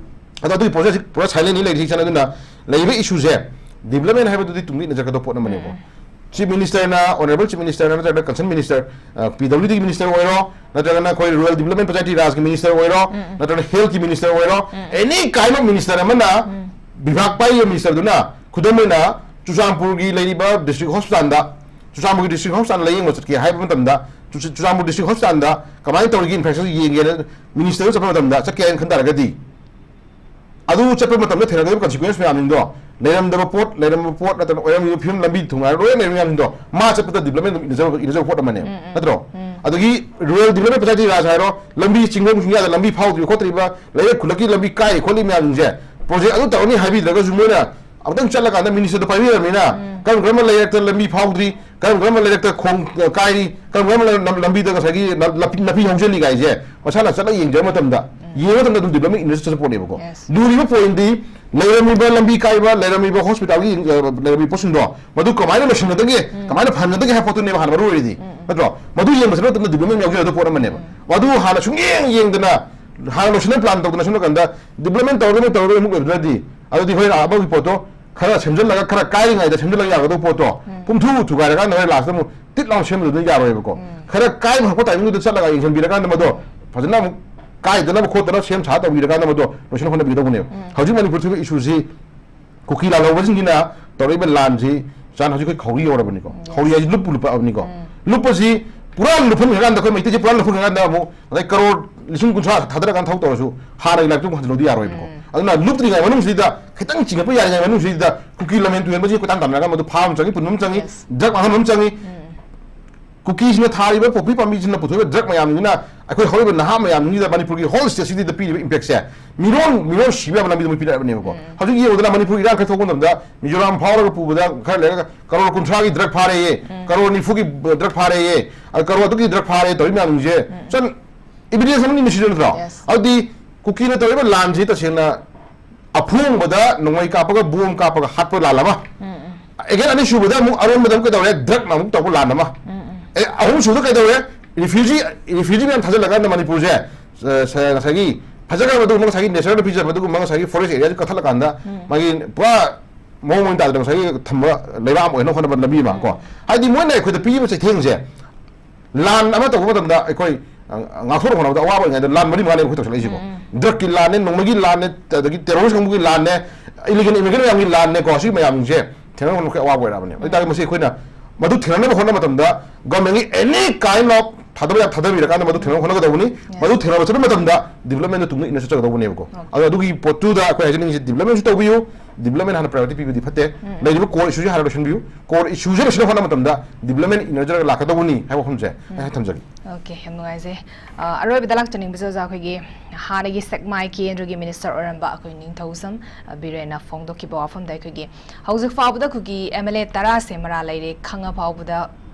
ꯑꯗꯣ ꯑꯗꯨꯒꯤ process ꯁꯤ ꯄꯨꯔꯥ silent ꯅꯤ ꯂꯩꯔꯤꯁꯤ ꯏꯆꯟ꯫ ꯑꯗꯨꯅ ꯂꯩꯔꯤꯕ issue ꯁꯦ development ꯍꯥꯏꯕꯗꯨꯗꯤ ꯇꯨꯡꯗ ꯏꯟꯅꯖꯔꯛꯀꯗꯧꯕ ꯄꯣꯠ ꯑꯃꯅꯦꯕꯀꯣ꯫ Chief Minister ꯅ, Honourable Chief Minister ꯅ ꯅꯠꯇ꯭ꯔꯒ concerned minister, ꯑ, PWD ꯒꯤ minister ꯑꯣꯏꯔꯣ, ꯅꯠꯇ꯭ꯔꯒꯅ ꯑꯩꯈꯣꯏ Rural Development Panchayati Raj ꯀꯤ minister ꯑꯣꯏꯔꯣ, ꯅꯠꯇ꯭ꯔꯒꯅ health ꯀꯤ minister ꯑꯣꯏꯔꯣ, any kind of minister ꯑꯃꯅ ꯕꯤꯚꯥꯒ ꯄꯥꯏꯔꯤꯕ minister ꯗꯨꯅ, ꯈꯨꯗꯝ ꯑꯣꯏꯅ ꯆꯨꯔꯆꯥꯟꯄꯨꯔꯒꯤ ꯂꯩꯔꯤꯕ district hospital ꯗ, ꯆꯨꯔꯆꯥꯟꯄꯨꯔꯒꯤ district hospital ꯂꯥꯌꯦꯡꯕ ꯆꯠꯀꯦ ꯍꯥꯏꯕ ꯃꯇꯝꯗ, ꯆꯨ-, ꯆꯨꯔꯆꯥꯟꯄꯨꯔ district hospital ꯗ ꯀꯃꯥꯏꯅ ꯇꯧꯔꯤꯒꯦ infrastructure ꯌꯦꯡꯒꯦꯅ minister ꯗꯨ ꯆꯠꯄ ꯃꯇꯝꯗ, ꯆꯠꯀꯦ ꯍꯥꯏꯅ ꯈꯟ ꯇꯥꯔꯒꯗꯤ, ꯑꯗꯨ ꯆꯠꯄ ꯃꯇꯝꯗ ꯊꯦꯡꯅꯒꯗꯕ consequence ꯃꯌꯥꯝꯁꯤꯡꯗꯣ, ꯂꯩꯔꯝꯗꯕ ꯄꯣꯠ, ꯂꯩꯔꯝꯕ ꯄꯣꯠ ꯅꯠꯇ꯭ꯔꯒ ꯑꯣꯏꯔꯝꯃꯤꯕ ꯐꯤꯕꯝ, ꯂꯝꯕꯤ ꯊꯣꯡ ꯍꯥꯏꯔ ꯂꯣꯏꯅ ꯂꯩꯔꯝꯕ ꯃꯌꯥꯝꯁꯤꯡꯗꯣ, ꯃꯥ ꯆꯠꯄꯗ development ꯑꯗꯨꯝ ꯏꯟꯅꯖꯕ, ꯏꯟꯅꯖꯕ ꯄꯣꯠ ꯑꯃꯅꯦꯕ, ꯅꯠꯇ꯭ꯔꯣ? ꯑꯗꯒꯤ Rural Development Panchayati Raj ꯍꯥꯏꯔꯣ, ꯂꯝꯕꯤ ꯆꯤꯡꯈꯣꯡ ꯆꯤꯡꯌꯥꯗ ꯂꯝꯕꯤ ꯐꯥꯎꯗ꯭ꯔꯤꯕ ꯈꯣꯠꯇ꯭ꯔꯤꯕ, ꯂꯩꯔꯛ ꯈꯨꯜꯂꯛꯀꯤ ꯂꯝꯕꯤ ꯀꯥꯏꯔꯤ ꯈꯣꯠꯂꯤ ꯃꯌꯥꯝꯁꯤꯡꯁꯦ, project ꯑꯗꯨ ꯇꯧꯔꯅꯤ ꯍꯥꯏꯕꯤꯗ꯭ꯔꯒꯁꯨ ꯃꯣꯏꯅ ꯑꯃꯨꯛꯇꯪ ꯆꯠꯂꯀꯥꯟꯗ minister ꯗꯣ ꯄꯥꯏꯕꯤꯔꯕꯅꯤꯅ, ꯀꯔꯝ ꯀꯔꯝꯕ ꯂꯩꯔꯛꯇ ꯂꯝꯕꯤ ꯐꯥꯎꯗ꯭ꯔꯤ, ꯀꯔꯝ ꯀꯔꯝꯕ ꯂꯩꯔꯛꯇ ꯈꯣꯡ, ꯑ, ꯀꯥꯏꯔꯤ, ꯀꯔꯝ ꯀꯔꯝꯕ ꯂꯝ-, ꯂꯝꯕꯤꯗ ꯉꯁꯥꯏꯒꯤ ꯅꯥ-, ꯅꯥꯄꯤ, ꯅꯥꯄꯤ ꯍꯧꯖꯤꯜꯂꯤ ꯀꯥꯏꯁꯦ ꯃꯁꯥꯅ ꯆꯠꯂꯒ ꯌꯦꯡꯖꯕ ꯃꯇꯝꯗ, ꯌꯦꯡꯕ ꯃꯇꯝꯗ ꯑꯗꯨꯝ development ꯏꯟꯅꯖ ꯆꯠꯄ ꯄꯣꯠꯅꯦꯕꯀꯣ꯫ Yes. ꯂꯨꯔꯤꯕ point ꯗꯤ ꯂꯩꯔꯝꯃꯤꯕ ꯂꯝꯕꯤ ꯀꯥꯏꯕ, ꯂꯩꯔꯝꯃꯤꯕ hospital ꯒꯤ, ꯑ, ꯂꯩꯔꯝꯃꯤꯕ ꯄꯣꯠꯁꯤꯡꯗꯣ ꯃꯗꯨ ꯀꯃꯥꯏꯅ ꯂꯣꯏꯁꯤꯟꯒꯗꯒꯦ, ꯀꯃꯥꯏꯅ ꯐꯍꯟꯒꯗꯒꯦ ꯍꯥꯏꯕ ꯄꯣꯠꯇꯨꯅꯦꯕ ꯍꯥꯟꯅ ꯃꯔꯨ ꯑꯣꯏꯔꯤꯗꯤ, ꯅꯠꯇ꯭ꯔꯣ? ꯃꯗꯨ ꯌꯦꯡꯕ ꯆꯠꯄ ꯃꯇꯝꯗ development ꯌꯥꯎꯖꯒꯗꯕ ꯄꯣꯠ ꯑꯃꯅꯦꯕ꯫ ꯃꯗꯨ ꯍꯥꯟꯅ ꯁꯨꯡꯌꯦꯡ ꯌꯦꯡꯗꯅ, ꯍꯥꯟꯅ ꯂꯣꯏꯁꯤꯟꯅꯕ plan ꯇꯧꯗꯅ ꯁꯣꯝ ꯅꯥꯀꯟꯗ development ꯇꯧꯔꯒ ꯇꯧꯔꯒ ꯑꯃꯨꯛ ꯂꯩꯕꯗꯨꯅꯗꯤ, ꯑꯗꯨꯗꯤ ꯍꯣꯔꯦꯟ ꯑꯃꯒꯤ ꯄꯣꯠꯇꯣ ꯈꯔ ꯁꯦꯝꯖꯤꯜꯂꯒ, ꯈꯔ ꯀꯥꯏꯔꯤꯉꯩꯗ ꯁꯦꯝꯖꯤꯜꯂꯒ ꯌꯥꯒꯗꯧꯕ ꯄꯣꯠꯇꯣ, ꯄꯨꯝꯊꯨ ꯊꯨꯒꯥꯏꯔꯀꯥꯟꯗ ꯍꯣꯔꯦꯟ last ꯇ ꯑꯃꯨꯛ ꯇꯤꯠ ꯂꯥꯎꯅ ꯁꯦꯝꯕꯗꯨꯅ ꯌꯥꯔꯣꯏꯕꯀꯣ꯫ ꯈꯔ ꯀꯥꯏꯕ ꯍꯧꯔꯛꯄ timing ꯗꯨꯗ ꯆꯠꯂꯒ ꯌꯦꯡꯁꯤꯟꯕꯤꯔꯀꯥꯟꯗ ꯃꯗꯣ ꯐꯖꯅ ꯑꯃꯨꯛ ꯀꯥꯏꯗꯅꯕ ꯈꯣꯠꯇꯅꯕ ꯁꯦꯝ ꯁꯥ ꯇꯧꯕꯤꯔꯀꯥꯟꯗ ꯃꯗꯣ ꯂꯣꯏꯁꯤꯟ ꯍꯣꯠꯅꯕꯤꯒꯗꯧꯕꯅꯦꯕ꯫ ꯍꯧꯖꯤꯛ ꯃꯅꯤꯄꯨꯔ ꯊꯣꯛꯏꯕ issue ꯁꯤ ꯀꯨꯀꯤ ꯂꯥꯜꯍꯧꯕꯁꯤꯡꯒꯤꯅ ꯇꯧꯔꯛꯏꯕ ꯂꯥꯟꯁꯤ, ꯆꯥꯟ ꯍꯧꯖꯤꯛ ꯑꯩꯈꯣꯏ ꯈꯧꯔꯤ ꯌꯧꯔꯕꯅꯤꯀꯣ꯫ ꯈꯧꯔꯤ ꯍꯥꯏꯁꯤ ꯂꯨꯞꯄꯨ ꯂꯨꯞꯄꯛꯑꯕꯅꯤꯀꯣ꯫ ꯂꯨꯞꯄꯁꯤ ꯄꯨꯔꯥ ꯂꯨꯞꯍꯟꯈ꯭ꯔꯀꯥꯟꯗ ꯑꯩꯈꯣꯏ ꯃꯩꯇꯩꯁꯤ ꯄꯨꯔꯥ ꯂꯨꯞꯍꯟꯈ꯭ꯔꯀꯥꯟꯗ ꯑꯃꯨꯛ ꯑꯗꯩ ꯀꯔꯣꯔ ꯂꯤꯁꯤꯡ ꯀꯨꯟꯊ꯭ꯔꯥ ꯊꯥꯗꯔꯀꯥꯟꯗ ꯊꯕꯛ ꯇꯧꯔꯁꯨ ꯍꯥꯟꯅꯒꯤ ꯂꯥꯏꯐꯇꯨ ꯑꯃꯨꯛ ꯍꯟꯖꯤꯜꯂꯧꯗꯤ ꯌꯥꯔꯣꯏꯕꯀꯣ꯫ ꯑꯗꯨꯅ ꯂꯨꯞꯇ꯭ꯔꯤꯉꯩ ꯃꯅꯨꯡꯁꯤꯗ ꯈꯤꯇꯪ ꯆꯤꯡꯈꯠꯄ ꯌꯥꯔꯤꯉꯩ ꯃꯅꯨꯡꯁꯤꯗ ꯀꯨꯀꯤ ꯂꯝꯍꯦꯟ ꯇꯨꯍꯦꯟꯕꯁꯤ ꯀꯣꯏꯇꯥꯟ ꯇꯥꯟꯅꯔꯒ ꯃꯗꯨ ꯐꯥꯕ ꯑꯃ ꯆꯪꯉꯤ, ꯄꯨꯟꯕ ꯑꯃ ꯆꯪꯉꯤ, Yes. drug ꯃꯥꯡꯍꯟꯕ ꯑꯃ ꯆꯪꯉꯤ꯫ ꯀꯨꯀꯤꯁꯤꯡꯅ ꯊꯥꯔꯤꯕ ꯄꯣꯄꯤ ꯄꯥꯝꯕꯤꯁꯤꯡꯅ ꯄꯨꯊꯣꯛꯏꯕ ꯗ꯭ꯔꯒ ꯃꯌꯥꯝꯁꯤꯅ ꯑꯩꯈꯣꯏ ꯍꯧꯔꯤꯕ ꯅꯍꯥ ꯃꯌꯥꯝꯁꯤꯗ ꯃꯅꯤꯄꯨꯔꯒꯤ ꯍꯣꯜ ꯁ꯭ꯇꯦꯠꯁꯤꯗ ꯄꯤꯔꯤꯕ ꯏꯝꯄꯦꯛꯁꯦ ꯃꯤꯔꯣꯟ ꯃꯤꯔꯣꯟ ꯁꯤꯕ ꯌꯥꯕ ꯂꯝꯕꯤꯗ ꯃꯣꯏ ꯄꯤꯔꯛꯑꯕꯅꯦꯕꯀꯣ꯫ ꯍꯧꯖꯤꯛ ꯌꯦꯡꯉꯨꯗꯅ ꯃꯅꯤꯄꯨꯔ ꯏꯔꯥꯡ ꯈꯔ ꯊꯣꯛꯄ ꯃꯇꯝꯗ ꯃꯤꯖꯣꯔꯥꯝ ꯐꯥꯎꯔꯒ ꯄꯨꯕꯗ ꯈꯔ ꯂꯩꯔꯒ ꯀꯔꯣꯔ ꯀꯨꯟꯊ꯭ꯔꯥꯒꯤ ꯗ꯭ꯔꯒ ꯐꯥꯔꯦꯌꯦ, ꯀꯔꯣꯔ ꯅꯤꯐꯨꯒꯤ ꯗ꯭ꯔꯒ ꯐꯥꯔꯦꯌꯦ, ꯑ, ꯀꯔꯣꯔ ꯑꯗꯨꯒꯤ ꯗ꯭ꯔꯒ ꯐꯥꯔꯦ ꯇꯧꯔꯤ ꯃꯌꯥꯝꯁꯤꯡꯁꯦ ꯆꯟ ꯏꯕꯤꯗꯦꯟꯁ ꯑꯃꯅꯤ ꯃꯁꯤꯗ ꯅꯠꯇ꯭ꯔꯣ? Yes. ꯑꯗꯨꯗꯤ ꯀꯨꯀꯤꯅ ꯇꯧꯔꯤꯕ ꯂꯥꯟꯁꯤ ꯇꯁꯦꯡꯅ ꯑꯐꯣꯡꯕꯗ ꯅꯣꯡꯃꯩ ꯀꯥꯞꯄꯒ ꯕꯣꯝ ꯀꯥꯞꯄꯒ ꯍꯥꯠꯄ ꯂꯥꯟ ꯑꯃ, ꯑꯦꯒꯦꯟ ꯑꯅꯤꯁꯨꯕꯗ ꯑꯃꯨꯛ ꯑꯔꯣꯟꯕꯗ ꯑꯃꯨꯛ ꯀꯩꯗꯧꯔꯦ? ꯗ꯭ꯔꯒꯅ ꯑꯃꯨꯛ ꯇꯧꯕ ꯂꯥꯟ ꯑꯃ꯫ ꯑꯦ, ꯑꯍꯨꯝꯁꯨꯕꯗ ꯀꯩꯗꯧꯔꯦ? ꯔꯤꯐ꯭ꯌꯨꯖꯤ ꯔꯤꯐ꯭ꯌꯨꯖꯤ ꯃꯌꯥꯝ ꯊꯥꯖꯤꯜꯂꯀꯥꯟꯗ ꯃꯅꯤꯄꯨꯔꯁꯦ, ꯑ, ꯁ-, ꯉꯁꯥꯏꯒꯤ ꯐꯖꯈ꯭ꯔꯕ ꯑꯗꯨꯒꯨꯝꯕ ꯉꯁꯥꯏꯒꯤ ꯅꯦꯆꯔꯅ ꯄꯤꯖꯕ ꯑꯗꯨꯒꯨꯝꯕ ꯉꯁꯥꯏꯒꯤ ꯐꯣꯔꯦꯁ ꯑꯦꯔꯤꯌꯥꯁꯤ ꯀꯛꯊꯠꯂꯀꯥꯟꯗ ꯃꯥꯒꯤ ꯄꯨꯔꯥ ꯃꯑꯣꯡ ꯃꯔꯤꯟ ꯇꯥꯗꯅ ꯉꯁꯥꯏꯒꯤ ꯊꯝꯕ ꯂꯩꯕꯥꯛ ꯑꯃ ꯑꯣꯏꯅꯕ ꯍꯣꯠꯅꯕ ꯂꯝꯕꯤ ꯑꯃ ꯀꯣ꯫ ꯍꯥꯏꯗꯤ ꯃꯣꯏꯅ ꯑꯩꯈꯣꯏꯗ ꯄꯤꯔꯤꯕ ꯆꯩꯊꯦꯡꯁꯦ ꯂꯥꯟ ꯑꯃ ꯇꯧꯕ ꯃꯇꯝꯗ ꯑꯩꯈꯣꯏ, ꯑ, ꯉꯥꯛꯊꯣꯛꯅꯕ ꯍꯣꯠꯅꯕꯗ ꯑꯋꯥꯕ ꯑꯣꯏꯔꯤꯉꯩꯗ ꯂꯥꯟ ꯃꯔꯤ ꯃꯉꯥꯅꯦꯕ ꯑꯩꯈꯣꯏ ꯇꯧꯁꯜꯂꯛꯏꯁꯤꯀꯣ꯫ ꯗ꯭ꯔꯒꯀꯤ ꯂꯥꯟꯅꯦ, ꯅꯣꯡꯃꯩꯒꯤ ꯂꯥꯟꯅꯦ, ꯑꯗꯒꯤ ꯇꯦꯔꯣꯔꯤꯁ ꯀꯥꯡꯕꯨꯒꯤ ꯂꯥꯟꯅꯦ, ꯏꯂꯤꯒꯦꯜ ꯏꯃꯤꯒ꯭ꯔꯦꯟ ꯃꯌꯥꯝꯒꯤ ꯂꯥꯟꯅꯦꯀꯣ꯫ ꯁꯤ ꯃꯌꯥꯝꯁꯦ ꯊꯦꯡꯅꯕ ꯍꯣꯠꯅꯕꯗ ꯑꯩꯈꯣꯏ ꯑꯋꯥꯕ ꯑꯣꯏꯔꯛꯑꯕꯅꯦꯕ꯫ ꯑꯗꯨ ꯑꯣꯏꯇꯥꯔꯗꯤ ꯃꯁꯤ ꯑꯩꯈꯣꯏꯅ ꯃꯗꯨ ꯊꯦꯡꯅꯅꯕ ꯍꯣꯠꯅꯕ ꯃꯇꯝꯗ ꯒꯣꯔꯃꯦꯟꯒꯤ any kind of ꯊꯥꯗꯕ ꯌꯥꯕ ꯊꯥꯗꯕꯤꯔꯀꯥꯟꯗ ꯃꯗꯨ ꯊꯦꯡꯅꯕ ꯍꯣꯠꯅꯒꯗꯧꯕꯅꯤ꯫ ꯃꯗꯨ ꯊꯦꯡꯅꯕ ꯆꯠꯄ ꯃꯇꯝꯗ ꯗꯤꯕꯂꯞꯃꯦꯟꯗ ꯇꯨꯡꯗ ꯏꯟꯅ ꯆꯠꯆꯒꯗꯧꯕꯅꯦꯕꯀꯣ꯫ ꯑꯗꯣ ꯑꯗꯨꯒꯤ ꯄꯣꯠꯇꯨꯗ ꯑꯩꯈꯣꯏ ꯍꯥꯏꯖꯅꯤꯡꯉꯤꯁꯦ ꯗꯤꯕꯂꯞꯃꯦꯟꯁꯨ ꯇꯧꯕꯤꯌꯨ, ꯗꯤꯕꯂꯞꯃꯦꯟ ꯍꯥꯟꯅ ꯄ꯭ꯔꯥꯏꯌꯣꯔꯤꯇꯤ ꯄꯤꯕꯗꯤ ꯐꯠꯇꯦ꯫ ꯂꯩꯔꯤꯕ ꯀꯣꯔ ꯏꯁꯨꯁꯦ ꯍꯥꯟꯅ ꯂꯣꯏꯁꯤꯟꯕꯤꯌꯨ꯫ ꯀꯣꯔ ꯏꯁꯨꯁꯦ ꯂꯣꯏꯁꯤꯟꯅꯕ ꯍꯣꯠꯅꯕ ꯃꯇꯝꯗ ꯗꯤꯕꯂꯞꯃꯦꯟ ꯏꯟꯅꯔꯖꯔꯒ ꯂꯥꯛꯀꯗꯧꯕꯅꯤ ꯍꯥꯏꯕ ꯋꯥꯐꯝꯁꯦ ꯑꯩ ꯊꯝꯖꯒꯦ꯫ ꯑꯣꯀꯦ, ꯌꯥꯝ ꯅꯨꯡꯉꯥꯏꯖꯩ꯫ ꯑ, ꯑꯔꯣꯏꯕꯗ ꯂꯥꯛꯆꯅꯤꯡꯕꯁꯦ ꯑꯣꯖꯥ, ꯑꯩꯈꯣꯏꯒꯤ ꯍꯥꯟꯅꯒꯤ ꯁꯦꯛꯃꯥꯏ ꯀꯦꯟꯗ꯭ꯔꯒꯤ ꯃꯤꯅꯤꯁꯇꯔ ꯑꯣꯏꯔꯝꯕ ꯑꯩꯈꯣꯏ ꯅꯤꯡꯊꯧꯖꯝ, ꯑ, ꯕꯤꯔꯦꯟꯅ ꯐꯣꯡꯗꯣꯛꯈꯤꯕ ꯋꯥꯐꯝꯗ ꯑꯩꯈꯣꯏꯒꯤ ꯍꯧꯖꯤꯛ ꯐꯥꯎꯕꯗ ꯑꯩꯈꯣꯏꯒꯤ ꯑꯦꯝ ꯑꯦꯜ ꯑꯦ ꯇꯔꯥꯁꯦ ꯃꯔꯥꯜ ꯂꯩꯔꯦ ꯈꯪꯉ ꯐꯥꯎꯕꯗ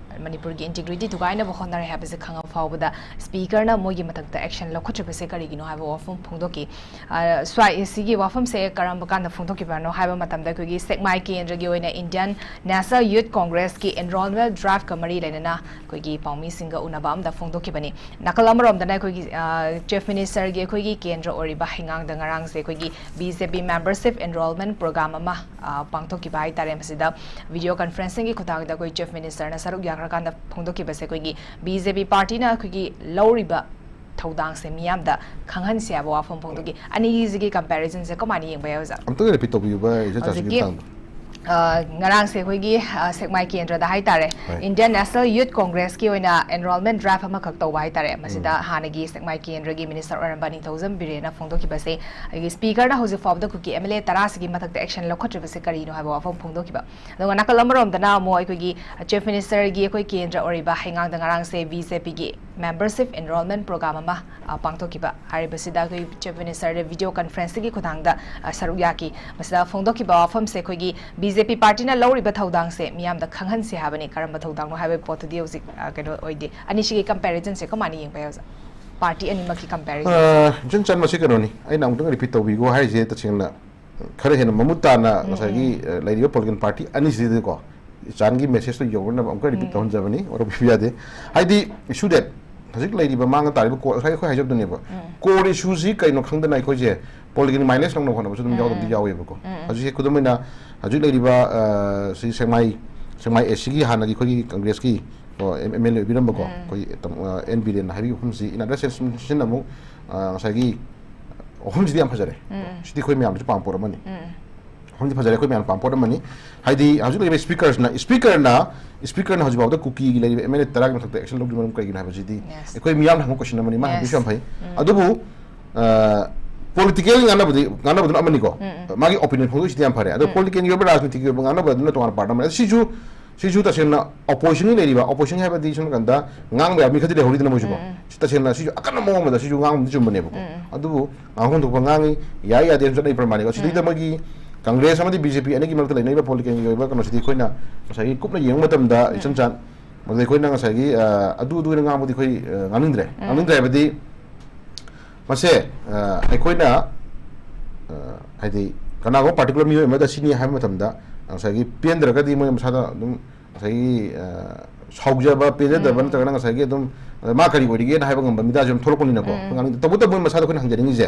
ꯃꯅꯤꯄꯨꯔꯒꯤ ꯏꯟꯇꯤꯒ꯭ꯔꯤꯇꯤ ꯊꯨꯒꯥꯏꯅꯕ ꯍꯣꯠꯅꯔꯦ ꯍꯥꯏꯕꯁꯦ ꯈꯪꯉ ꯐꯥꯎꯕꯗ ꯁ꯭ꯄꯤꯀꯔꯅ ꯃꯣꯏꯒꯤ ꯃꯊꯛꯇ ꯑꯦꯛꯁꯟ ꯂꯧꯈꯠꯇ꯭ꯔꯤꯕꯁꯦ ꯀꯔꯤꯒꯤꯅꯣ ꯍꯥꯏꯕ ꯋꯥꯐꯝ ꯐꯣꯡꯗꯣꯛꯈꯤ꯫ ꯑ, ꯁ꯭ꯋꯥꯏ, ꯁꯤꯒꯤ ꯋꯥꯐꯝꯁꯦ ꯀꯔꯝꯕ ꯀꯥꯟꯗ ꯐꯣꯡꯗꯣꯛꯈꯤꯕꯅꯣ ꯍꯥꯏꯕ ꯃꯇꯝꯗ ꯑꯩꯈꯣꯏꯒꯤ ꯁꯦꯛꯃꯥꯏ ꯀꯦꯟꯗ꯭ꯔꯒꯤ ꯑꯣꯏꯅ ꯏꯟꯗꯤꯌꯟ ꯅꯦꯁꯅꯦꯜ ꯌꯨꯠ ꯀꯣꯡꯒ꯭ꯔꯦꯁꯀꯤ ꯑꯦꯟꯔꯣꯜꯃꯦꯟ ꯗ꯭ꯔꯥꯏꯚꯀ ꯃꯔꯤ ꯂꯩꯅꯅ ꯑꯩꯈꯣꯏꯒꯤ ꯄꯥꯎꯃꯤꯁꯤꯡꯒ ꯎꯅꯕ ꯑꯃꯗ ꯐꯣꯡꯗꯣꯛꯈꯤꯕꯅꯤ꯫ ꯅꯥꯀꯜ ꯑꯃꯔꯣꯝꯗꯅ ꯑꯩꯈꯣꯏꯒꯤ, ꯑ, ꯆꯤꯐ ꯃꯤꯅꯤꯁꯇꯔꯒꯤ ꯑꯩꯈꯣꯏꯒꯤ ꯀꯦꯟꯗ꯭ꯔ ꯑꯣꯏꯔꯤꯕ ꯍꯩꯉꯥꯡꯗ ꯉꯔꯥꯡꯁꯦ ꯑꯩꯈꯣꯏꯒꯤ ꯕꯤ ꯖꯦ ꯄꯤ ꯃꯦꯝꯕꯔꯁꯤꯞ ꯑꯦꯟꯔꯣꯜꯃꯦꯟ ꯄ꯭ꯔꯣꯒ꯭ꯔꯥꯝ ꯑꯃ, ꯑ, ꯄꯥꯡꯊꯣꯛꯈꯤꯕ ꯍꯥꯏꯇꯥꯔꯦ꯫ ꯃꯁꯤꯗ ꯚꯤꯗꯤꯑꯣ ꯀꯟꯐ꯭ꯔꯦꯟꯁꯤꯡꯒꯤ ꯈꯨꯠꯊꯥꯡꯗ ꯑꯩꯈꯣꯏ ꯆꯤꯐ ꯃꯤꯅꯤꯁꯇꯔꯅ ꯁꯔꯨꯛ ꯌꯥꯈ꯭ꯔꯀꯥꯟꯗ ꯐꯣꯡꯗꯣꯛꯈꯤꯕꯁꯦ ꯑꯩꯈꯣꯏꯒꯤ ꯕꯤ ꯖꯦ ꯄꯤ ꯄꯥꯔꯇꯤꯅ ꯑꯩꯈꯣꯏꯒꯤ ꯂꯧꯔꯤꯕ ꯊꯧꯗꯥꯡꯁꯦ ꯃꯤꯌꯥꯝꯗ ꯈꯪꯍꯟꯁꯦ ꯍꯥꯏꯕ ꯋꯥꯐꯝ ꯐꯣꯡꯗꯣꯛꯈꯤ꯫ ꯑꯅꯤꯁꯤꯒꯤ ꯀꯝꯄꯦꯔꯤꯖꯟꯁꯦ ꯀꯃꯥꯏꯅ ꯌꯦꯡꯕ ꯌꯥꯏ, ꯑꯣꯖꯥ? ꯑꯝꯇꯪ ꯔꯤꯄꯤꯠ ꯇꯧꯕꯤꯌꯨꯕ, ꯏꯆꯟ ꯆꯥꯟꯁꯤꯒꯤ ꯍꯧꯖꯤꯛꯀꯤ ꯃꯇꯥꯡꯗ꯫ ꯑ, ꯉꯔꯥꯡꯁꯦ ꯑꯩꯈꯣꯏꯒꯤ, ꯑ, ꯁꯦꯛꯃꯥꯏ ꯀꯦꯟꯗ꯭ꯔꯗ ꯍꯥꯏꯇꯥꯔꯦ, ꯍꯣꯏ꯫ Indian National Youth Congressꯀꯤ ꯑꯣꯏꯅ enrollment draft ꯑꯃꯈꯛ ꯇꯧꯕ ꯍꯥꯏꯇꯥꯔꯦ꯫ ꯃꯁꯤꯗ ꯍꯥꯟꯅꯒꯤ ꯁꯦꯛꯃꯥꯏ ꯀꯦꯟꯗ꯭ꯔꯒꯤ minister ꯑꯣꯏꯔꯝꯕ ꯅꯤꯡꯊꯧꯖꯝ ꯕꯤꯔꯦꯟꯅ ꯐꯣꯡꯗꯣꯛꯈꯤꯕꯁꯦ, ꯑꯩꯈꯣꯏꯒꯤ speakerꯅ ꯍꯧꯖꯤꯛ ꯐꯥꯎꯕꯗ ꯀꯨꯀꯤ MLA ꯇꯔꯥꯁꯤꯒꯤ ꯃꯊꯛꯇ action ꯂꯧꯈꯠꯇ꯭ꯔꯤꯕꯁꯦ ꯀꯔꯤꯅꯣ ꯍꯥꯏꯕ ꯋꯥꯐꯝ ꯐꯣꯡꯗꯣꯛꯈꯤꯕ꯫ ꯑꯗꯨꯒ ꯅꯥꯀꯜ ꯑꯃꯔꯣꯝꯗꯅ ꯑꯃꯨꯛ ꯑꯩꯈꯣꯏꯒꯤ chief ministerꯒꯤ ꯑꯩꯈꯣꯏ ꯀꯦꯟꯗ꯭ꯔ ꯑꯣꯏꯔꯤꯕ ꯍꯩꯉꯥꯡꯗ ꯉꯔꯥꯡꯁꯦ BJPꯒꯤ membership enrollment program ꯑꯃ, ꯑ, ꯄꯥꯡꯊꯣꯛꯈꯤꯕ꯫ ꯍꯥꯏꯔꯤꯕꯁꯤꯗ ꯑꯩꯈꯣꯏ chief ministerꯗ video conferenceꯒꯤ ꯈꯨꯠꯊꯥꯡꯗ, ꯑ, ꯁꯔꯨꯛ ꯌꯥꯈꯤ꯫ ꯃꯁꯤꯗ ꯐꯣꯡꯗꯣꯛꯈꯤꯕ ꯋꯥꯐꯝꯁꯦ ꯑꯩꯈꯣꯏꯒꯤ BJP partyꯅ ꯂꯧꯔꯤꯕ ꯊꯧꯗꯥꯡꯁꯦ ꯃꯤꯌꯥꯝꯗ ꯈꯪꯍꯟꯁꯦ ꯍꯥꯏꯕꯅꯤ꯫ ꯀꯔꯝꯕ ꯊꯧꯗꯥꯡꯅꯣ ꯍꯥꯏꯕꯒꯤ ꯄꯣꯠꯇꯨꯗꯤ ꯍꯧꯖꯤꯛ, ꯑ, ꯀꯩꯅꯣ ꯑꯣꯏꯗꯦ꯫ ꯑꯅꯤꯁꯤꯒꯤ comparisonꯁꯦ ꯀꯃꯥꯏꯅ ꯌꯦꯡꯕ ꯌꯥꯏ ꯑꯣꯖꯥ? Party ꯑꯅꯤꯃꯛꯀꯤ comparison꯫ ꯑ, ꯏꯆꯟ ꯆꯟꯕꯁꯤ ꯀꯩꯅꯣꯅꯤ, ꯑꯩꯅ ꯑꯃꯨꯛꯇꯪ repeat ꯇꯧꯕꯤꯈꯣ ꯍꯥꯏꯔꯤꯁꯦ ꯇꯁꯦꯡꯅ ꯈꯔ ꯍꯦꯟꯅ ꯃꯃꯨꯠ ꯇꯥꯅ ꯉꯁꯥꯏꯒꯤ, ꯑ, ꯂꯩꯔꯤꯕ political party ꯑꯅꯤꯁꯤꯗꯀꯣ ꯏꯆꯥꯟꯒꯤ messageꯇꯣ ꯌꯧꯅꯅꯕ ꯑꯃꯨꯛꯀ repeat ꯇꯧꯍꯟꯖꯕꯅꯤ, ꯋꯥꯔꯧꯕꯤꯕ ꯌꯥꯗꯦ꯫ ꯍꯥꯏꯗꯤ issue that ꯍꯧꯖꯤꯛ ꯂꯩꯔꯤꯕ ꯃꯥꯡꯗ ꯇꯥꯔꯤꯕ core, ꯉꯁꯥꯏ ꯑꯩꯈꯣꯏ ꯍꯥꯏꯖꯕꯗꯨꯅꯦꯕ, core issueꯁꯤ ꯀꯩꯅꯣ ꯈꯪꯗꯅ ꯑꯩꯈꯣꯏꯁꯦ political mileage ꯂꯧꯅꯕ ꯍꯣꯠꯅꯕꯁꯨ ꯑꯗꯨꯝ ꯌꯥꯎꯗꯕꯗꯤ ꯌꯥꯎꯋꯦꯕꯀꯣ꯫ ꯍꯧꯖꯤꯛꯁꯦ ꯈꯨꯗꯝ ꯑꯣꯏꯅ ꯍꯧꯖꯤꯛ ꯂꯩꯔꯤꯕ, ꯑ, ꯁꯤ ꯁꯦꯛꯃꯥꯏ, ꯁꯦꯛꯃꯥꯏ Eastꯀꯤ ꯍꯥꯟꯅꯒꯤ ꯑꯩꯈꯣꯏꯒꯤ Congressꯀꯤ, ꯑꯣ, M-, MLA ꯑꯣꯏꯕꯤꯔꯝꯕꯀꯣ, ꯑꯩꯈꯣꯏ ꯇꯝ-, ꯑ, ꯑꯦꯟ ꯕꯤꯔꯦꯟꯅ ꯍꯥꯏꯕꯤꯕ ꯋꯥꯐꯝꯁꯤ in other sense ꯁꯤꯅ ꯑꯃꯨꯛ, ꯑ, ꯉꯁꯥꯏꯒꯤ ꯋꯥꯐꯝꯁꯤꯗꯤ ꯌꯥꯝ ꯐꯖꯔꯦ꯫ ꯁꯤꯗꯤ ꯑꯩꯈꯣꯏ ꯃꯌꯥꯝꯅꯁꯨ ꯄꯥꯝꯕ ꯄꯣꯠ ꯑꯃꯅꯤ꯫ ꯋꯥꯐꯝꯁꯤ ꯐꯖꯔꯦ, ꯑꯩꯈꯣꯏ ꯃꯌꯥꯝꯅ ꯄꯥꯝꯕ ꯄꯣꯠ ꯑꯃꯅꯤ꯫ ꯍꯥꯏꯗꯤ ꯍꯧꯖꯤꯛ ꯂꯩꯔꯤꯕ speakerꯁꯤꯅ, speakerꯅ, speakerꯅ ꯍꯧꯖꯤꯛ ꯐꯥꯎꯗ ꯀꯨꯀꯤꯒꯤ ꯂꯩꯔꯤꯕ MLA ꯇꯔꯥꯒꯤ ꯃꯊꯛꯇ action ꯂꯧꯗ꯭ꯔꯤꯕ ꯃꯔꯝ ꯀꯩꯒꯤꯅꯣ ꯍꯥꯏꯕꯁꯤꯗꯤ Yes. ꯑꯩꯈꯣꯏ ꯃꯤꯌꯥꯝꯅ ꯍꯪꯕ question ꯑꯃꯅꯤ꯫ ꯃꯥ Yes. ꯍꯪꯕꯤꯁꯨ ꯌꯥꯝ ꯐꯩ꯫ ꯑꯗꯨꯕꯨ, ꯑ, political ꯉꯥꯡꯅꯕꯗꯤ, ꯉꯥꯡꯅꯕꯗꯨꯅ ꯑꯃꯅꯤꯀꯣ꯫ ꯃꯥꯒꯤ opinion ꯐꯣꯡꯗꯣꯛꯏꯁꯤꯗꯤ ꯌꯥꯝ ꯐꯔꯦ꯫ ꯑꯗꯣ politicalꯒꯤ ꯑꯣꯏꯕ, ꯔꯥꯖꯅꯤꯇꯤꯒꯤ ꯑꯣꯏꯕ ꯉꯥꯡꯅꯕꯗꯨꯅ ꯇꯣꯉꯥꯟꯅ part ꯑꯃꯅꯤ꯫ ꯁꯤꯁꯨ, ꯁꯤꯁꯨ ꯇꯁꯦꯡꯅ oppositionꯒꯤ ꯂꯩꯔꯤꯕ, opposition ꯍꯥꯏꯕꯗꯤ ꯁꯣꯝ ꯅꯥꯀꯟꯗ ꯉꯥꯡꯕ ꯌꯥꯕ ꯃꯤ ꯈꯔꯗꯤ ꯂꯩꯍꯧꯔꯤꯗꯅ ꯃꯣꯏꯁꯨꯀꯣ꯫ ꯁꯤ ꯇꯁꯦꯡꯅ ꯁꯤꯁꯨ ꯑꯀꯟꯕ ꯃꯑꯣꯡ ꯑꯃꯗ ꯁꯤꯁꯨ ꯉꯥꯡꯕꯗꯤ ꯆꯨꯝꯕꯅꯦꯕꯀꯣ꯫ ꯑꯗꯨꯕꯨ ꯉꯥꯡꯐꯝ ꯊꯣꯛꯄ ꯉꯥꯡꯉꯤ, ꯌꯥꯏ ꯌꯥꯗꯦ ꯑꯃꯁꯨ ꯂꯩ ꯄ꯭ꯔꯃꯥꯅꯤꯀꯣ꯫ ꯁꯤꯗꯩꯗ ꯃꯣꯏꯒꯤ Congress ꯑꯃꯗꯤ BJP ꯑꯅꯤꯒꯤ ꯃꯔꯛꯇ ꯂꯩꯅꯔꯤꯕ politicalꯒꯤ ꯑꯣꯏꯕ ꯀꯩꯅꯣꯁꯤꯗꯤ ꯑꯩꯈꯣꯏꯅ ꯉꯁꯥꯏꯒꯤ ꯀꯨꯞꯅ ꯌꯦꯡꯕ ꯃꯇꯝꯗ ꯏꯆꯝ ꯆꯥꯟ ꯃꯗꯨꯗ ꯑꯩꯈꯣꯏꯅ ꯉꯁꯥꯏꯒꯤ, ꯑ, ꯑꯗꯨ ꯑꯗꯨ ꯑꯣꯏꯅ ꯉꯥꯡꯕꯗꯤ ꯑꯩꯈꯣꯏ, ꯑ, ꯉꯥꯡꯅꯤꯡꯗ꯭ꯔꯦ꯫ ꯉꯥꯡꯅꯤꯡꯗ꯭ꯔꯦ ꯍꯥꯏꯕꯗꯤ ꯃꯁꯦ, ꯑ, ꯑꯩꯈꯣꯏꯅ, ꯑ, ꯍꯥꯏꯗꯤ ꯀꯅꯥꯒꯨꯝꯕ particular ꯃꯤꯑꯣꯏ ꯑꯃꯗ ꯁꯤꯅꯤ ꯍꯥꯏꯕ ꯃꯇꯝꯗ ꯉꯁꯥꯏꯒꯤ ꯄꯦꯟꯗ꯭ꯔꯒꯗꯤ ꯃꯣꯏ ꯃꯁꯥꯗ ꯑꯗꯨꯝ ꯉꯁꯥꯏꯒꯤ, ꯑ, ꯁꯥꯎꯖꯕ, ꯄꯦꯟꯖꯗꯕ ꯅꯠꯇ꯭ꯔꯒꯅ ꯉꯁꯥꯏꯒꯤ ꯑꯗꯨꯝ, ꯑ, ꯃꯥ ꯀꯔꯤ ꯑꯣꯏꯔꯤꯒꯦꯅ ꯍꯥꯏꯕ ꯉꯝꯕ ꯃꯤꯗꯥꯁꯨ ꯑꯗꯨꯝ ꯊꯣꯛꯂꯛꯄꯅꯤꯅꯀꯣ꯫ ꯑꯩꯈꯣꯏ ꯉꯥꯡꯅꯤꯡ-, ꯇꯧꯕꯇꯕꯨ ꯃꯣꯏ ꯃꯁꯥꯗ ꯑꯩꯈꯣꯏꯅ ꯍꯪꯖꯅꯤꯡꯉꯤꯁꯦ,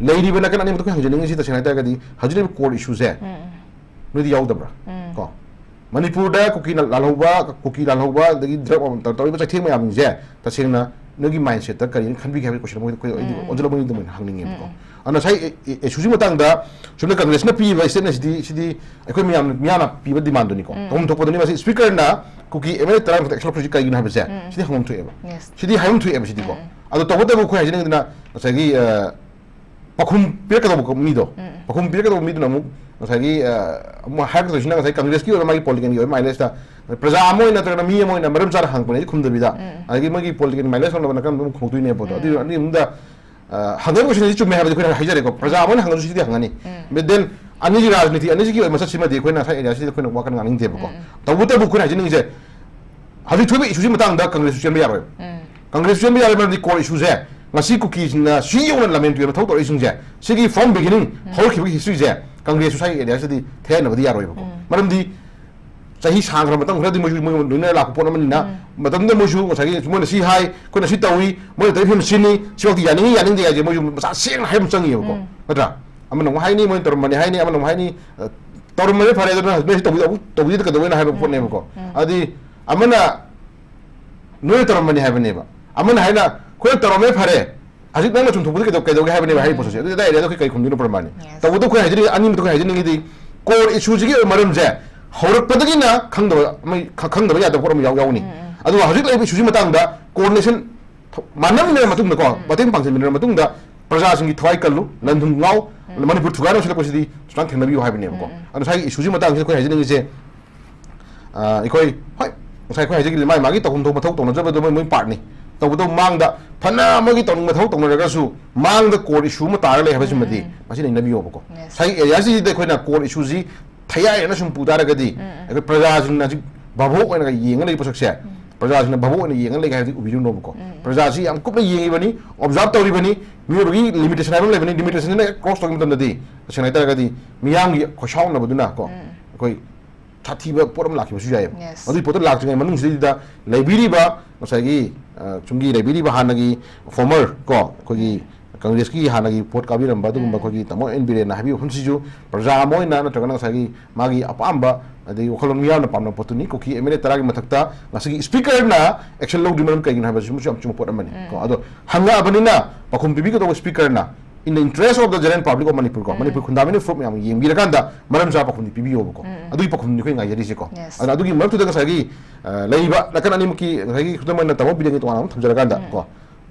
ꯂꯩꯔꯤꯕ ꯅꯥꯀꯟ ꯑꯅꯤꯃꯛꯇ ꯑꯩꯈꯣꯏ ꯍꯪꯖꯅꯤꯡꯉꯤꯁꯤ ꯇꯁꯦꯡꯅ ꯍꯥꯏ ꯇꯥꯔꯒꯗꯤ ꯍꯧꯖꯤꯛ ꯂꯩꯔꯤꯕ core issueꯁꯦ ꯅꯣꯏꯗꯤ ꯌꯥꯎꯗꯕ꯭ꯔꯥ? ꯀꯣ? ꯃꯅꯤꯄꯨꯔꯗ ꯀꯨꯀꯤ ꯂꯥꯜꯍꯧꯕ, ꯀꯨꯀꯤ ꯂꯥꯜꯍꯧꯕ, ꯑꯗꯒꯤ drug ꯇꯧꯔꯤꯕ ꯆꯩꯊꯦꯡ ꯃꯌꯥꯝꯁꯦ ꯇꯁꯦꯡꯅ ꯅꯣꯏꯒꯤ ꯃꯥꯏꯟꯁꯦꯠꯇ ꯀꯔꯤꯅ ꯈꯟꯕꯤꯒꯦ ꯍꯥꯏꯕꯒꯤ ꯀꯣꯏꯁꯟ ꯑꯃ ꯑꯩꯈꯣꯏ ꯑꯩꯗꯤ ꯎꯝ꯫ ꯑꯣꯟꯁꯤꯜꯂꯛꯄꯒꯤ ꯑꯗꯨꯃꯥꯏꯅ ꯍꯪꯅꯤꯡꯉꯦꯕꯀꯣ꯫ ꯎꯝ꯫ ꯑꯗꯨꯅ ꯉꯁꯥꯏ ꯑꯦ-, ꯑꯦ-, ꯏꯁꯨꯁꯤ ꯃꯇꯥꯡꯗ ꯁꯣꯝꯗ ꯀꯪꯒ꯭ꯔꯦꯁꯅ ꯄꯤꯕ ꯁ꯭ꯇꯦꯠꯃꯦꯟꯁꯤꯗꯤ, ꯁꯤꯗꯤ ꯑꯩꯈꯣꯏ ꯃꯌꯥꯝꯅ, ꯃꯤꯌꯥꯝꯅ ꯄꯤꯕ ꯗꯤꯃꯥꯟꯗꯨꯅꯤꯀꯣ꯫ ꯎꯝ꯫ ꯇꯧꯐꯝ ꯊꯣꯛꯄꯗꯨꯅꯤ꯫ ꯃꯁꯤ ꯁ꯭ꯄꯤꯀꯔꯅ ꯀꯨꯀꯤ ꯑꯦꯝ ꯑꯦꯜ ꯑꯦ ꯇꯔꯥ ꯃꯊꯛꯇ ꯑꯦꯛꯁꯀ꯭ꯂꯨꯠ ꯇꯧꯔꯤꯁꯤ ꯀꯩꯒꯤꯅꯣ ꯍꯥꯏꯕꯁꯦ ꯎꯝ꯫ ꯁꯤꯗꯤ ꯍꯪꯐꯝ ꯊꯣꯛꯑꯦꯕ꯫ Yes꯫ ꯁꯤꯗꯤ ꯍꯥꯏꯐꯝ ꯊꯣꯛꯑꯦꯕ ꯁꯤꯗꯤꯀꯣ꯫ ꯎꯝ꯫ ꯑꯗꯣ ꯇꯧꯕꯇꯕꯨ ꯑꯩꯈꯣꯏ ꯍꯥꯏꯖꯅꯤꯡꯉꯤꯗꯅ ꯉꯁꯥꯏꯒꯤ, ꯑ, ꯄꯥꯎꯈꯨꯝ ꯄꯤꯔꯛꯀꯗꯧꯕ ꯃꯤꯗꯣ, ꯎꯝ꯫ ꯄꯥꯎꯈꯨꯝ ꯄꯤꯔꯛꯀꯗꯧꯕ ꯃꯤꯗꯨꯅ ꯑꯃꯨꯛ ꯉꯁꯥꯏꯒꯤ, ꯑ, ꯑꯃꯨꯛ ꯍꯥꯏꯔꯛꯀꯗꯣꯏꯁꯤꯅ ꯉꯁꯥꯏ ꯀꯪꯒ꯭ꯔꯦꯁꯀꯤ ꯑꯣꯏꯕ ꯃꯥꯒꯤ ꯄꯣꯂꯤꯇꯤꯀꯦꯜꯒꯤ ꯑꯣꯏꯕ ꯃꯥꯏꯂꯦꯖꯇ ꯄ꯭ꯔꯖꯥ ꯑꯃ ꯑꯣꯏꯅ ꯅꯠꯇ꯭ꯔꯒꯅ ꯃꯤ ꯑꯃ ꯑꯣꯏꯅ ꯃꯔꯝ ꯆꯥꯅ ꯍꯪꯉꯛꯄꯅꯦ ꯈꯨꯝꯗꯕꯤꯗ, ꯎꯝ꯫ ꯑꯗꯒꯤ ꯃꯣꯏꯒꯤ ꯄꯣꯂꯤꯇꯤꯀꯦꯜ ꯃꯥꯏꯂꯦꯖ ꯐꯪꯅꯕ ꯅꯥꯀꯟꯗ ꯑꯃꯨꯛ ꯈꯨꯝꯃꯛꯇꯣꯏꯅꯦꯕ ꯑꯗꯣ꯫ ꯎꯝ꯫ ꯑꯗꯨ, ꯑꯗꯨꯒꯤ ꯃꯅꯨꯡꯗ, ꯑ, ꯍꯪꯉꯛꯏꯕ ꯀꯣꯏꯁꯟꯁꯤ ꯆꯨꯝꯃꯦ ꯍꯥꯏꯕꯗꯤ ꯑꯩꯈꯣꯏꯅ ꯍꯥꯏꯖꯔꯦꯀꯣ, ꯄ꯭ꯔꯖꯥ ꯑꯃ ꯑꯣꯏꯅ ꯍꯪꯉꯁꯨ ꯁꯤꯗꯤ ꯍꯪꯉꯅꯤ꯫ ꯎꯝ꯫ But then ꯑꯅꯤꯁꯤ ꯔꯥꯖꯅꯤꯇꯤ ꯑꯅꯤꯁꯤꯒꯤ ꯑꯣꯏꯕ ꯃꯁꯛꯁꯤꯃꯗꯤ ꯑꯩꯈꯣꯏꯅ ꯉꯁꯥꯏ ꯑꯦꯔꯤꯌꯥꯁꯤꯗ ꯑꯩꯈꯣꯏꯅ ꯋꯥꯈꯜ ꯉꯥꯡꯅꯤꯡꯗꯦꯕꯀꯣ꯫ ꯎꯝ꯫ ꯇꯧꯕꯇꯕꯨ ꯑꯩꯈꯣꯏꯅ ꯍꯥꯏꯖꯅꯤꯡꯉꯤꯁꯦ, ꯍꯧꯖꯤꯛ ꯊꯣꯛꯏꯕ ꯏꯁꯨꯁꯤ ꯃꯇꯥꯡꯗ ꯀꯪꯒ꯭ꯔꯦꯁꯁꯨ ꯆꯦꯟꯕ ꯌꯥꯔꯣꯏꯕ꯫ ꯎꯝ꯫ ꯀꯪꯒ꯭ꯔꯦꯁꯁꯨ ꯆꯦꯟꯕ ꯌꯥꯔꯣꯏ, ꯃꯔꯝꯗꯤ ꯀꯣꯔ ꯏꯁꯨꯁꯦ ꯉꯁꯤ ꯀꯨꯀꯤꯁꯤꯡꯅ ꯁꯤ ꯌꯧꯅ ꯂꯝꯖꯦꯟ ꯇꯨꯔꯦꯜ ꯃꯊꯧ ꯇꯧꯔꯛꯏꯁꯤꯡꯁꯦ, ꯁꯤꯒꯤ from beginning ꯎꯝ꯫ ꯍꯧꯔꯛꯈꯤꯕꯒꯤ ꯍꯤꯁꯇ꯭ꯔꯤꯁꯦ ꯀꯪꯒ꯭ꯔꯦꯁꯁꯨ ꯁ꯭ꯋꯥꯏꯒꯤ ꯑꯦꯔꯤꯌꯥꯁꯤꯗꯤ ꯊꯦꯡꯅꯕꯗꯤ ꯌꯥꯔꯣꯏꯕꯀꯣ꯫ ꯎꯝ꯫ ꯃꯔꯝꯗꯤ ꯆꯍꯤ ꯁꯥꯡꯈ꯭ꯔꯕ ꯃꯇꯝ ꯈꯔꯗꯤ ꯃꯣꯏꯁꯨ, ꯃꯣꯏ ꯂꯣꯏꯅ ꯂꯥꯛꯄ ꯄꯣꯠ ꯑꯃꯅꯤꯅ, ꯎꯝ꯫ ꯃꯇꯝꯗꯨꯗ ꯃꯣꯏꯁꯨ ꯉꯁꯥꯏꯒꯤ ꯃꯣꯏꯅ ꯁꯤ ꯍꯥꯏ, ꯑꯩꯈꯣꯏꯅ ꯁꯤ ꯇꯧꯏ, ꯃꯣꯏꯅ ꯇꯧꯔꯤꯕ ꯐꯤꯕꯝ ꯁꯤꯅꯤ, ꯁꯤꯐꯥꯎꯗꯤ ꯌꯥꯅꯤꯡꯉꯤ ꯌꯥꯅꯤꯡꯗꯦ ꯍꯥꯏꯁꯦ ꯃꯣꯏꯁꯨ ꯃꯁꯥ ꯁꯦꯡꯅ ꯍꯥꯏꯕ ꯑꯃ ꯆꯪꯉꯤꯕꯀꯣ꯫ ꯎꯝ꯫ ꯅꯠꯇ꯭ꯔꯥ? ꯑꯃꯅ ꯑꯃꯨꯛ ꯍꯥꯏꯅꯤ, ꯃꯣꯏꯅ ꯇꯧꯔꯝꯕꯅꯤ ꯍꯥꯏꯅꯤ, ꯑꯃꯅ ꯑꯃꯨꯛ ꯍꯥꯏꯅꯤ, ꯑ, "ꯇꯧꯔꯝꯕꯅꯤ ꯐꯔꯦ, ꯑꯗꯨꯅ ꯅꯣꯏꯁꯤ ꯇꯧꯕꯤꯗ-, ꯑꯃꯨꯛ ꯇꯧꯕꯤꯗ ꯀꯩꯗꯧꯕꯩꯅꯣ?" ꯍꯥꯏꯕ ꯎꯝ꯫ ꯄꯣꯠꯅꯦꯕꯀꯣ꯫ ꯎꯝ꯫ ꯑꯗꯨꯗꯤ ꯑꯃꯅ ꯅꯣꯏꯅ ꯇꯧꯔꯝꯕꯅꯤ ꯍꯥꯏꯕꯅꯦꯕ, ꯑꯃꯅ ꯍꯥꯏꯅ "ꯑꯩꯈꯣꯏꯅ ꯇꯧꯔꯝꯃꯦ ꯐꯔꯦ, ꯍꯧꯖꯤꯛ ꯅꯪꯅ ꯆꯨꯝꯊꯣꯛꯄꯗꯤ ꯀꯩꯗꯧ-, ꯀꯩꯗꯧꯒꯦ ꯍꯥꯏꯕꯅꯦꯕ" ꯍꯥꯏꯔꯤꯕ ꯎꯝ꯫ ꯄꯣꯠꯁꯦ꯫ ꯑꯗꯨꯗꯤ ꯑꯗꯥꯏ ꯑꯦꯔꯤꯌꯥꯗ ꯑꯩꯈꯣꯏ ꯀꯔꯤ ꯈꯨꯝꯗꯣꯏꯅꯣ ꯄ꯭ꯔꯃꯥꯟꯅꯤ? Yes꯫ ꯇꯧꯕꯇꯕꯨ ꯑꯩꯈꯣꯏ ꯍꯥꯏꯖꯅꯤꯡꯉꯤ, ꯑꯅꯤꯃꯛꯇ ꯑꯩꯈꯣꯏ ꯍꯥꯏꯖꯅꯤꯡꯉꯤꯗꯤ, ꯀꯣꯔ ꯏꯁꯨꯁꯤꯒꯤ ꯑꯣꯏꯕ ꯃꯔꯝꯁꯦ ꯍꯧꯔꯛꯄꯗꯒꯤꯅ ꯈꯪꯗꯕ ꯑꯃ, ꯈ-, ꯈꯪꯗꯕ ꯌꯥꯗꯕ ꯄꯣꯠ ꯑꯃ ꯌꯥꯎ-, ꯌꯥꯎꯅꯤ꯫ ꯎꯝ, ꯎꯝ꯫ ꯑꯗꯨꯒ ꯍꯧꯖꯤꯛ ꯂꯩꯔꯤꯕ ꯏꯁꯨꯁꯤ ꯃꯇꯥꯡꯗ ꯀꯣꯑꯣꯔꯗꯤꯅꯦꯁꯟ ꯊ-, ꯃꯥꯟꯅꯃꯤꯟꯅꯔ ꯃꯇꯨꯡꯗꯀꯣ, ꯎꯝ꯫ ꯃꯇꯦꯡ ꯄꯥꯡꯁꯤꯟꯃꯤꯟꯅꯔ ꯃꯇꯨꯡꯗ ꯄ꯭ꯔꯖꯥꯁꯤꯡꯒꯤ ꯊꯋꯥꯏ ꯀꯜꯂꯨ, ꯂꯟ ꯊꯨꯝ ꯉꯥꯎ, ꯎꯝ꯫ ꯃꯅꯤꯄꯨꯔ ꯊꯨꯒꯥꯏꯅꯕ ꯁꯤꯜꯂꯛꯄꯁꯤꯗꯤ ꯁꯨꯃꯥꯏꯅ ꯊꯦꯡꯅꯕꯤꯌꯨ ꯍꯥꯏꯕꯅꯦꯕꯀꯣ꯫ ꯎꯝ, ꯎꯝ꯫ ꯑꯗꯨꯅ ꯉꯁꯥꯏꯒꯤ ꯏꯁꯨꯁꯤ ꯃꯇꯥꯡꯁꯤꯗ ꯑꯩꯈꯣꯏ ꯍꯥꯏꯖꯅꯤꯡꯉꯤꯁꯦ, ꯑ, ꯑꯩꯈꯣꯏ, ꯍꯣꯏ, ꯉꯁꯥꯏ ꯑꯩꯈꯣꯏ ꯍꯥꯏꯖꯈꯤꯕꯗꯨ ꯃꯥꯒꯤ ꯃꯥꯒꯤ ꯇꯧꯐꯝ ꯊꯣꯛꯄ ꯃꯊꯧ ꯇꯧꯅꯖꯕꯗꯨ ꯃꯣꯏ, ꯃꯣꯏ ꯄꯥꯔꯠꯅꯤ꯫ ꯇꯧꯕꯇꯕꯨ ꯃꯥꯡꯗ ꯐꯅ ꯑꯃꯒꯤ ꯇꯧꯅꯤꯡꯕ ꯊꯕꯛ ꯇꯧꯅꯔꯒꯁꯨ ꯃꯥꯡꯗ ꯀꯣꯔ ꯏꯁꯨ ꯑꯃ ꯇꯥꯔꯒ ꯂꯩ ꯍꯥꯏꯕꯁꯤꯃꯗꯤ ꯎꯝ, ꯎꯝ꯫ ꯃꯁꯤ ꯅꯩꯅꯕꯤꯌꯣꯕꯀꯣ꯫ Yes꯫ ꯉꯁꯥꯏꯒꯤ ꯑꯦꯔꯤꯌꯥꯁꯤꯗ ꯑꯩꯈꯣꯏꯅ ꯀꯣꯔ ꯏꯁꯨꯁꯤ ꯊꯌꯥꯏꯅ ꯁꯨꯝ ꯄꯨ ꯇꯥꯔꯒꯗꯤ ꯎꯝ, ꯎꯝ꯫ ꯑꯩꯈꯣꯏ ꯄ꯭ꯔꯖꯥꯁꯤꯡꯅ ꯍꯧꯖꯤꯛ ꯚꯥꯕꯣꯛ ꯑꯣꯏꯅ ꯌꯦꯡꯉ ꯂꯩꯕ ꯄꯣꯠꯁꯛꯁꯦ, ꯎꯝ꯫ ꯄ꯭ꯔꯖꯥꯁꯤꯡꯅ ꯚꯥꯕꯣꯛ ꯑꯣꯏꯅ ꯌꯦꯡꯉ ꯂꯩꯒꯦ ꯍꯥꯏꯕꯗꯤ ꯎꯕꯤꯔꯨꯅꯣꯕꯀꯣ꯫ ꯎꯝ, ꯎꯝ꯫ ꯄ꯭ꯔꯖꯥꯁꯤ ꯌꯥꯝ ꯀꯨꯞꯅ ꯌꯦꯡꯉꯤꯕꯅꯤ, ꯑꯣꯕꯖꯥꯔꯕ ꯇꯧꯔꯤꯕꯅꯤ, ꯃꯤꯑꯣꯏꯕꯒꯤ ꯂꯤꯃꯤꯇꯦꯁꯟ ꯍꯥꯏꯕ ꯑꯃ ꯂꯩꯕꯅꯤ, ꯂꯤꯃꯤꯇꯦꯁꯟꯁꯤꯅ ꯍꯦꯛ ꯀ꯭ꯔꯣꯁ ꯇꯧꯈꯤꯕ ꯃꯇꯝꯗꯗꯤ ꯇꯁꯦꯡꯅ ꯍꯥꯏꯇꯥꯔꯒꯗꯤ ꯃꯤꯌꯥꯝꯒꯤ ꯈꯣꯏꯁꯥꯎꯅꯕꯗꯨꯅ ꯀꯣ ꯎꯝ꯫ ꯑꯩꯈꯣꯏ ꯁꯥꯊꯤꯕ ꯄꯣꯠ ꯑꯃ ꯂꯥꯛꯈꯤꯕꯁꯨ ꯌꯥꯏꯑꯕ꯫ Yes꯫ ꯑꯗꯨꯒꯤ ꯄꯣꯠꯇꯣ ꯂꯥꯛꯇ꯭ꯔꯤꯉꯩ ꯃꯅꯨꯡꯁꯤꯗꯩꯗ ꯂꯩꯕꯤꯔꯤꯕ ꯉꯁꯥꯏꯒꯤ, ꯑ, ꯆꯨꯝꯒꯤ ꯂꯩꯕꯤꯔꯤꯕ ꯍꯥꯟꯅꯒꯤ ꯐꯣꯔꯃꯔ ꯀꯣ, ꯑꯩꯈꯣꯏꯒꯤ ꯀꯪꯒ꯭ꯔꯦꯁꯀꯤ ꯍꯥꯟꯅꯒꯤ ꯄꯣꯠ ꯀꯥꯕꯤꯔꯝꯕ ꯑꯗꯨꯒꯨꯝꯕ ꯎꯝ꯫ ꯑꯩꯈꯣꯏꯒꯤ ꯇꯥꯃꯣ ꯑꯦꯟ ꯕꯤꯔꯦꯟꯅ ꯍꯥꯏꯕꯤꯕ ꯋꯥꯐꯝꯁꯤꯁꯨ ꯄ꯭ꯔꯖꯥ ꯑꯃ ꯑꯣꯏꯅ ꯅꯠꯇ꯭ꯔꯒꯅ ꯉꯁꯥꯏꯒꯤ ꯃꯥꯒꯤ ꯑꯄꯥꯝꯕ ꯑꯗꯩ ꯋꯥꯈꯜꯂꯣꯟ ꯃꯤꯌꯥꯝꯅ ꯄꯥꯝꯅꯕ ꯄꯣꯠꯇꯨꯅꯤ꯫ ꯀꯨꯀꯤ ꯑꯦꯝ ꯑꯦꯜ ꯑꯦ ꯇꯔꯥꯒꯤ ꯃꯊꯛꯇ ꯉꯁꯤꯒꯤ ꯁ꯭ꯄꯤꯀꯔꯅ ꯑꯦꯛꯁꯟ ꯂꯧꯗ꯭ꯔꯤ ꯃꯔꯝ ꯀꯩꯒꯤꯅ ꯍꯥꯏꯕꯁꯤꯃꯁꯨ ꯌꯥꯝ ꯆꯨꯝꯕ ꯄꯣꯠ ꯑꯃꯅꯤ꯫ ꯀꯣ, ꯑꯗꯣ ꯍꯪꯉꯛꯑꯕꯅꯤꯅ ꯄꯥꯎꯈꯨꯝ ꯄꯤꯕꯤꯒꯗꯧꯕ ꯁ꯭ꯄꯤꯀꯔꯅ, in the interest of the general public of Manipur, ꯀꯣ, ꯃꯅꯤꯄꯨꯔ ꯈꯨꯟꯗꯥꯃꯤꯅ ꯐꯨꯔꯨꯞ ꯃꯌꯥꯝ ꯌꯦꯡꯕꯤꯔꯀꯥꯟꯗ ꯃꯔꯝ ꯆꯥꯕ ꯄꯥꯎꯈꯨꯝꯗꯤ ꯄꯤꯕꯤꯌꯣꯕꯀꯣ꯫ ꯑꯗꯨꯒꯤ ꯄꯥꯎꯈꯨꯝꯗꯤ ꯑꯩꯈꯣꯏ ꯉꯥꯏꯖꯔꯤꯁꯦꯀꯣ꯫ ꯑꯗꯨꯅ ꯑꯗꯨꯒꯤ ꯃꯔꯛꯇꯨꯗ ꯉꯁꯥꯏꯒꯤ, ꯑ, ꯂꯩꯔꯤꯕ ꯅꯥꯀꯟ ꯑꯅꯤꯃꯛꯀꯤ, ꯉꯁꯥꯏꯒꯤ ꯈꯨꯗꯝ ꯑꯣꯏꯅ ꯇꯥꯃꯣ ꯕꯤꯔꯦꯟꯒꯤ ꯇꯣꯉꯥꯟꯅ ꯑꯃ ꯊꯝꯖꯔꯀꯥꯟꯗ, ꯀꯣ,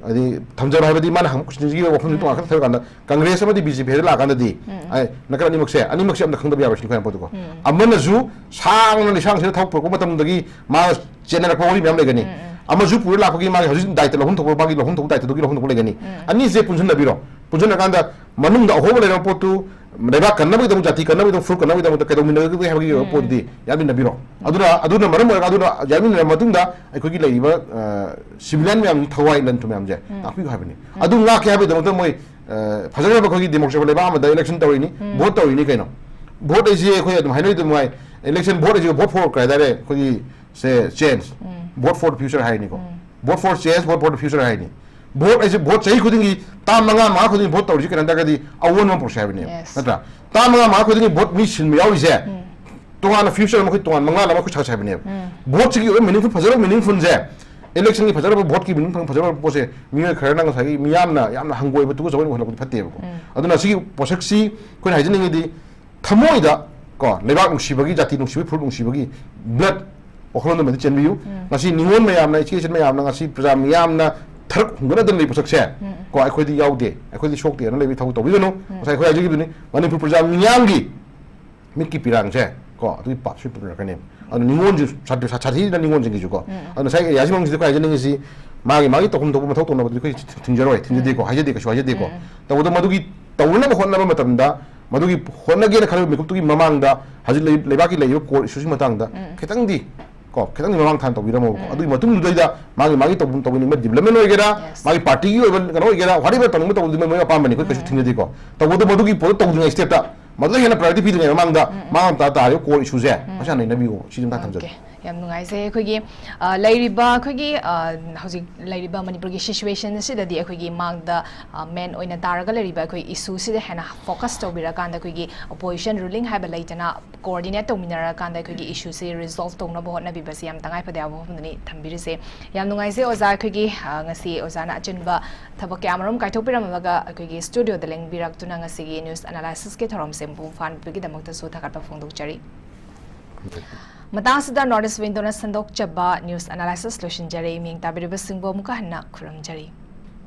ꯍꯥꯏꯗꯤ ꯊꯝꯖꯕ ꯍꯥꯏꯕꯗꯤ ꯃꯥꯅ ꯍꯪꯕ ꯀꯣꯏꯁꯟꯁꯤꯒꯤ ꯋꯥꯐꯝꯁꯤ ꯇꯣꯉꯥꯟꯅ ꯈꯟꯊꯔꯀꯥꯟꯗ ꯀꯪꯒ꯭ꯔꯦꯁ ꯑꯃꯗꯤ ꯕꯤ ꯖꯦ ꯄꯤ ꯍꯥꯏꯗ ꯂꯥꯛꯑꯀꯥꯟꯗꯗꯤ, ꯑꯩ ꯅꯥꯀꯟ ꯑꯅꯤꯃꯛꯁꯦ, ꯑꯅꯤꯃꯛꯁꯦ ꯑꯝꯇ ꯈꯪꯗꯕ ꯌꯥꯔꯣꯏ ꯁꯤꯅꯤ ꯈ꯭ꯋꯥꯏ ꯄꯣꯠꯇꯨꯀꯣ꯫ ꯑꯃꯅꯁꯨ ꯁꯥꯡꯅ ꯂꯤꯁꯥꯡꯁꯤꯗ ꯊꯕꯛ ꯄꯨꯔꯛꯄ ꯃꯇꯝꯗꯒꯤ ꯃꯥꯅ ꯆꯦꯟꯅꯔꯛꯄ ꯋꯥꯔꯤ ꯃꯌꯥꯝ ꯂꯩꯒꯅꯤ꯫ ꯑꯃꯁꯨ ꯄꯨꯔ ꯂꯥꯛꯄꯒꯤ ꯃꯥꯒꯤ ꯍꯧꯖꯤꯛ ꯗꯥꯏꯇ ꯂꯧꯐꯝ ꯊꯣꯛꯄ, ꯃꯥꯒꯤ ꯂꯧꯐꯝ ꯊꯣꯛꯄ ꯗꯥꯏꯇꯗꯨꯒꯤ ꯂꯧꯐꯝ ꯊꯣꯛꯄ ꯂꯩꯒꯅꯤ꯫ ꯑꯅꯤꯁꯦ ꯄꯨꯟꯁꯤꯟꯅꯕꯤꯔꯣ꯫ ꯄꯨꯟꯁꯤꯟꯅꯀꯥꯟꯗ ꯃꯅꯨꯡꯗ ꯑꯍꯣꯕ ꯂꯩꯔꯕ ꯄꯣꯠꯇꯨ ꯂꯩꯕꯥꯛ ꯀꯟꯅꯕꯒꯤꯗꯃꯛ, ꯖꯥꯇꯤ ꯀꯟꯅꯕꯒꯤꯗꯃꯛ, ꯐꯨꯔꯨꯞ ꯀꯟꯅꯕꯒꯤꯗꯃꯛꯇ ꯀꯩꯗꯧꯃꯤꯟꯅꯒꯗꯒꯦ ꯍꯥꯏꯕꯒꯤ ꯄꯣꯠꯇꯨꯗꯤ ꯌꯥꯟꯃꯤꯟꯅꯕꯤꯔꯣ꯫ ꯑꯗꯨꯅ, ꯑꯗꯨꯅ ꯃꯔꯝ ꯑꯣꯏꯔꯒ ꯑꯗꯨꯅ ꯌꯥꯟꯃꯤꯟꯅꯔꯕ ꯃꯇꯨꯡꯗ ꯑꯩꯈꯣꯏꯒꯤ ꯂꯩꯔꯤꯕ, ꯑ, ꯁꯤꯚꯤꯂꯤꯌꯟ ꯃꯌꯥꯝ, ꯊꯋꯥꯏ ꯂꯟꯊꯨ ꯃꯌꯥꯝꯁꯦ ꯉꯥꯛꯄꯤꯌꯨ ꯍꯥꯏꯕꯅꯤ꯫ ꯑꯗꯨ ꯉꯥꯛꯀꯦ ꯍꯥꯏꯕꯒꯤꯗꯃꯛꯇ ꯃꯣꯏ, ꯑ, ꯐꯖꯈ꯭ꯔꯕ ꯑꯩꯈꯣꯏꯒꯤ ꯗꯦꯃꯣꯀ꯭ꯔꯦꯁꯤ ꯂꯩꯕꯥꯛ ꯑꯃꯗ ꯏꯂꯦꯛꯁꯟ ꯇꯧꯔꯤꯅꯤ, ꯚꯣꯠ ꯇꯧꯔꯤꯅꯤ ꯀꯩꯅꯣ꯫ ꯚꯣꯠ ꯍꯥꯏꯁꯦ ꯑꯩꯈꯣꯏ ꯑꯗꯨꯝ ꯍꯥꯏꯅꯔꯤꯗꯨ ꯃꯉꯥꯏ, ꯏꯂꯦꯛꯁꯟ ꯚꯣꯠ ꯍꯥꯏꯁꯦ vote for ꯀꯩ ꯍꯥꯏꯇꯥꯔꯦ, ꯑꯩꯈꯣꯏꯒꯤ ꯁꯦ change, vote for the future ꯍꯥꯏꯅꯤꯀꯣ꯫ Vote for change, vote for the future ꯍꯥꯏꯅꯤ꯫ ꯚꯣꯠ ꯍꯥꯏꯁꯦ ꯚꯣꯠ ꯆꯍꯤ ꯈꯨꯗꯤꯡꯒꯤ ꯇꯥꯝ ꯃꯉꯥ, ꯃꯉꯥ ꯈꯨꯗꯤꯡꯒꯤ ꯚꯣꯠ ꯇꯧꯔꯤꯁꯤ ꯀꯩꯅꯣ ꯍꯥꯏ ꯇꯥꯔꯒꯗꯤ ꯑꯑꯣꯟꯕ ꯑꯃ ꯄꯨꯔꯛꯁꯦ ꯍꯥꯏꯕꯅꯦꯕ꯫ ꯅꯠꯇ꯭ꯔꯥ? ꯇꯥꯝ ꯃꯉꯥ, ꯃꯉꯥ ꯈꯨꯗꯤꯡꯒꯤ ꯚꯣꯠ ꯃꯤ ꯁꯤꯟꯕ ꯌꯥꯎꯔꯤꯁꯦ ꯇꯣꯉꯥꯟꯅ future ꯑꯃ, ꯑꯩꯈꯣꯏ ꯇꯣꯉꯥꯟ ꯃꯪꯂꯥꯟ ꯑꯃ ꯑꯩꯈꯣꯏ ꯁꯥꯁꯦ ꯍꯥꯏꯕꯅꯦꯕ꯫ ꯚꯣꯠꯁꯤꯒꯤ ꯑꯣꯏꯕ meaningful, ꯐꯖꯔꯕ meaningfulꯁꯦ, ꯏꯂꯦꯛꯁꯟꯒꯤ ꯐꯖꯔꯕ, ꯚꯣꯠꯀꯤ meaningful ꯐꯖꯔꯕ ꯄꯣꯠꯁꯦ ꯃꯤꯑꯣꯏ ꯈꯔꯅ ꯉꯁꯥꯏꯒꯤ ꯃꯤꯌꯥꯝꯅ ꯌꯥꯝꯅ ꯍꯪꯒꯣꯏꯕ ꯇꯨꯀꯠꯆꯕ ꯑꯣꯏꯅ ꯎꯍꯜꯂꯛꯄꯗꯤ ꯐꯠꯇꯦꯕꯀꯣ꯫ ꯑꯗꯨꯅ ꯁꯤꯒꯤ ꯄꯣꯠꯁꯛꯁꯤ ꯑꯩꯈꯣꯏꯅ ꯍꯥꯏꯖꯅꯤꯡꯉꯤꯗꯤ ꯊꯃꯣꯏꯗ ꯀꯣ, ꯂꯩꯕꯥꯛ ꯅꯨꯡꯁꯤꯕꯒꯤ, ꯖꯥꯇꯤ ꯅꯨꯡꯁꯤꯕꯒꯤ, ꯐꯨꯔꯨꯞ ꯅꯨꯡꯁꯤꯕꯒꯤ blood ꯋꯥꯈꯜꯂꯣꯟꯗꯨꯃꯗꯤ ꯆꯦꯟꯕꯤꯌꯨ꯫ ꯉꯁꯤ ꯅꯤꯉꯣꯜ ꯃꯌꯥꯝꯅ, ꯏꯆꯦ ꯏꯆꯟ ꯃꯌꯥꯝꯅ, ꯉꯁꯤ ꯄ꯭ꯔꯖꯥ ꯃꯤꯌꯥꯝꯅ ꯊꯔꯛ ꯍꯨꯝꯒꯠꯅꯗꯅ ꯂꯩꯕ ꯄꯣꯠꯁꯛꯁꯦ, ꯀꯣ, ꯑꯩꯈꯣꯏꯗꯤ ꯌꯥꯎꯗꯦ, ꯑꯩꯈꯣꯏꯗꯤ ꯁꯣꯛꯇꯦꯅ ꯂꯩꯕꯒꯤ ꯊꯕꯛ ꯇꯧꯕꯤꯒꯅꯨ꯫ ꯉꯁꯥꯏ ꯑꯩꯈꯣꯏ ꯍꯥꯏꯖꯈꯤꯕꯗꯨꯅꯤ, ꯃꯅꯤꯄꯨꯔ ꯄ꯭ꯔꯖꯥ ꯃꯤꯌꯥꯝꯒꯤ ꯃꯤꯠꯀꯤ ꯄꯤꯔꯥꯡꯁꯦ, ꯀꯣ, ꯑꯗꯨꯒꯤ ꯄꯥꯞꯁꯨ ꯄꯨꯅꯔꯛꯀꯅꯦꯕ꯫ ꯑꯗꯨꯅ ꯅꯤꯉꯣꯜꯁꯨ ꯁꯥꯊꯤ-, ꯁꯥ-, ꯁꯥꯊꯤꯗꯅ ꯅꯤꯉꯣꯜꯁꯤꯡꯒꯤꯁꯨ, ꯀꯣ꯫ ꯑꯗꯨꯅ ꯉꯁꯥꯏ ꯑꯦꯔꯤꯌꯥꯁꯤ ꯃꯅꯨꯡꯁꯤꯗ ꯑꯩꯈꯣꯏ ꯍꯥꯏꯖꯅꯤꯡꯉꯤꯁꯤ, ꯃꯥꯒꯤ, ꯃꯥꯒꯤ ꯇꯧꯐꯝ ꯊꯣꯛꯄ ꯃꯊꯧ ꯇꯧꯅꯕꯗꯨꯗꯤ ꯑꯩꯈꯣꯏ ꯊꯤꯡꯖꯔꯣꯏ, ꯊꯤꯡꯖꯗꯦꯀꯣ, ꯍꯥꯏꯖꯗꯦ, ꯀꯩꯁꯨ ꯍꯥꯏꯖꯗꯦꯀꯣ꯫ ꯇꯧꯕꯗ ꯃꯗꯨꯒꯤ ꯇꯧꯅꯅꯕ ꯍꯣꯠꯅꯕ ꯃꯇꯝꯗ, ꯃꯗꯨꯒꯤ ꯍꯣꯠꯅꯒꯦꯅ ꯈꯜꯂꯕ ꯃꯤꯀꯨꯞꯇꯨꯒꯤ ꯃꯃꯥꯡꯗ ꯍꯧꯖꯤꯛ ꯂꯩ-, ꯂꯩꯕꯥꯛꯀꯤ ꯂꯩꯔꯤꯕ core issueꯁꯤꯒꯤ ꯃꯇꯥꯡꯗ ꯈꯤꯇꯪꯗꯤ, ꯀꯣ, ꯈꯤꯇꯪꯗꯤ ꯃꯃꯥꯡ ꯊꯥꯅ ꯇꯧꯕꯤꯔꯝꯃꯣꯕꯀꯣ꯫ ꯑꯗꯨꯒꯤ ꯃꯇꯨꯡꯗꯨꯗꯩꯗ ꯃꯥꯒꯤ, ꯃꯥꯒꯤ ꯇꯧꯐꯝ ꯇꯧꯅꯤꯡꯕ development ꯑꯣꯏꯒꯦꯔꯥ, ꯃꯥꯒꯤ partyꯒꯤ ꯑꯣꯏꯕ ꯀꯩꯅꯣ ꯑꯣꯏꯒꯦꯔꯥ, whatever ꯇꯧꯅꯤꯡꯕ ꯇꯧꯕꯗꯨꯗꯤ ꯃꯣꯏ ꯑꯄꯥꯝꯕꯅꯤ, ꯑꯩꯈꯣꯏ ꯀꯩꯁꯨ ꯊꯤꯡꯖꯗꯦꯀꯣ꯫ ꯇꯧꯕꯗ ꯃꯗꯨꯒꯤ ꯄꯣꯠꯇꯣ ꯇꯧꯗ꯭ꯔꯤꯉꯩ stepꯇ ꯃꯗꯨꯗ ꯍꯦꯟꯅ priority ꯄꯤꯗ꯭ꯔꯤꯉꯩ ꯃꯃꯥꯡꯗ ꯃꯥ ꯑꯃ ꯇꯥ ꯇꯥꯔꯤꯕ core issueꯁꯦ ꯃꯁꯤ ꯍꯥꯟꯅ ꯅꯩꯅꯕꯤꯌꯣ꯫ ꯁꯤꯁꯤ ꯑꯝꯇ ꯊꯝꯖꯒꯦ꯫ ꯌꯥꯝ ꯅꯨꯡꯉꯥꯏꯖꯩ꯫ ꯑꯩꯈꯣꯏꯒꯤ, ꯑ, ꯂꯩꯔꯤꯕ ꯑꯩꯈꯣꯏꯒꯤ, ꯑ, ꯍꯧꯖꯤꯛ ꯂꯩꯔꯤꯕ ꯃꯅꯤꯄꯨꯔꯒꯤ situation ꯑꯁꯤꯗꯗꯤ ꯑꯩꯈꯣꯏꯒꯤ ꯃꯥꯡꯗ, ꯑ, main ꯑꯣꯏꯅ ꯇꯥꯔꯒ ꯂꯩꯔꯤꯕ ꯑꯩꯈꯣꯏ issue ꯁꯤꯗ ꯍꯦꯟꯅ focus ꯇꯧꯕꯤꯔꯀꯥꯟꯗ ꯑꯩꯈꯣꯏꯒꯤ opposition ruling ꯍꯥꯏꯕ ꯂꯩꯇꯅ coordinate ꯇꯧꯃꯤꯟꯅꯔꯀꯥꯟꯗ ꯑꯩꯈꯣꯏꯒꯤ issue ꯁꯤ resolve ꯇꯧꯅꯕ ꯍꯣꯠꯅꯕꯤꯕꯁꯤ ꯌꯥꯝ ꯇꯉꯥꯏ ꯐꯗꯦ ꯍꯥꯏꯕ ꯋꯥꯐꯝꯗꯨꯅꯤ ꯊꯝꯕꯤꯔꯤꯁꯦ꯫ ꯌꯥꯝ ꯅꯨꯡꯉꯥꯏꯖꯩ ꯑꯣꯖꯥ, ꯑꯩꯈꯣꯏꯒꯤ, ꯑ, ꯉꯁꯤ ꯑꯣꯖꯥꯅ ꯑꯆꯤꯟꯕ ꯊꯕꯛ ꯀꯌꯥ ꯑꯃꯔꯣꯝ ꯀꯥꯏꯊꯣꯛꯄꯤꯔꯝꯂꯒ ꯑꯩꯈꯣꯏꯒꯤ studio ꯗ ꯂꯦꯡꯕꯤꯔꯛꯇꯨꯅ ꯉꯁꯤꯒꯤ news analysis ꯀꯤ ꯊꯧꯔꯝꯁꯦ ꯃꯄꯨꯡ ꯐꯥꯍꯟꯕꯒꯤꯗꯃꯛꯇꯁꯨ ꯊꯥꯒꯠꯄ ꯐꯣꯡꯗꯣꯛꯆꯔꯤ꯫ ꯃꯇꯥꯡ ꯑꯁꯤꯗ North East Window ꯅ ꯁꯟꯗꯣꯛꯆꯕ news analysis ꯂꯣꯏꯁꯤꯟꯖꯔꯦ꯫ ꯃꯤꯠꯌꯦꯡ ꯇꯥꯕꯤꯔꯤꯕꯁꯤꯡꯕꯨ ꯑꯃꯨꯛꯀ ꯍꯟꯅ ꯈꯨꯔꯨꯝꯖꯔꯤ꯫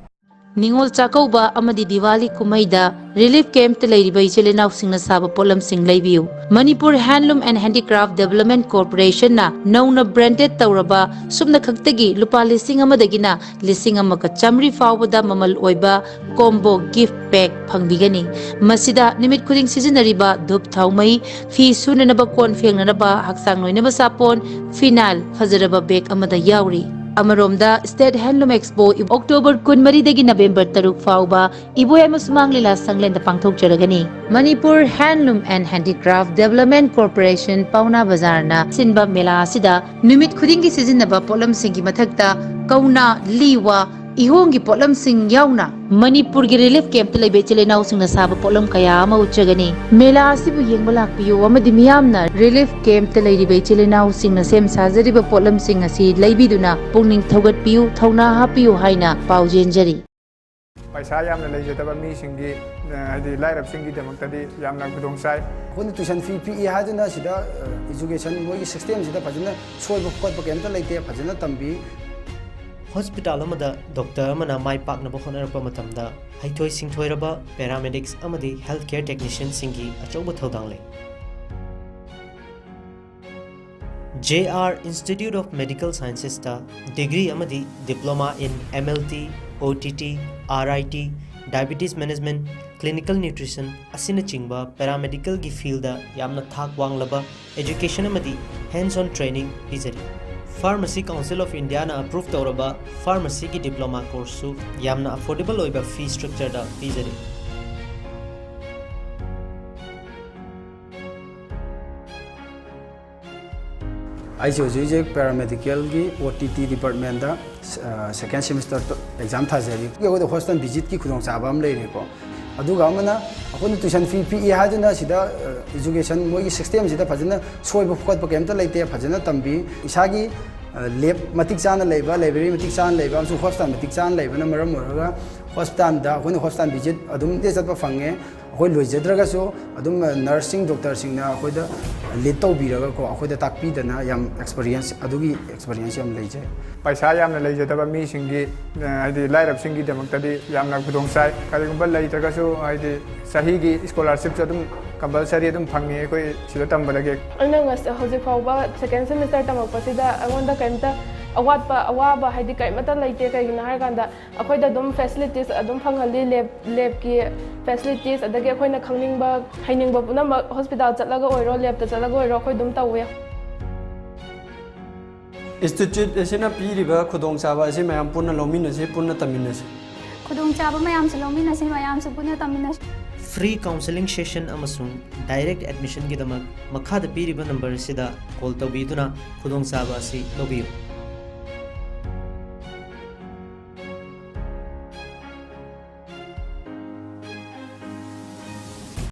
ꯅꯤꯉꯣꯜ ꯆꯥꯛꯀꯧꯕ ꯑꯃꯗꯤ ꯗꯤꯋꯥꯂꯤ ꯀꯨꯝꯍꯩꯗ relief camp ꯇ ꯂꯩꯔꯤꯕ ꯏꯆꯤꯜ ꯏꯅꯥꯎꯁꯤꯡꯅ ꯁꯥꯕ ꯄꯣꯠꯂꯝꯁꯤꯡ ꯂꯩꯕꯤꯌꯨ꯫ Manipur Handloom and Handicraft Development Corporation ꯅ ꯅꯧꯅ branded ꯇꯧꯔꯕ ꯁꯨꯞꯅ ꯈꯛꯇꯒꯤ ꯂꯨꯄꯥ ꯂꯤꯁꯤꯡ ꯑꯃꯗꯒꯤꯅ ꯂꯤꯁꯤꯡ ꯑꯃꯒ ꯆꯥꯃꯔꯤ ꯐꯥꯎꯕꯗ ꯃꯃꯜ ꯑꯣꯏꯕ combo gift pack ꯐꯪꯕꯤꯒꯅꯤ꯫ ꯃꯁꯤꯗ ꯅꯨꯃꯤꯠ ꯈꯨꯗꯤꯡ ꯁꯤꯖꯤꯟꯅꯔꯤꯕ ꯙꯨꯞ ꯊꯥꯎ ꯃꯩ, ꯐꯤ ꯁꯨꯅꯅꯕ ꯀꯣꯟ ꯐꯦꯡꯅꯅꯕ, ꯍꯛꯆꯥꯡ ꯅꯣꯏꯅꯕ ꯁꯥꯄꯣꯟ, phenyl, ꯐꯖꯔꯕ bag ꯑꯃꯗ ꯌꯥꯎꯔꯤ꯫ ꯑꯃꯔꯣꯝꯗ, State Handloom Expo October ꯀꯨꯟꯃꯔꯤꯗꯒꯤ November ꯇꯔꯨꯛ ꯐꯥꯎꯕ ꯏꯕꯣꯌꯥꯏꯃ ꯁꯨꯃꯥꯡ ꯂꯤꯂꯥ ꯁꯪꯂꯦꯟꯗ ꯄꯥꯡꯊꯣꯛꯆꯔꯒꯅꯤ꯫ Manipur Handloom and Handicraft Development Corporation, ꯄꯥꯎꯅꯥ ꯕꯖꯥꯔꯅ ꯁꯤꯟꯕ ꯃꯦꯂꯥ ꯑꯁꯤꯗ ꯅꯨꯃꯤꯠ ꯈꯨꯗꯤꯡꯒꯤ ꯁꯤꯖꯤꯟꯅꯕ ꯄꯣꯠꯂꯝꯁꯤꯡꯒꯤ ꯃꯊꯛꯇ ꯀꯧꯅꯥ, ꯂꯤ ꯋꯥ, ꯏꯍꯣꯡꯒꯤ ꯄꯣꯠꯂꯝꯁꯤꯡ ꯌꯥꯎꯅ ꯃꯅꯤꯄꯨꯔꯒꯤ relief camp ꯇ ꯂꯩꯕ ꯏꯆꯤꯜ ꯏꯅꯥꯎꯁꯤꯡꯅ ꯁꯥꯕ ꯄꯣꯠꯂꯝ ꯀꯌꯥ ꯑꯃ ꯎꯠꯆꯒꯅꯤ꯫ ꯃꯦꯂꯥ ꯑꯁꯤꯕꯨ ꯌꯦꯡꯕ ꯂꯥꯛꯄꯤꯌꯨ ꯑꯃꯗꯤ ꯃꯤꯌꯥꯝꯅ relief camp ꯇ ꯂꯩꯔꯤꯕ ꯏꯆꯤꯜ ꯏꯅꯥꯎꯁꯤꯡꯅ ꯁꯦꯝ ꯁꯥꯖꯔꯤꯕ ꯄꯣꯠꯂꯝꯁꯤꯡ ꯑꯁꯤ ꯂꯩꯕꯤꯗꯨꯅ ꯄꯨꯛꯅꯤꯡ ꯊꯧꯒꯠꯄꯤꯌꯨ, ꯊꯧꯅꯥ ꯍꯥꯞꯄꯤꯌꯨ ꯍꯥꯏꯅ ꯄꯥꯎꯖꯦꯟꯖꯔꯤ꯫ ꯄꯩꯁꯥ ꯌꯥꯝꯅ ꯂꯩꯖꯗꯕ ꯃꯤꯁꯤꯡꯒꯤ, ꯑ, ꯍꯥꯏꯗꯤ ꯂꯥꯏꯔꯕꯁꯤꯡꯒꯤꯗꯃꯛꯇꯗꯤ ꯌꯥꯝꯅ ꯈꯨꯗꯣꯡ ꯆꯥꯏ꯫ ꯑꯩꯈꯣꯏꯅ tuition fee ꯄꯤꯛꯏ ꯍꯥꯏꯗꯨꯅ ꯁꯤꯗ, ꯑ, education ꯃꯣꯏꯒꯤ system ꯁꯤꯗ ꯐꯖꯅ ꯁꯣꯏꯕ ꯈꯣꯠꯄ ꯀꯩꯝꯇ ꯂꯩꯇꯦ, ꯐꯖꯅ ꯇꯝꯕꯤ꯫ Hospital ꯑꯃꯗ doctor ꯑꯃꯅ ꯃꯥꯏ ꯄꯥꯛꯅꯕ ꯍꯣꯠꯅꯔꯛꯄ ꯃꯇꯝꯗ ꯍꯩꯊꯣꯏ ꯁꯤꯡꯊꯣꯏꯔꯕ paramedics ꯑꯃꯗꯤ healthcare technician ꯁꯤꯡꯒꯤ ꯑꯆꯧꯕ ꯊꯧꯗꯥꯡ ꯂꯩ꯫ J R Institute of Medical Sciences ꯇ degree ꯑꯃꯗꯤ diploma in M L T, O T T, R I T, diabetes management, clinical nutrition ꯑꯁꯤꯅꯆꯤꯡꯕ paramedical ꯒꯤ field ꯗ ꯌꯥꯝꯅ ꯊꯥꯛ ꯋꯥꯡꯂꯕ education ꯑꯃꯗꯤ hands-on training ꯄꯤꯖꯔꯤ꯫ Pharmacy Council of India ꯅ approve ꯇꯧꯔꯕ pharmacy ꯒꯤ diploma course ꯁꯨ ꯌꯥꯝꯅ affordable ꯑꯣꯏꯕ fee structure ꯗ ꯄꯤꯖꯔꯤ꯫ ꯑꯩꯁꯦ ꯍꯧꯖꯤꯛ ꯍꯧꯖꯤꯛ ꯄꯦꯔꯥꯃꯦꯗꯤꯀꯦꯜꯒꯤ ꯑꯣ ꯇꯤ ꯇꯤ ꯗꯤꯄꯥꯔꯠꯃꯦꯟꯗ ꯁꯦꯀꯦꯟ ꯁꯦꯃꯤꯁꯇꯔ ꯑꯦꯛꯖꯥꯝ ꯊꯥꯖꯔꯤ꯫ ꯑꯩꯈꯣꯏꯗ ꯍꯣꯁꯄꯤꯇꯥꯜ ꯚꯤꯖꯤꯠꯀꯤ ꯈꯨꯗꯣꯡꯆꯥꯕ ꯑꯃ ꯂꯩꯔꯦꯀꯣ꯫ ꯑꯗꯨꯒ ꯑꯃꯅ ꯑꯩꯈꯣꯏꯅ ꯇ꯭ꯌꯨꯁꯟ ꯐꯤ ꯄꯤꯛꯏ ꯍꯥꯏꯗꯨꯅ ꯁꯤꯗ ꯏꯖꯨꯀꯦꯁꯟ ꯃꯣꯏꯒꯤ ꯁꯤꯁꯇꯦꯝꯁꯤꯗ ꯐꯖꯅ ꯁꯣꯏꯕ ꯈꯣꯠꯄ ꯀꯩꯝꯇ ꯂꯩꯇꯦ꯫ ꯐꯖꯅ ꯇꯝꯕꯤ꯫ ꯏꯁꯥꯒꯤ ꯂꯦꯕ ꯃꯇꯤꯛ ꯆꯥꯅ ꯂꯩꯕ, ꯂꯥꯏꯕ꯭ꯔꯦꯔꯤ ꯃꯇꯤꯛ ꯆꯥꯅ ꯂꯩꯕ ꯑꯃꯁꯨꯡ ꯍꯣꯁꯄꯤꯇꯥꯜ ꯃꯇꯤꯛ ꯆꯥꯅ ꯂꯩꯕꯅ ꯃꯔꯝ ꯑꯣꯏꯔꯒ ꯍꯣꯁꯄꯤꯇꯥꯜꯗ ꯑꯩꯈꯣꯏꯅ ꯍꯣꯁꯄꯤꯇꯥꯜ ꯚꯤꯖꯤꯠ ꯑꯗꯨꯝ ꯆꯠꯄ ꯐꯪꯉꯦ꯫ ꯑꯩꯈꯣꯏ ꯂꯣꯏꯖꯗ꯭ꯔꯒꯁꯨ ꯑꯗꯨꯝ ꯅꯔꯁꯁꯤꯡ, ꯗꯣꯛꯇꯔꯁꯤꯡꯅ ꯑꯩꯈꯣꯏꯗ ꯂꯤꯗ ꯇꯧꯕꯤꯔꯒꯀꯣ, ꯑꯩꯈꯣꯏꯗ ꯇꯥꯛꯄꯤꯗꯅ ꯌꯥꯝ ꯑꯦꯛꯁꯄꯔꯤꯌꯦꯟꯁ, ꯑꯗꯨꯒꯤ ꯑꯦꯛꯁꯄꯔꯤꯌꯦꯟꯁ ꯌꯥꯝ ꯂꯩꯖꯩ꯫ ꯄꯩꯁꯥ ꯌꯥꯝꯅ ꯂꯩꯖꯗꯕ ꯃꯤꯁꯤꯡꯒꯤ, ꯑ, ꯍꯥꯏꯗꯤ ꯂꯥꯏꯔꯕꯁꯤꯡꯒꯤꯗꯃꯛꯇꯗꯤ ꯌꯥꯝꯅ ꯈꯨꯗꯣꯡ ꯆꯥꯏ꯫ ꯀꯔꯤꯒꯨꯝꯕ ꯂꯩꯇ꯭ꯔꯒꯁꯨ, ꯍꯥꯏꯗꯤ ꯆꯍꯤꯒꯤ ꯁ꯭ꯀꯣꯂꯥꯔꯁꯤꯞꯁꯨ ꯑꯗꯨꯝ ꯀꯝꯄꯜꯁꯔꯤ ꯑꯗꯨꯝ ꯐꯪꯉꯤ ꯑꯩꯈꯣꯏ ꯁꯤꯗ ꯇꯝꯕꯗꯒꯤ꯫ ꯑꯩꯅ ꯉꯁ-, ꯍꯧꯖꯤꯛ ꯐꯥꯎꯕ ꯁꯦꯀꯦꯟ ꯁꯦꯃꯤꯁꯇꯔ ꯇꯝꯃꯛꯄꯁꯤꯗ ꯑꯩꯉꯣꯟꯗ ꯀꯔꯤꯝꯇ ꯑꯋꯥꯠꯄ, ꯑꯋꯥꯕ ꯍꯥꯏꯗꯤ ꯀꯔꯤꯃꯠꯇ ꯂꯩꯇꯦ꯫ ꯀꯩꯒꯤꯅꯣ ꯍꯥꯏꯔꯀꯥꯟꯗ ꯑꯩꯈꯣꯏꯗ ꯑꯗꯨꯝ ꯐꯦꯁꯤꯂꯤꯇꯤꯁ ꯑꯗꯨꯝ ꯐꯪꯍꯜꯂꯤ꯫ ꯂꯦꯕ, ꯂꯦꯕꯀꯤ ꯐꯦꯁꯤꯂꯤꯇꯤꯁ, ꯑꯗꯒꯤ ꯑꯩꯈꯣꯏꯅ ꯈꯪꯅꯤꯡꯕ, ꯍꯩꯅꯤꯡꯕ ꯄꯨꯝꯅꯃꯛ ꯍꯣꯁꯄꯤꯇꯥꯜ ꯆꯠꯂꯒ ꯑꯣꯏꯔꯣ, ꯂꯦꯕꯇ ꯆꯠꯂꯒ ꯑꯣꯏꯔꯣ, ꯑꯩꯈꯣꯏ ꯑꯗꯨꯝ ꯇꯧꯋꯦ꯫ ꯏꯟꯁꯇꯤꯇ꯭ꯌꯨꯠ ꯑꯁꯤꯅ ꯄꯤꯔꯤꯕ ꯈꯨꯗꯣꯡꯆꯥꯕ ꯑꯁꯤ ꯃꯌꯥꯝ ꯄꯨꯟꯅ ꯂꯧꯃꯤꯟꯅꯁꯤ, ꯄꯨꯟꯅ ꯇꯝꯃꯤꯟꯅꯁꯤ꯫ ꯈꯨꯗꯣꯡꯆꯥꯕ ꯃꯌꯥꯝꯁꯨ ꯂꯧꯃꯤꯟꯅꯁꯤ, ꯃꯌꯥꯝꯁꯨ ꯄꯨꯟꯅ ꯇꯝꯃꯤꯟꯅꯁꯤ꯫ Free counselling session ꯑꯃꯁꯨꯡ direct admissionꯒꯤꯗꯃꯛ ꯃꯈꯥꯗ ꯄꯤꯔꯤꯕ ꯅꯝꯕꯔ ꯑꯁꯤꯗ ꯀꯣꯜ ꯇꯧꯕꯤꯗꯨꯅ ꯈꯨꯗꯣꯡꯆꯥꯕ ꯑꯁꯤ ꯂꯧꯕꯤꯌꯨ꯫